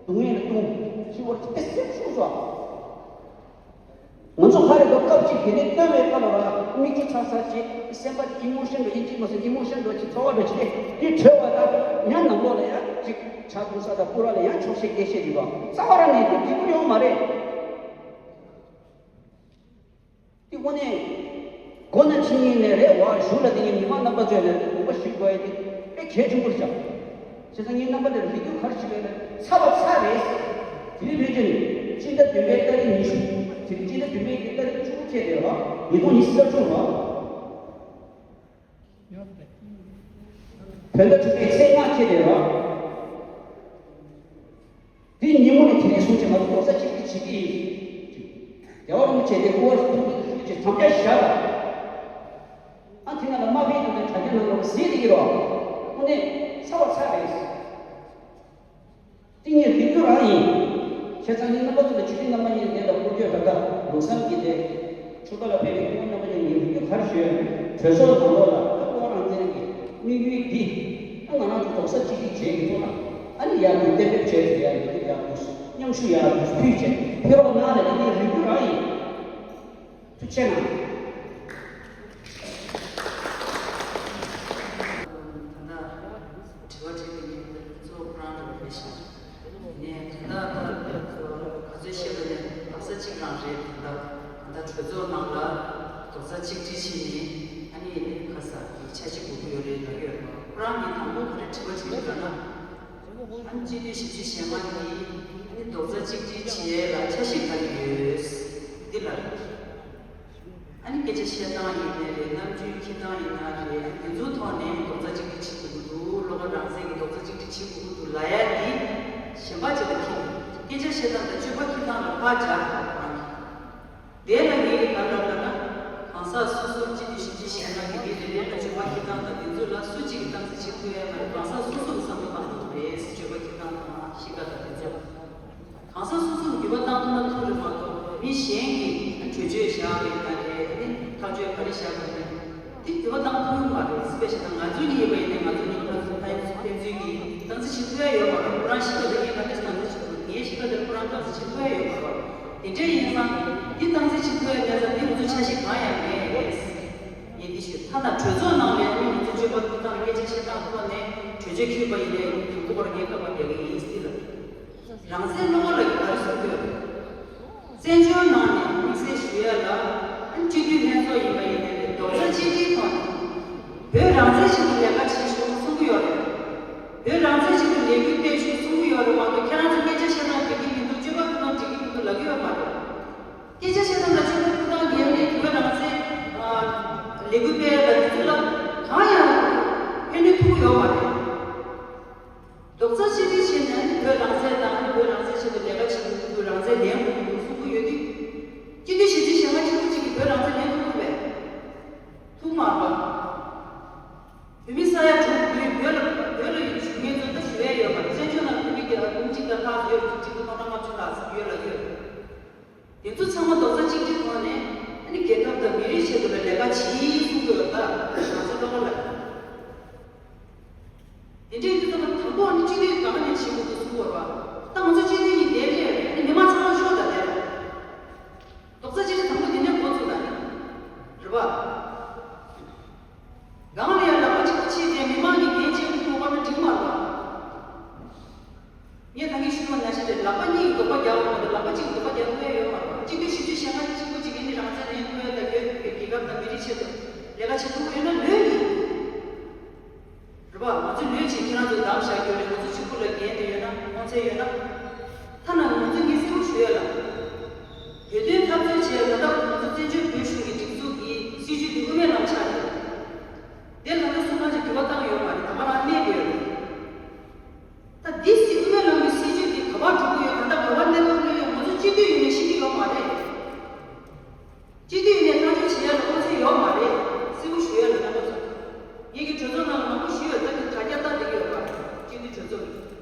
རྡུང་ཡས་ལ་རྡུང་། ཤི་བར་དཔེ་སེམས་ཤུགས་སོ། ང་ཚོ་ཧ་རེ་ཀ་སྐབས་གཅིག་དེ་ནས་སྟོན་པའི་བཀའ་ལ་ར་མིག་ཆུ་ཚ་ཚ་བྱེད། སེམས་པ་ཨི་མོ་ཤན་འགྲོ་ཡིན་གཅིག་མ་སོང་ཨི་མོ་ཤན་འགྲོ་ཅིག་ཚོར་བ་འགྲོ་ཅིག་དེ་གྲོལ་བ་དང་ཡང་ནང་ལོགས་ལ་ཡང་ཅིག་ཇ་འཐུང་ས་དང་ཕུ་ར་ལ་ཡང་ཆོག་ཤེས་སྐད་བཤད་ཡོད་པ་རྩ་བ་ར་ནས་དེ་སྡིག་པོ་ཡོང་མ་རེད། དེ་དངོས་གནས་མགོ་ན་ཕྱི་ཉིན་ནས་རེད་བ་གཞུག་ལ་དེ་ཉིན་ཉི་མ་རྣམ་པ་ཚོས་ནས་དགོངས་པ་ཞུ་དགོས་ཡ་དེ་དཔེ་གལ་ཆེན་པོ་རེད་ཤག་བྱས་ཙང་ངའི་རྣམ་པ་དེར་ལས་འགུལ་ག་རེ་བྱེད་པའི་ཚ་བ་ཚ་རེད། དེ་རིང་བོད་ཀྱི་སྤྱི་ཟླ་བདུན་པའི་ཏ་རིག་ཉི་ཤུ། དེ་རིང་སྤྱི་ཟླ་བདུན་པའི་ཏ་རིག་བཅུ་དགུ་ཁེལ་དེ་ར། ཉིས་སྟོང་ཉི་ཤུ་རྩ་དྲུག་ར། བོད་ཟླ་དྲུག་པའི་ཚེས་ལྔ་ཁེལ་དེ་ར། དེ་ཉིན་མོ་ནས་དེ་རིང་བཟུང་བྱས་ང་ཚོ་རྡོག་རྩ་གཅིག་སྒྲིལ་བྱེད་ཀྱི་ཡིན། རྒྱལ་བ་རིན་པོ་ཆེ་དེ་སྐུ་པར་ཐུགས་ཀྱི་ཐུགས་ཀྱི་དམ་བཅའ་བཞག་ལ། ཨ་དེ་ན་ལ་དམའ་འབེབས་དང་དྲ་རྒྱ་ནང་ལ་ཟེར་དེ་ཡིན་རོགས། དངོས་གནས་ཚ་བ་ཚ་རེད། དེ་ངས་རིག་རྒྱུ་རང་ཡིན། བྱས་ཙང་ངའི་རྣམ་པ་ཚོ་ལ་ཆུ་ཚོད་རྣམ་པ་གཉིས་ལ་བསྐུར་རྒྱུ་ད་ལྟ་ལུགས་བསམ་གྱི་དེ། ཆུ་ཚོད་ལ་ཕེབས་པའི་སྐུ་ངོ་རྣམ་པ་ཚོ་ངས་རིག་རྒྱུ་ག་རེ་ཞུ་ཡོད། གྲོས་ཚོགས་ནང་ལོགས་ལ་ད་སྐུ་ངོ་རང་བཙན་གྱི་དམིགས་ཡུལ་འདི། ད་ང་རང་ཚོ་རྡོག་རྩ་གཅིག་སྒྲིལ་བྱེད་ཀྱི་ཐོག་ལ་ཨ་ནི་ཡར་འདུག་གཏན་འབེབས་བྱས་ཏེ་ཡར་འདུག་ཡར་འདུག་མཉམ་ཞུགས་ཡར་འདུག་ཕུལ་བྱས་ཕེབས་རོགས་གནང་ལ་ངས་རིག་རྒྱུ་རང་ཡིན། ཐུགས་རྗེ་གནང་། ད་ལྟ་དྲི་བ་དྲིས་ཏེ་ངས་གཙོ་བོ་ཁོ་རང་འདྲ་བ་རེད་ཤག་ནས་ད་ལྟ་ད་ག་ཚོད་བཤད་པ་ནས་རྡོག་རྩ་གཅིག་རང་རེད། ད་ལྟ་ད་ལྟ་གྲོས་ཚོགས་ནང་ལ་རྡོག་རྩ་གཅིག་སྒྲིལ་བྱས་ནས་ཨ་ནི་ཁ་ས་ཡིག་ཆ་གཅིག་དགོས་ཀྱི་ཡོད་རེད་ལབ་ཡོད། ཁོ་རང་གིས་དང་པོ་ག་རེ་དྲི་བ་དྲིས་ཡོད་ལབ་ན། ཨ་ནི་སྤྱི་འཐུས་བཞི་བཅུ་ཞེ་ལྔ་གིས་ཨ་ནི་རྡོག་རྩ་གཅིག་སྒྲིལ་བྱེད་ཡས་ལ་འཆར་གཞི་ག་རེ་ཡོད་འདི་ལབ་རེད། ཨ་ནི་ སྐད་ཆ་བཤད་སྟངས་ཡིན་ནའི་རེད། རྣམ་འགྱུར་འཁྱེར་སྟངས་ཡིན་ན་རེད། དེ་ཚོའི་ཐོག་ནས་རྡོག་རྩ་གཅིག་སྒྲིལ་བྱེད་དགོས་ཀྱི་འདུག་བློ་ཁ་རང་བཙན་གྱི་རྡོག་རྩ་གཅིག་སྒྲིལ་བྱེད་དགོས་ཀྱི་འདུག་ལབ་ཡ་འདི་གཞན་པ་ཅིག་ལ་འཁྱེར་ནས་སྐད་ཆ་བཤད་སྟངས་དང་སྤྱོད་པ་འཁྱེར་སྟངས་ལ་ཕར་སྦྱར་དགོས་རང་གི། དེ་ལ་ངས་ག་འདྲ་ལབ་ན། གང་ཟག་སོ་སོར་སྤྱི་འཐུས་ཞིབ་དཔྱོད་ཞལ་ངག་གི་མི་རེ་རེ་ལ་སྤྱོད་པ་འཁྱེར་སྟངས་དང་དེ་ཚོ་ལ་སུ་གཅིག་གིས་སྟངས་འཛིན་བྱེད་ཐུབ་ཡ་མ་རེད། གང་ཟག་སོ་སོ་གི་བསམ་བློ་བཏང་དགོས་རེད། སྤྱོད་པ་འཁྱེར་སྟངས་དང་གཤིས་ཀ་དང་དེ་ཚོ། གང་ཟག་སོ་སོ་གི་འགྱུར་བ་བཏང་ཐུབ་ན་ཐུབ་རེད་མ་གཏོགས་མི་གཞན་གྱིས་གྲོས་ཆོད་བཞག་པ་ཡིན་ན་རེད། ཨ་ནི་ཐག་གཅོད་ག་རེ་བཞག་པ་ཡིན་ན་དེ་འགྱུར་བ་བཏང་ཐུབ་ཀྱི་མ་རེད། སི་པེ་ཤལ་ད་ང་ཚོ་གཉིས་ཡིན་པ་ཡིན་ན་ང་ཚོ་གཉིས་ཕན་ཚུན་ཕན་ཚུན་གྱིས་སྟངས་འཛིན་བྱེད་ཐུབ་ཡ་ཡོད་མ་རེད། ཁོ་རང་གཤིས་ཀ་དེ་ངས་ག་འདྲས་སྟངས་འཛིན་བྱེད་དགོས། ངའི་གཤིས་ཀ་དེ་ཁོ་རང་སྟངས་འཛིན་བྱེད་ཐུབ་ཡ་ཡོད་མ་རེད། དེ་འདྲ་ཡིན་ཙང་འདི་སྟངས་འཛིན་བྱེད་ཐུབ་ཡ་མེད་ཙང་འདི་ང་ཚོ་འཆར་གཞི་གང་ཡང་མེད། ངས་འདི་ཞུ་ཐ་ན་གྲོས་ཚོགས་ནང་ལ་ཡང་ང་ཚོ་སྤྱོད་པ་འཁྱེར་སྟངས་སྐད་ཆ་བཤད་སྟངས་ཐོག་ནས་གྲོས་ཆོད་འཁྱེར་པ་ཡིན་ན་ཡང་ཡོང་སྒོ་བར་ངས་བཀའ་མོལ་རྒྱག་གི་ཡིན་ཟེར་ལ། རང་བཙན་བློ་དགའ་ལགས་ཀྱིས་ག་རེ་གསུངས་ཡོད། བཙན་བྱོལ་ནང་ནས་དམིགས་བསལ་ཞུ་ཡ་ལ་སྤྱི་འཐུས་ལྷན་ཚོགས་ཡིན་པ་ཡིན་ནའི་རྡོག་རྩ་གཅིག་སྒྲིལ་ཐོག་ནས་བོད་རང་བཙན་ཆེད་དུ་ལས་ཀ་བྱེད་ཤོག་གསུང་གི་ཡོད་རེད། བོད་རང་བཙན་ཆེད་དུ་ལས་འགུལ་སྤེལ་ཤོག་གསུང་གི་ཡོད་རེད་མ་གཏོགས་ཁྱེད་རང་ཚོ་སྐད་ཆ་བཤད་སྟངས་འགྲིག་གི་མི་འདུག་སྤྱོད་པ་འཁྱེར་སྟངས་འགྲིག་གི་མི་འདུག་ལབ་ཀྱི་ཡོད་མ་རེད། སྐད་ཆ་བཤད་སྟངས་དང་སྤྱོད་པ་འཁྱེར་སྟངས་འགལ་ནས་བོད་རང་བཙན་ལས་འགུལ་སྤེལ་ཡ་ལ་དེ་ཚོ་ལ་གང་ཡང་ཕན་གནོད་ཐུག་གི་ཡོད་མ་རེད། རྡོག་རྩ་གཅིག་སྒྲིལ་བྱས་ནས་ཨ་ནི་བོད་རང་བཙན་དང་ཨ་ནི་བོད་རང་བཙན་ཆེད་དུ་ལས་ཀ་བྱེད་དགོས་ཀྱི་འདུག་རང་བཙན་ལེན་དགོས་ཀྱི་འདུག་གསུང་གི་ཡོད་དུས། སྤྱི་འཐུས་ཞིབ་འཇུག་ཞལ་ངག་གཅིག་པུ་གཅིག་གིས་བོད་རང་བཙན་ལེན་ཐུབ་ཀྱི་རེད། ཐུབ་མ་རེད་པ། བོད་མི་ས་ཡ་དྲུག་བོད་བོད་ལ་བོད་ལ་ཡོད་བཞུགས་མཁན་ཚོ་ད་ཞུ་ཡས་ཡོད་པ་བཙན་བྱོལ་ནང་བོད་མི་བརྒྱ་འབུམ་གཅིག་དང་ལྷག་ཡོད་གཅིག་དང་ལྔ་བཅུ་ལྷག་ཡོད་ལ་ཡོད། དེ་ཚོ་ཚང་མ་རྡོག་རྩ་གཅིག་སྒྲིལ་ཐོག་ནས་ཨ་ནི་རྒྱལ་ཁབ་དང་མི་རིགས་ཆེད་དུ་ལ་ལས་ཀ་བྱེད་གསུང་གི་ཡོད་ད་ང་ཚོ་བློ་ཁ་ལ། དེ་འདྲའི་དུས་ཚོད་ལ་དང་པོ་ཨ་ནི་སྤྱི་འཐུས་གང་ནས་བྱེད་དགོས་འདུག་གསུང་གི་ཡོད་རེད་པ། ད་ང་ཚོ་སྤྱི་འཐུས་གཉིས་བསྡད་ཀྱི་ཡོད་རེད། ཨ་ནི་མི་མང་ཚང་མ་ཤོག་ད་བསྡད་རོགས། རྡོག་རྩ་གཅིག་སྒྲིལ་དང་པོ་དེ་ནས་འགོ་ཚུགས་ད་ནི། རེད་པ། སྒང་ལ་ཡང་ལག་པ་གཅིག་པུ་ཕྱེས་ཏེ་མི་མང་གི་འགན་བཅས་ཀྱི་ཐོག་པ་ན་འགྲིག་མ་རེད་པ། ངས་ད་གིན་ཞུས་པ་ནང་བཞིན་རེད། ལག་པ་གཉིས་ཀྱིས་རྡོག་པ་རྒྱག་དགོས་མ་གཏོགས་ལག་པ་གཅིག་གིས་རྡོག་པ་རྒྱག་ཐུབ་ཡ་ཡོད་མ་རེད། སྤྱི་འཐུས་ཞིབ་འཇུག་ཞལ་ངག་གཅིག་པུ་གཅིག་གིས་ནི་རང་བཙན་ལེན་ཐུབ་ཡ་དང་བོད་ཀྱི་རྒྱལ་ཁབ་དང་མི་རིགས་ཆེད་དུ་ལས་ཀ་བྱེད་ཐུབ་ཀྱི་ཡོད་ན་ལོས་ནི། རེད་པ། ང་ཚོས་ལོས་ཀྱི་ཡིན་ཁྱེད་རང་ཚོ་གདམ་བཞག་རྒྱུ་རེད། ང་ཚོ་གཅིག་པུ་ལ་འགན་དེ་ཡོད་ན་དབང་ཚད་ཡོད་ན། ཐ་ན་ང་ཚོ་ངས་གསལ་པོ་ཞུ་ཡ་ལ། བོད་དོན་འཐབ་རྩོད་བྱས་ད་ལྟ་ང་ཚོ་བཙན་བྱོལ་བོད་གཞུང་གི་སྒྲིག་འཛུགས་ཀྱི་སྲིད་བྱུས་དེ་དབུ་མའི་ལམ་ཆགས་ཡོད། དེ་ལ་ད་སུ་གང་ཞིག་འགྱུར་བ་བཏང་ཡོད་མ་རེད། ད་ག་རང་གནས་དེ་ཡོད་རེད། ད་འདི་སྲིད་དབུ་མའི་ལམ་གྱི་སྲིད་བྱུས་འདི་ག་པར་འགྲོ་གི་ཡོད། ད་ལྟ་ག་པར་གནས་སྐབས་གནས་ཡོད། ང་ཚོ་སྤྱི་འཐུས་ཡིན་ནའི་ཤེས་ཀྱི་ཡོད་མ་རེད། སྤྱི་འཐུས་ཡིན་ནའི་ཐག་གཅོད་བྱེད་ཡ་ལ་དབང་ཚད་ཡོད་མ་རེད། གསལ་པོ་ཞུ་ཡ་ལ་རྣམ་པ་ཚོ། ངེད་ཀྱི་གྲོས་ཚོགས་ནང་ལ་མང་པོ་ཞུས་ཡོད། ད་འདི་དྲ་རྒྱ་ལྟ་བསྡད་ཀྱི་ཡོད་པ། སྤྱི་འཐུས་གྲོས་ཚོགས་ཀྱི།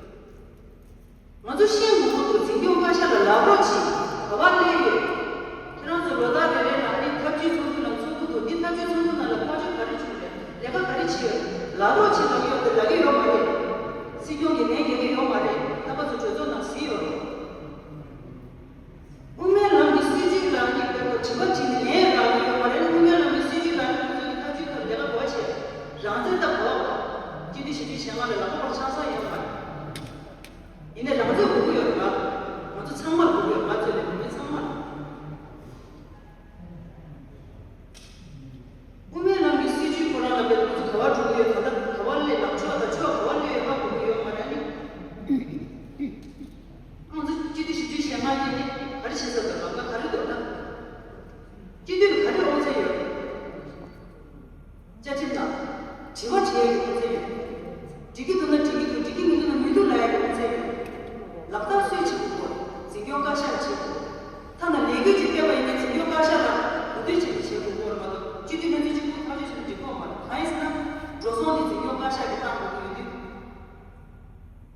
ང་ཚོ་ཤེས་དགོས་ཀྱི་འདུག་འཛིན་སྐྱོང་བཀའ་ཤག་ལ་ལབ་རོགས་གྱིས། ག་པར་སླེབས་ཡོད། ཁྱེད་རང་ཚོ་ལོ་ལྟར་རེ་རེ་ནང་ནས་འཐབ་ཇུས་ཚོགས་འདུ་ནང་ཚོགས་ཀྱི་འདུག་འདི་འཐབ་ཇུས་ཚོགས་འདུ་ནང་ལ་ཐག་གཅོད་ག་རེ་བྱུང་རེད། ལས་ཀ་ག་རེ་བྱས་ཡོད། ལབ་རོགས་གྱིས་ལབ་ཡོད་དེ་ལབ་ཀྱི་ཡོད་མ་རེད། སྲིད་སྐྱོང་གིས་ལན་རྒྱག་གི་ཡོད་མ་རེད། རྣམ་པ་ཚོ་གྲོས་ཚོགས་ནང་གཟིགས་ཡོད་རེད། དབུ་མའི་ལམ་གྱི་སྲིད་བྱུས་ལ་ནི་དཔེ་ཁོ་དྲི་བ་དྲིས་ནས་ལན་རག་གི་ཡོད་མ་རེད། དབུ་མའི་ལམ་གྱི་སྲིད་བྱུས་ལ་ནི་ཁོ་ཚོ་གི་ཐག་གཅོད་ཐོག་ལས་ཀ་གོ་བ་བྱས། རང་བཙན་ད་གོ་བ་གོ། སྤྱི་འཐུས་ཞིབ་འཇུག་ཞལ་ངག་ལ་ལག་པ་འཁོར་ཆགས་ས་ཡོད་མ་རེད། ཡིན་ནའི་རང་ཚོས་དགོས་ཀྱི་ཡོད་རེད་པ། ང་ཚོ་ཚང་མར་དགོས་ཀྱི་ཡོད་རེད་པ། ང་ཚོ་ལས་མི་ཚང་མར། དབུ་མའི་ལམ་གྱི་སྲིད་བྱུས་ཁོ་རང་ལ་བས་ང་ཚོ་ག་པར་འགྲོ་གི་ཡོད། ད་ལྟ་ག་པར་སླེབས། ལངས་ཕྱོགས་དང་ཕྱོགས་ག་པར་སླེབས་ཡོད་པ་དགོས་ཀྱི་ཡོད་མ་རེད་ནི། ང་ཚོ་སྤྱི་འཐུས་ཞིབ་འཇུག་ཞལ་ངག་གིས་ནི་ག་རེ་བྱེད་ས་འདུག་ལམ་ཁ་ག་རེ་འདུག་ན། སྤྱི་འཐུས་ལ་ག་རེ་དབང་ཚད་ཡོད། བཅའ་ཁྲིམས་དང་། དྲི་བ་དྲི་ཡས་ཀྱི་དབང་ཚད་ཡོད། འགྲིག་གི་འདུག་ན་འགྲིག་གི་འདུག་འགྲིག་གི་མི་འདུག་ན་མི་འདུག་ལབ་ཡས་ཀྱི་དབང་ཚད་ཡོད། ལག་བསྟར་སུས་བྱེད་དགོས་སྐོར་འཛིན་སྐྱོང་བཀའ་ཤག་གིས་བྱེད་དགོས། ཐ་ན་ལས་འགུལ་ཅིག་སྤེལ་བ་ཡིན་ན་འཛིན་སྐྱོང་བཀའ་ཤག་ལ་གོ་བསྡུར་བྱས་ཏེ་བྱེད་དགོས་སྐོར་མ་གཏོགས་སྤྱི་འཐུས་ལྷན་ཚོགས་གཅིག་པུས་ཐག་གཅོད་བྱས་ན་འགྲིག་གི་ཡོད་མ་རེད། གང་ཡིན་ཟེར་ན། འགྲོ་སོང་དེ་འཛིན་སྐྱོང་བཀའ་ཤག་གིས་བཏང་དགོས་ཀྱི་ཡོད་དུས།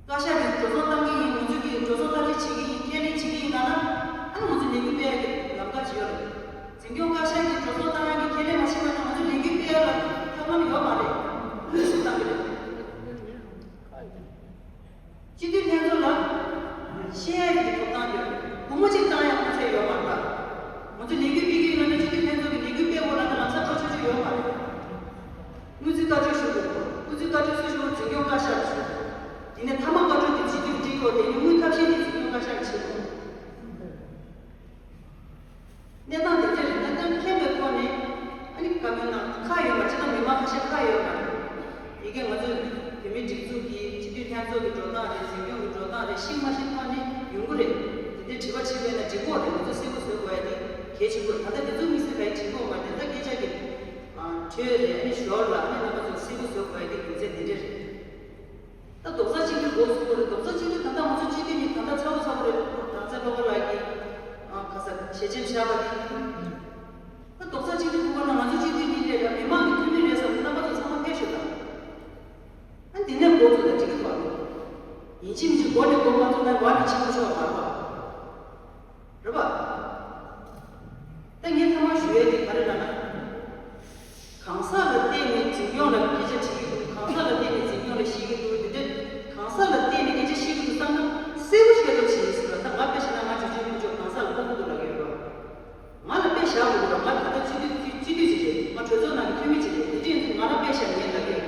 བཀའ་ཤག་གིས་འགྲོ་སོང་བཏང་གི་ཡིན། ང་ཚོ་གིས་འགྲོ་སོང་བཀའ་འཁྲོལ་བྱེད་ཀྱི་ཡིན། ཁས་ལེན་བྱེད་ཀྱི་ཡིན་ལབ་ན། ཨ་ནི་ང་ཚོ་ལས་འགུལ་སྤེལ་ཡ་གི་ལམ་ཁ་ཅིག་ཡོད་རེད། འཛིན་སྐྱོང་བཀའ་ཤག་གིས་འགྲོ་སོང་བཏང་ཡ་གི་ཁས་ལེན་མ་བྱས་པ་ན་ང་ཚོ་ལས་འགུལ་སྤེལ་ཡ་ལ་ཐབས་ལམ་ཡོད་མ་རེད། དངོས་སུ་བཏང་གི་རེད། སྤྱི་འཐུས་ལྷན་ཚོགས་ལ་བཤད་ཡ་གི་ཐོབ་ཐང་ཡོད་རེད། སྒོར་མོ་གཅིག་བཏང་ཡ་དབང་ཚད་ཡོད་མ་རེད། ང་ཚོ་ལས་འགུལ་སྤེལ་གི་ཡོད་ན་སྤྱི་འཐུས་ལྷན་ཚོགས་ཀྱི་ལས་འགུལ་སྤེལ་དགོས་ལབ་ན་ལམ་སང་འགྲོ་ཆོག་ཆོག་ཡོད་མ་རེད། དངུལ་རྩིས་བཀའ་འཁྲོལ་ཞུ་དགོས། དངུལ་རྩིས་བཀའ་འཁྲོལ་སུས་ཞུ་དགོས། འཛིན་སྐྱོང་བཀའ་ཤག་གིས་ཞུ་དགོས། དེ་ནས་མཐའ་མ་བཀའ་འཁྲོལ་དེ་སྤྱི་འཐུས་འགྲིག་གོ། དེ་ནས་དངུལ་ཐབས་ཤེས་དེ་འཛིན་སྐྱོང་བཀའ་ཤག་གིས་བྱེད་དགོས། གནས་སྟངས་དེ་འདྲ་རེད། གནས་སྟངས་མཁྱེན་པའི་ཐོག་ནས་ཨ་ནི་བཀའ་མོལ་གནང་ཁག་ཡོད་མ་རེད། སྤྱིར་བཏང་མི་མང་ཁ་ཤས་ཁག་ཡོད་མ་རེད། ཡི་གེ་ང་ཚོས་བོད་མིའི་སྒྲིག་འཛུགས་ཀྱི་སྤྱི་འཐུས་ལྷན་ཚོགས་ཀྱི་འགྲོ་སྟངས་རེད། འཛིན་སྐྱོང་གི་འགྲོ་སྟངས་རེད། ཤེས་མ་ཤེས་ཐོག་ནས་ཡོང་གི་རེད། དེ་འདྲའི་དྲི་བ་དྲིས་པས་ན་འགྲིག་གོ་རེད། ང་ཚོ་གསལ་པོ་བཟོ་དགོས་ཡ་དེ། གལ་ཆེན་པོ། ད་ལྟ་འདི་ཚོ་དམིགས་བསལ་ག་ཡེ་བྲིས་དགོས་མ་རེད། ད་སྐད་ཆ་གི་ཨ་འཕྲོས་རེད། ཨ་ནི་ཞོར་ལ་ཨ་ནི་རྣམ་པ་ཚོ་གསལ་པོ་བཟོ་དགོས་ཡ་གི་རྒྱུ་མཚན་འདི་འདྲ་རེད། ད་རྡོག་རྩ་གཅིག་སྒྲིལ་དགོས་སུ་དགོས་རེད། རྡོག་རྩ་གཅིག་སྒྲིལ་ད་ལྟ་ང་ཚོ་སྤྱི་འཐུས་གཉིས་ད་ལྟ་ཚ་བོ་ཚ་བོ་རེད། རང་བཙན་སློབ་དཔོན་ལགས་ཀྱིས་ཨ་ག་ས་ཞལ་ཆེམས་བཞག་པ་དེ། ད་རྡོག་རྩ་གཅིག་སྒྲིལ་དགོས་པ་ན་ང་ཚོ་སྤྱི་འཐུས་གཉིས་རེད་ལ་མི་མང་གི་འཐུས་མི་རེད་བསམ་ནས་རྣམ་པ་ཚོ་ཚང་མ་ཕེབས་ཤོག་དང་། ཨ་འདི་ནས་འགོ་བཙུགས་ན་འགྲིག་གི་འདུག་ཨ། ཡིན་གཅིག་མིན་གཅིག་འགོ་ནས་འགོ་མ་བཙུགས་ན་བར་ནས་ཕྱིན་གོ་ཆོད་མ་རེད་པ། རེད་པ། ད་ངས་ཐ་མ་ཞུ་ཡས་དེ་ག་རེ་ལབ་ན། གང་ཟག་ལ་བརྟེན་ནས་འཛིན་སྐྱོང་ལ་སྐད་ཆ་དྲིས་ཀྱི་འདུག་གང་ཟག་ལ་བརྟེན་ནས་འཛིན་སྐྱོང་ལ་བཤད་ཀྱི་འདུག་དེ་འདྲ་གང་ཟག་ལ་བརྟེན་ནས་སྐད་ཆ་བཤད་ཀྱི་འདུག་བསམ་ན་གསལ་པོ་ཤེས་ཐབས་བྱེད་ཟེར་བ། ད་ང་དཔེ་བཞག་ན་ང་ཇུ་ཆེན་ཕུན་ཚོགས་གང་ཟག་ལ་ཕོག་གི་འདུག་ལབ་ཡོད་རེད་པ། ང་ལ་དཔེ་བཞག་དགོས་ཀྱི་རེད། ང་ད་ལྟ་སྤྱི་འཐུས་སྤྱི་འཐུས་ཅིག་རེད། ང་གྲོས་ཚོགས་ནང་གི་འཐུས་མི་ཅིག་རེད། དེ་འདྲ་ཡིན་དུས་ང་ལ་དཔེ་བཞག་ངས་ལབ་ཡོད།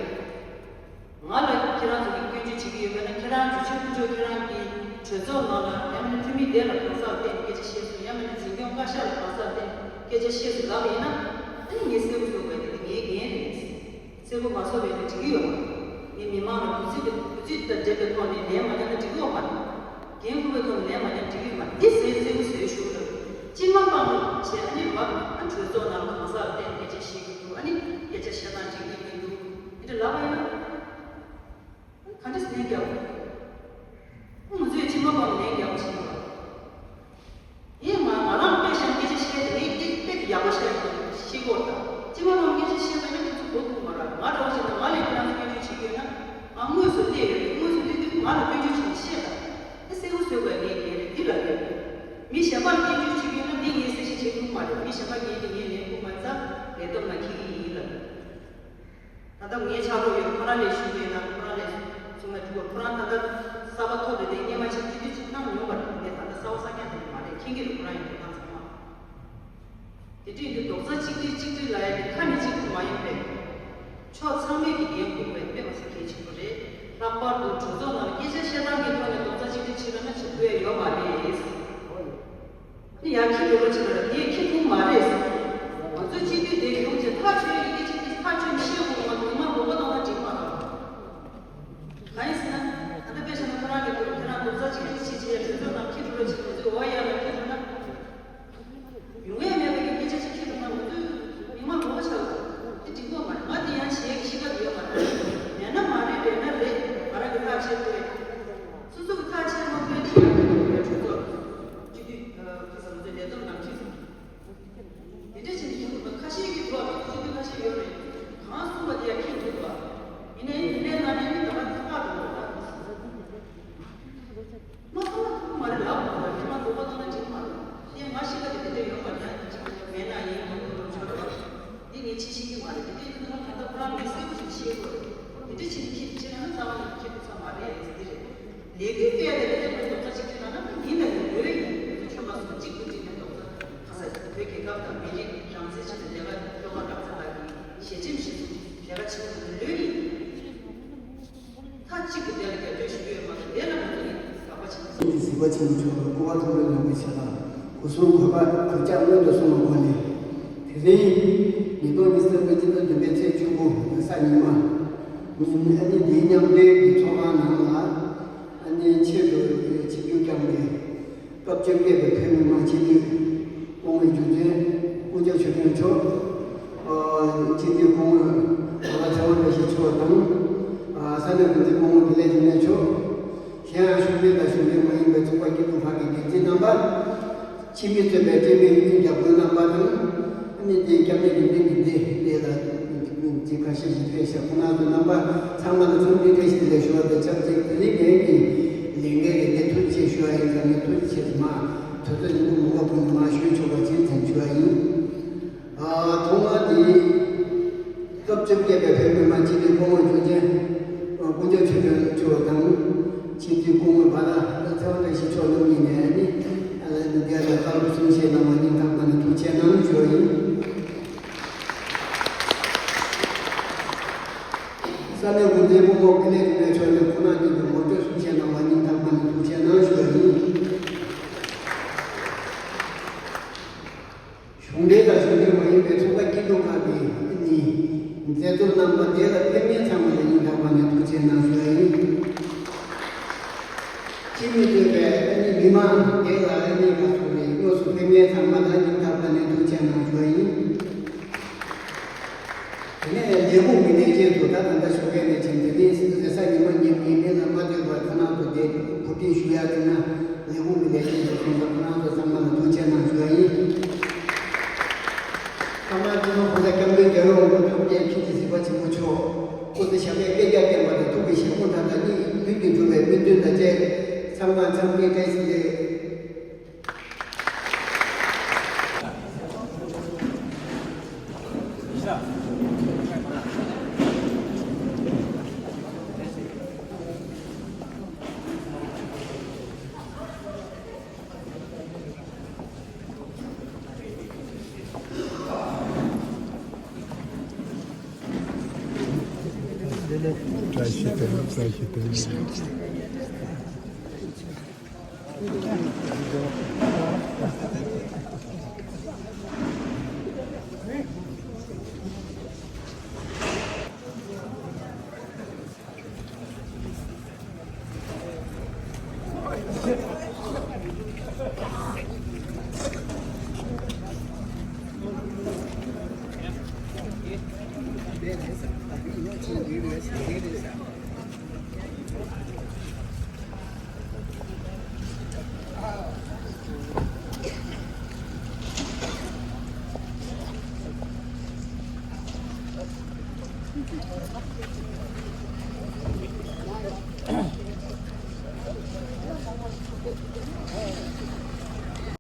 ང་ལ་ཁྱེད་རང་ཚོ་གིས་སྐྱོན་བརྗོད་བྱེད་ཀྱི་ཡོད་མེད་ན། ཁྱེད་རང་ཇུ་ཆེན་ཕུན་ཚོགས་ཁྱེད་རང་གི་གྲོས་ཚོགས་ནང་ལ་ཡང་མིན་ན་འཐུས་མི་དེ་ལ་གང་ཟག་ལ་བརྟེན་ནས་སྐད་ཆ་བཤད་སོང་། ཡང་མིན་ན་འཛིན་སྐྱོང་བཀའ་ཤག་ལ་གང་ཟག་ལ་བརྟེན་ནས་སྐད་ཆ་བཤད་སོང་ལབ་པ་ཡིན་ན། ཨ་ནི་ངས་གསལ་པོ་བཟོ་དགོས་དེ་ངའི་འགན་རེད། གསལ་པོ་མ་བཟོ་བས་ནི་འགྲིག་གི་ཡོད་མ་རེད། ངས་མི་མང་ལ་འབོད་ཚིག་དང་འབོད་ཚིག་དང་འབྲེལ་བའི་ཐོག་ནས་ལན་མ་བསྟན་ན་འགྲིག་གི་ཡོད་མ་རེད། འགན་འཁུར་བའི་ཐོག་ནས་ལན་མ་བསྟན་ན་འགྲིག་གི་ཡོད་མ་རེད། འདི་གསལ་གསལ་པོ་བཟོས་ཞུ་གི་ཡོད། སྤྱི་མ་དཔང་བྱས་ཨ་ནི་བ་ཨ་གྲོས་ཚོགས་ནང་ལ་གང་ཟག་ལ་བརྟེན་ནས་སྐད་ཆ་བཤད་ཀྱི་འདུག་ཨ་ནི་སྐད་ཆ་བཤད་སྟངས་འགྲིག་གི་མི་འདུག་འདི་འདྲ་ལབ་པ་ཡིན་ན། ག་འདྲ་ཟེར་ནས་རྒྱག་ང་ཚོས་ཕྱི་མ་པའམ་ལན་རྒྱག་བྱེད་པ། ཡིན་ང་ང་རང་དཔེ་བཞག་སྐད་ཆ་བཤད་དེ་ངས་དཔེ་དཔེ་ཡག་པོ་བཤད་ཡོད་ཤེས་གོ་ད། ཕྱི་མ་པའམ་སྐད་ཆ་བཤད་པ་ཡིན་ན་ཁྱེད་ཚོ་གོ་ཐུབ་མ་རེད། ང་འདྲ་བོ་བྱས་ན་ང་ལས་ཁྱེད་རང་ཚོ་སྐྱོན་བརྗོད་བྱེད་ཀྱི་ཡོད་ན། ང་དངོས་སུ་སླེབས་ཡོད་རེད། དངོས་སུ་སླེབས་དུས་ང་ལ་སྐྱོན་བརྗོད་བྱེད་ནས་བཤད་ད། ཨ་གསལ་པོ་བཟོས་པ་ངས་ངས་རེད་འདི་ལབ་ཡོད། མི་གཞན་པར་སྐྱོན་བརྗོད་བྱེད་ཀྱི་ཡོད་ན་འདི་ངས་གསལ་བཤད་བྱེད་ཐུབ་མ་རེད། མི་གཞན་པ་ངས་འདི་ངས་ལན་ཁུར་མ་ཚར་ལས་བསྡོམས་ནང་འཁྱེར་གྱི་ཡིན་ལབ། ད་ལྟ་ངའི་ཕྱག་རོགས་ཡོད། ཁོ་རང་ལས་ཞུ་གི་ཡོད་ན་ཁོ་རང་ལས་གསུང་ན་འགྲིག་གོ། ཁོ་རང་ད་ལྟ་གསར་པ་ཐོབ་རེད་དེ། སྔོན་མ་ཆེད་སྤྱི་འཐུས་ཅིག་གནང་མྱོང་བ་རེད། ངས་ད་ལྟ་གསར་པ་གསར་རྐྱང་དེ་འདྲ་མ་རེད། མཁྱེན་གྱི་རེད། ཁོ་རང་ཡང་ཁོ་རང་ཚང་མ། དེ་འདྲ་ཡིན་དུས་རྡོག་རྩ་གཅིག་སྒྲིལ་གཅིག་སྒྲིལ་ལབ་ཡ་དེ་ཁ་ནས་གཅིག་ཏུ་མ་ཡིན་པས། ཕྱོགས་ཚང་མས་ཀྱི་འགན་འཁུར་བའི་དཔེ་མ་སྲིད་གལ་ཆེན་པོ་རེད། ལྷག་པར་དུ་གྲོས་ཚོགས་ནང་ལ་སྐད་ཆ་བཤད་སྟངས་ཀྱི་ཐོག་ནས་རྡོག་རྩ་གཅིག་སྒྲིལ་བྱེད་རོགས་གནང་ཞེས་འབོད་ཡ་ཡོད་མ་རེད། ནི་ཡར་ཁྱི་འགྲོ་རོགས་བྱེད་པ་རེད། དེ་ཁྱི་ཐུག་མ་རེད། ང་ཚོའི་སྤྱི་འཐུས་དེ་ཡོང་རྗེས་ཐག་ཆོད་ཡོད་ཀྱི་ཅིག་དེ་ཐག་ཆོད་ནས་བཤད་དགོས་པ་མི་མང་མགོ་སྐོར་བཏང་ན་འགྲིག་མ་རེད། གང་ཡིན་ཟེར་ན། ད་ལྟ་དཔེ་བཞག་ན་ཁོ་རང་གི་ཁྱེད་རང་རྡོག་རྩ་གཅིག་སྒྲིལ་བྱེད་བྱེད་གྲོས་ཚོགས་ནང་ཁྱི་འགྲོ་རོགས་བྱེད། ང་ཚོའི་འོ་ཡ་ལ་ཁྱི་འགྲོ་ན། ཡོང་ཡ་མེད་པའི་སྐད་ཆ་ཞིག་ཁྱེར་འདུག་ན་ང་ཚོས་མི་མང་མགོ་ཆགས་འདུག་དེ་འགྲིག་གི་མ་རེད། ང་དེ་ཡང་བྱེད་ཡག་གི་གཤིས་ཀ་དེ་ཡོད་མ་རེད། ཡང་ན་མ་རེད། རེད་ན་རེད། ང་རང་གི་ཐག་བཅད་དགོས། སོ་སོ་གི་ཐག་བཅད་མ་དགོས་དེ་ཡང་གི་རེད། གྲོས་ཚོགས་སྤྱི་འཐུས་ཁ་ས་ང་ཚོའི་ལས་བསྡོམས་ནང་ཁྲིད་སོང་། དེ་འདྲ་བྱས་ནས་ཁྱེད་ཚོ་ཁ་ཤས་ཀྱི་ཐོག་གི་སྤྱི་འཐུས་ཁ་ཤས་ཡོད་རེད། གང་གསུངས་པ་དེ་ཡང་ཁྱེར་འདུག་པ། ཡིན་ནའི་དེ་འདྲའི་ནང་ནས་ནི་ད་བར་ཚགས་པར་འགྲོ་འདུག་ད། མ་གསང་ན་ཐུབ་མ་རེད་ལབ་དགོས་པ་རེད། མ་དགོས་པ་གཏོང་ན་འགྲིག་མ་རེད། དེ་ང་ཤི་ཁ་དེ་དེ་འདྲ་ཡོད་པ་རེད། ཡང་འགྲིག་མེད་ན་ཡིན་དགོས་དགོས་ཆོག་རེད། འདི་ངས་ཆེ་ཤེས་ཀྱི་མ་རེད། དེ་འདྲ་ཡིན་ན་ད་ལྟ་ཁོ་རང་ངས་གསལ་པོ་ཞིག་ཤེས་དགོས་རེད། དེ་འདྲ་བྱེད་ནས་ཁྱེད་ཁྱེད་རང་རྩ་བ་ནས་ཁྱེད་ཚོ་ཚང་མ་རེད་ཟེར་རེད། ལས་འགུལ་སྤེལ་ཡ་དེ་ལས་དོན་རྡོག་རྩ་གཅིག་སྒྲིལ་ལབ་ན་ཡིན་ད་ཡིན་ལོས་ཡིན། ཁྱོད་མ་སོང་གཅིག་ཏུ་སྒྲིལ་ནས་རྡོག་རྩ་ཁ་ས་བོད་རྒྱལ་ཁབ་དང་མི་རིགས་རང་བཙན་ཆེད་དུ་ལས་ཀ་སློབ་མ་རང་བཙན་ལགས་ཀྱིས་ཞལ་ཆེམས་ཞིག་གསུངས། ལས་ཀ་བྱེད་དགོས་ལོས་ཡིན། མཐའ་གཅིག་ཏུ་དེ་ལ་རྒྱབ་སྐྱོར་ཞུ་གི་ཡོད་མ་རེད། དེ་ལ་ང་ཚོ་ནི་དགག་པ་བྱེད་མི་ཐུབ། གཟིགས་པ་ཆེན་པོ་མཆོག་ལ་སྐུ་པར་མཐོང་གྲོལ་ཡོང་བའི་ཆེད་དང་སྐུ་གསུང་གོས་དཀར་གུས་ཕྱག་སྔོན་དུ་སོང་བའི་སྒོ་ནས། དེ་རིང་ཉིས་སྟོང་ཉི་ཤུ་རྩ་དགུ་སྤྱི་ཟླ་བདུན་པའི་ཚེས་བཅུ་དགུ་གཟའ་ཉི་མ་ཉིན་ཨ་ནི་འདིའི་མཉམ་འབྲེལ་གྱི་ཚོགས་ཁང་ནང་ལ་ཨ་ནི་ཆེད་དུ་ཆིབས་བསྒྱུར་བསྐྱངས་པའི་སྐབས་བཅོ་བརྒྱད་པའི་བོད་མི་མང་སྤྱི་འཐུས་སྐུ་ངོ་རྒྱུ་མཚན་ཀུན་ཁྱབ་ཆོས་སྒྲོན་མཆོག་སྤྱི་འཐུས་སྐུ་ངོ་ལགས་ཚེ་དབང་བཀྲ་ཤིས་མཆོག་དང་། ས་གནས་འགོ་འཛིན་སྐུ་ངོ་དགེ་ལེགས་འཇིགས་མེད་མཆོག་གཞན་ཡང་གཞུང་འབྲེལ་དང་གཞུང་འབྲེལ་མ་ཡིན་པའི་ཚོགས་པ་སྐྱིད་སྡུག་ཁག་གི་འགན་འཛིན་རྣམ་པ། ཕྱི་མི་གཙོས་པའི་སྤྱི་མི་ཡོངས་ཀྱི་རྒྱབ་སྐྱོར་རྣམ་པ་དང་། ཨ་ནི་དེའི་སྐྱབས་གནས་རྒྱུན་ལྡན་གྱི་སྡེ་སྡེ་ལ་ཅིག་ཁ་ཤས་ཤིག་ཕེབས་ཤག་ཁོང་རྣམ་ཚོ་རྣམ་པ་ཚང་མ་ལ་འཚམས་འདྲི་བཀྲ་ཤིས་བདེ་ལེགས་ཞུ་བ་དང་ཆབས་ཅིག་དེ་རིང་ངེད་ཀྱི་ལས་འགན་རེད་དེ་ཐུགས་རྗེ་ཆེ་ཞུ་བ་ཡིན། ཙམ་ནས་ཐུགས་རྗེ་ཆེ་མ་དུས་ཚོད་ཉིན་གུང་མུ་ག་ཕུང་ནས་མ་ཞུས་ཆོག་པ་ཅིག་དྲན་ཞུ་བ་ཡིན། ཐོག་མར་དེ་སྐབས་བཅོ་བརྒྱད་པའི་བོད་མི་མང་སྤྱི་འཐུས་སྐུ་ངོ་རྒྱུན་ཆེན་ཀུན་ཁྱབ་ཆོས་སྒྲོན་མཆོག་དང་། སྤྱི་འཐུས་སྐུ་ངོ་བ་ལ་ཚེ་དབང་བཀྲ་ཤིས་མཆོག་རྣམ་གཉིས་ནས་ནི་འདིར་ལ་བཀའ་སློབ་གསུང་བཤད་གནང་བ་སྙིང་ཐག་པ་ནས་ཐུགས་རྗེ་ཆེ་གནང་ཞུ་བ་ཡིན། ས་གནས་འགོ་འཛིན་སྐུ་ངོ་དགེ་ལེགས་འཇིགས་མེད་མཆོག་ནས་ཁོང་རྣམ་གཉིས་ཀྱི་ངོ་སྤྲོད་གསུང་བཤད་གནང་བ་སྙིང་ཐག་པ་ནས་ཐུགས་རྗེ་ཆེ་གནང་ཞུ་བ་ཡིན། གཞུང་འབྲེལ་དང་གཞུང་འབྲེལ་མ་ཡིན་པའི་ཚོགས་པ་སྐྱིད་སྡུག་ཁག་གི་ནི་མཛད་གཙོ་རྣམ་པ་དེ་ལ་ཕེབས་མཁན་ཚང་མ་ལ་སྙིང་ཐག་པ་ནས་ཐུགས་རྗེ་ཆེ་གནང་ཞུ་ཡ་ཡིན། སྤྱི་མི་གཙོས་པའི་ཨ་ནི་མི་མང་དེ་ལ་ཨ་ནི་ག་ཚོད་རེད། དངོས་སུ་ཕེབས་མཁན་ཚང་མ་ལ་སྙིང་ཐག་པ་ནས་ དེ་ནས་ལས་ཁུངས་ཀྱི་ལས་བྱེད་ཚོ་ད་ད་ལྟ་ཞོགས་ཀས་ནས་བྱས་དེ་རིང་རེས་གཟའ་ཉི་མ་ཉིན་ཉིན་ལ་མ་ཐོན་པར་ཁོ་རང་ཚོ་དེ་གོ་སྒྲིག་ཞུ་ཡག་བྱུང་ན་ལས་ཁུངས་ཀྱི་ལས་བྱེད་ཚོ་སོང་ཙང་ཁོ་རང་ཚོ་ཚང་མ་ལ་ཐུགས་རྗེ་གནང་ཞུ་ཡག་ཡིན། ཐ་མ་སྤྱི་ནོར་༸གོང་ས་༸སྐྱབས་མགོན་རྒྱལ་བའི་དབང་པོ་ཐུགས་རྗེ་ཆེ་གཟིགས་པ་ཆེན་པོ་མཆོག་སྐུ་ཚེ་ཞབས་པད་བསྐལ་བརྒྱར་བརྟན་པ་དང་ཐུགས་ཀྱི་བཞེད་དགོངས་དང་བདག་ཉིད་མངོན་དུ་འགྲུབ་པའི་སྨོན་འདུན་དང་བཅས་ཚང་མ་འཚམས་འདྲི་བཀྲ་ཤིས་བདེ་ལེགས། བཀྲ་ཤིས་བདེ་ལེགས། བཀྲ་ཤིས་བདེ་ལེགས།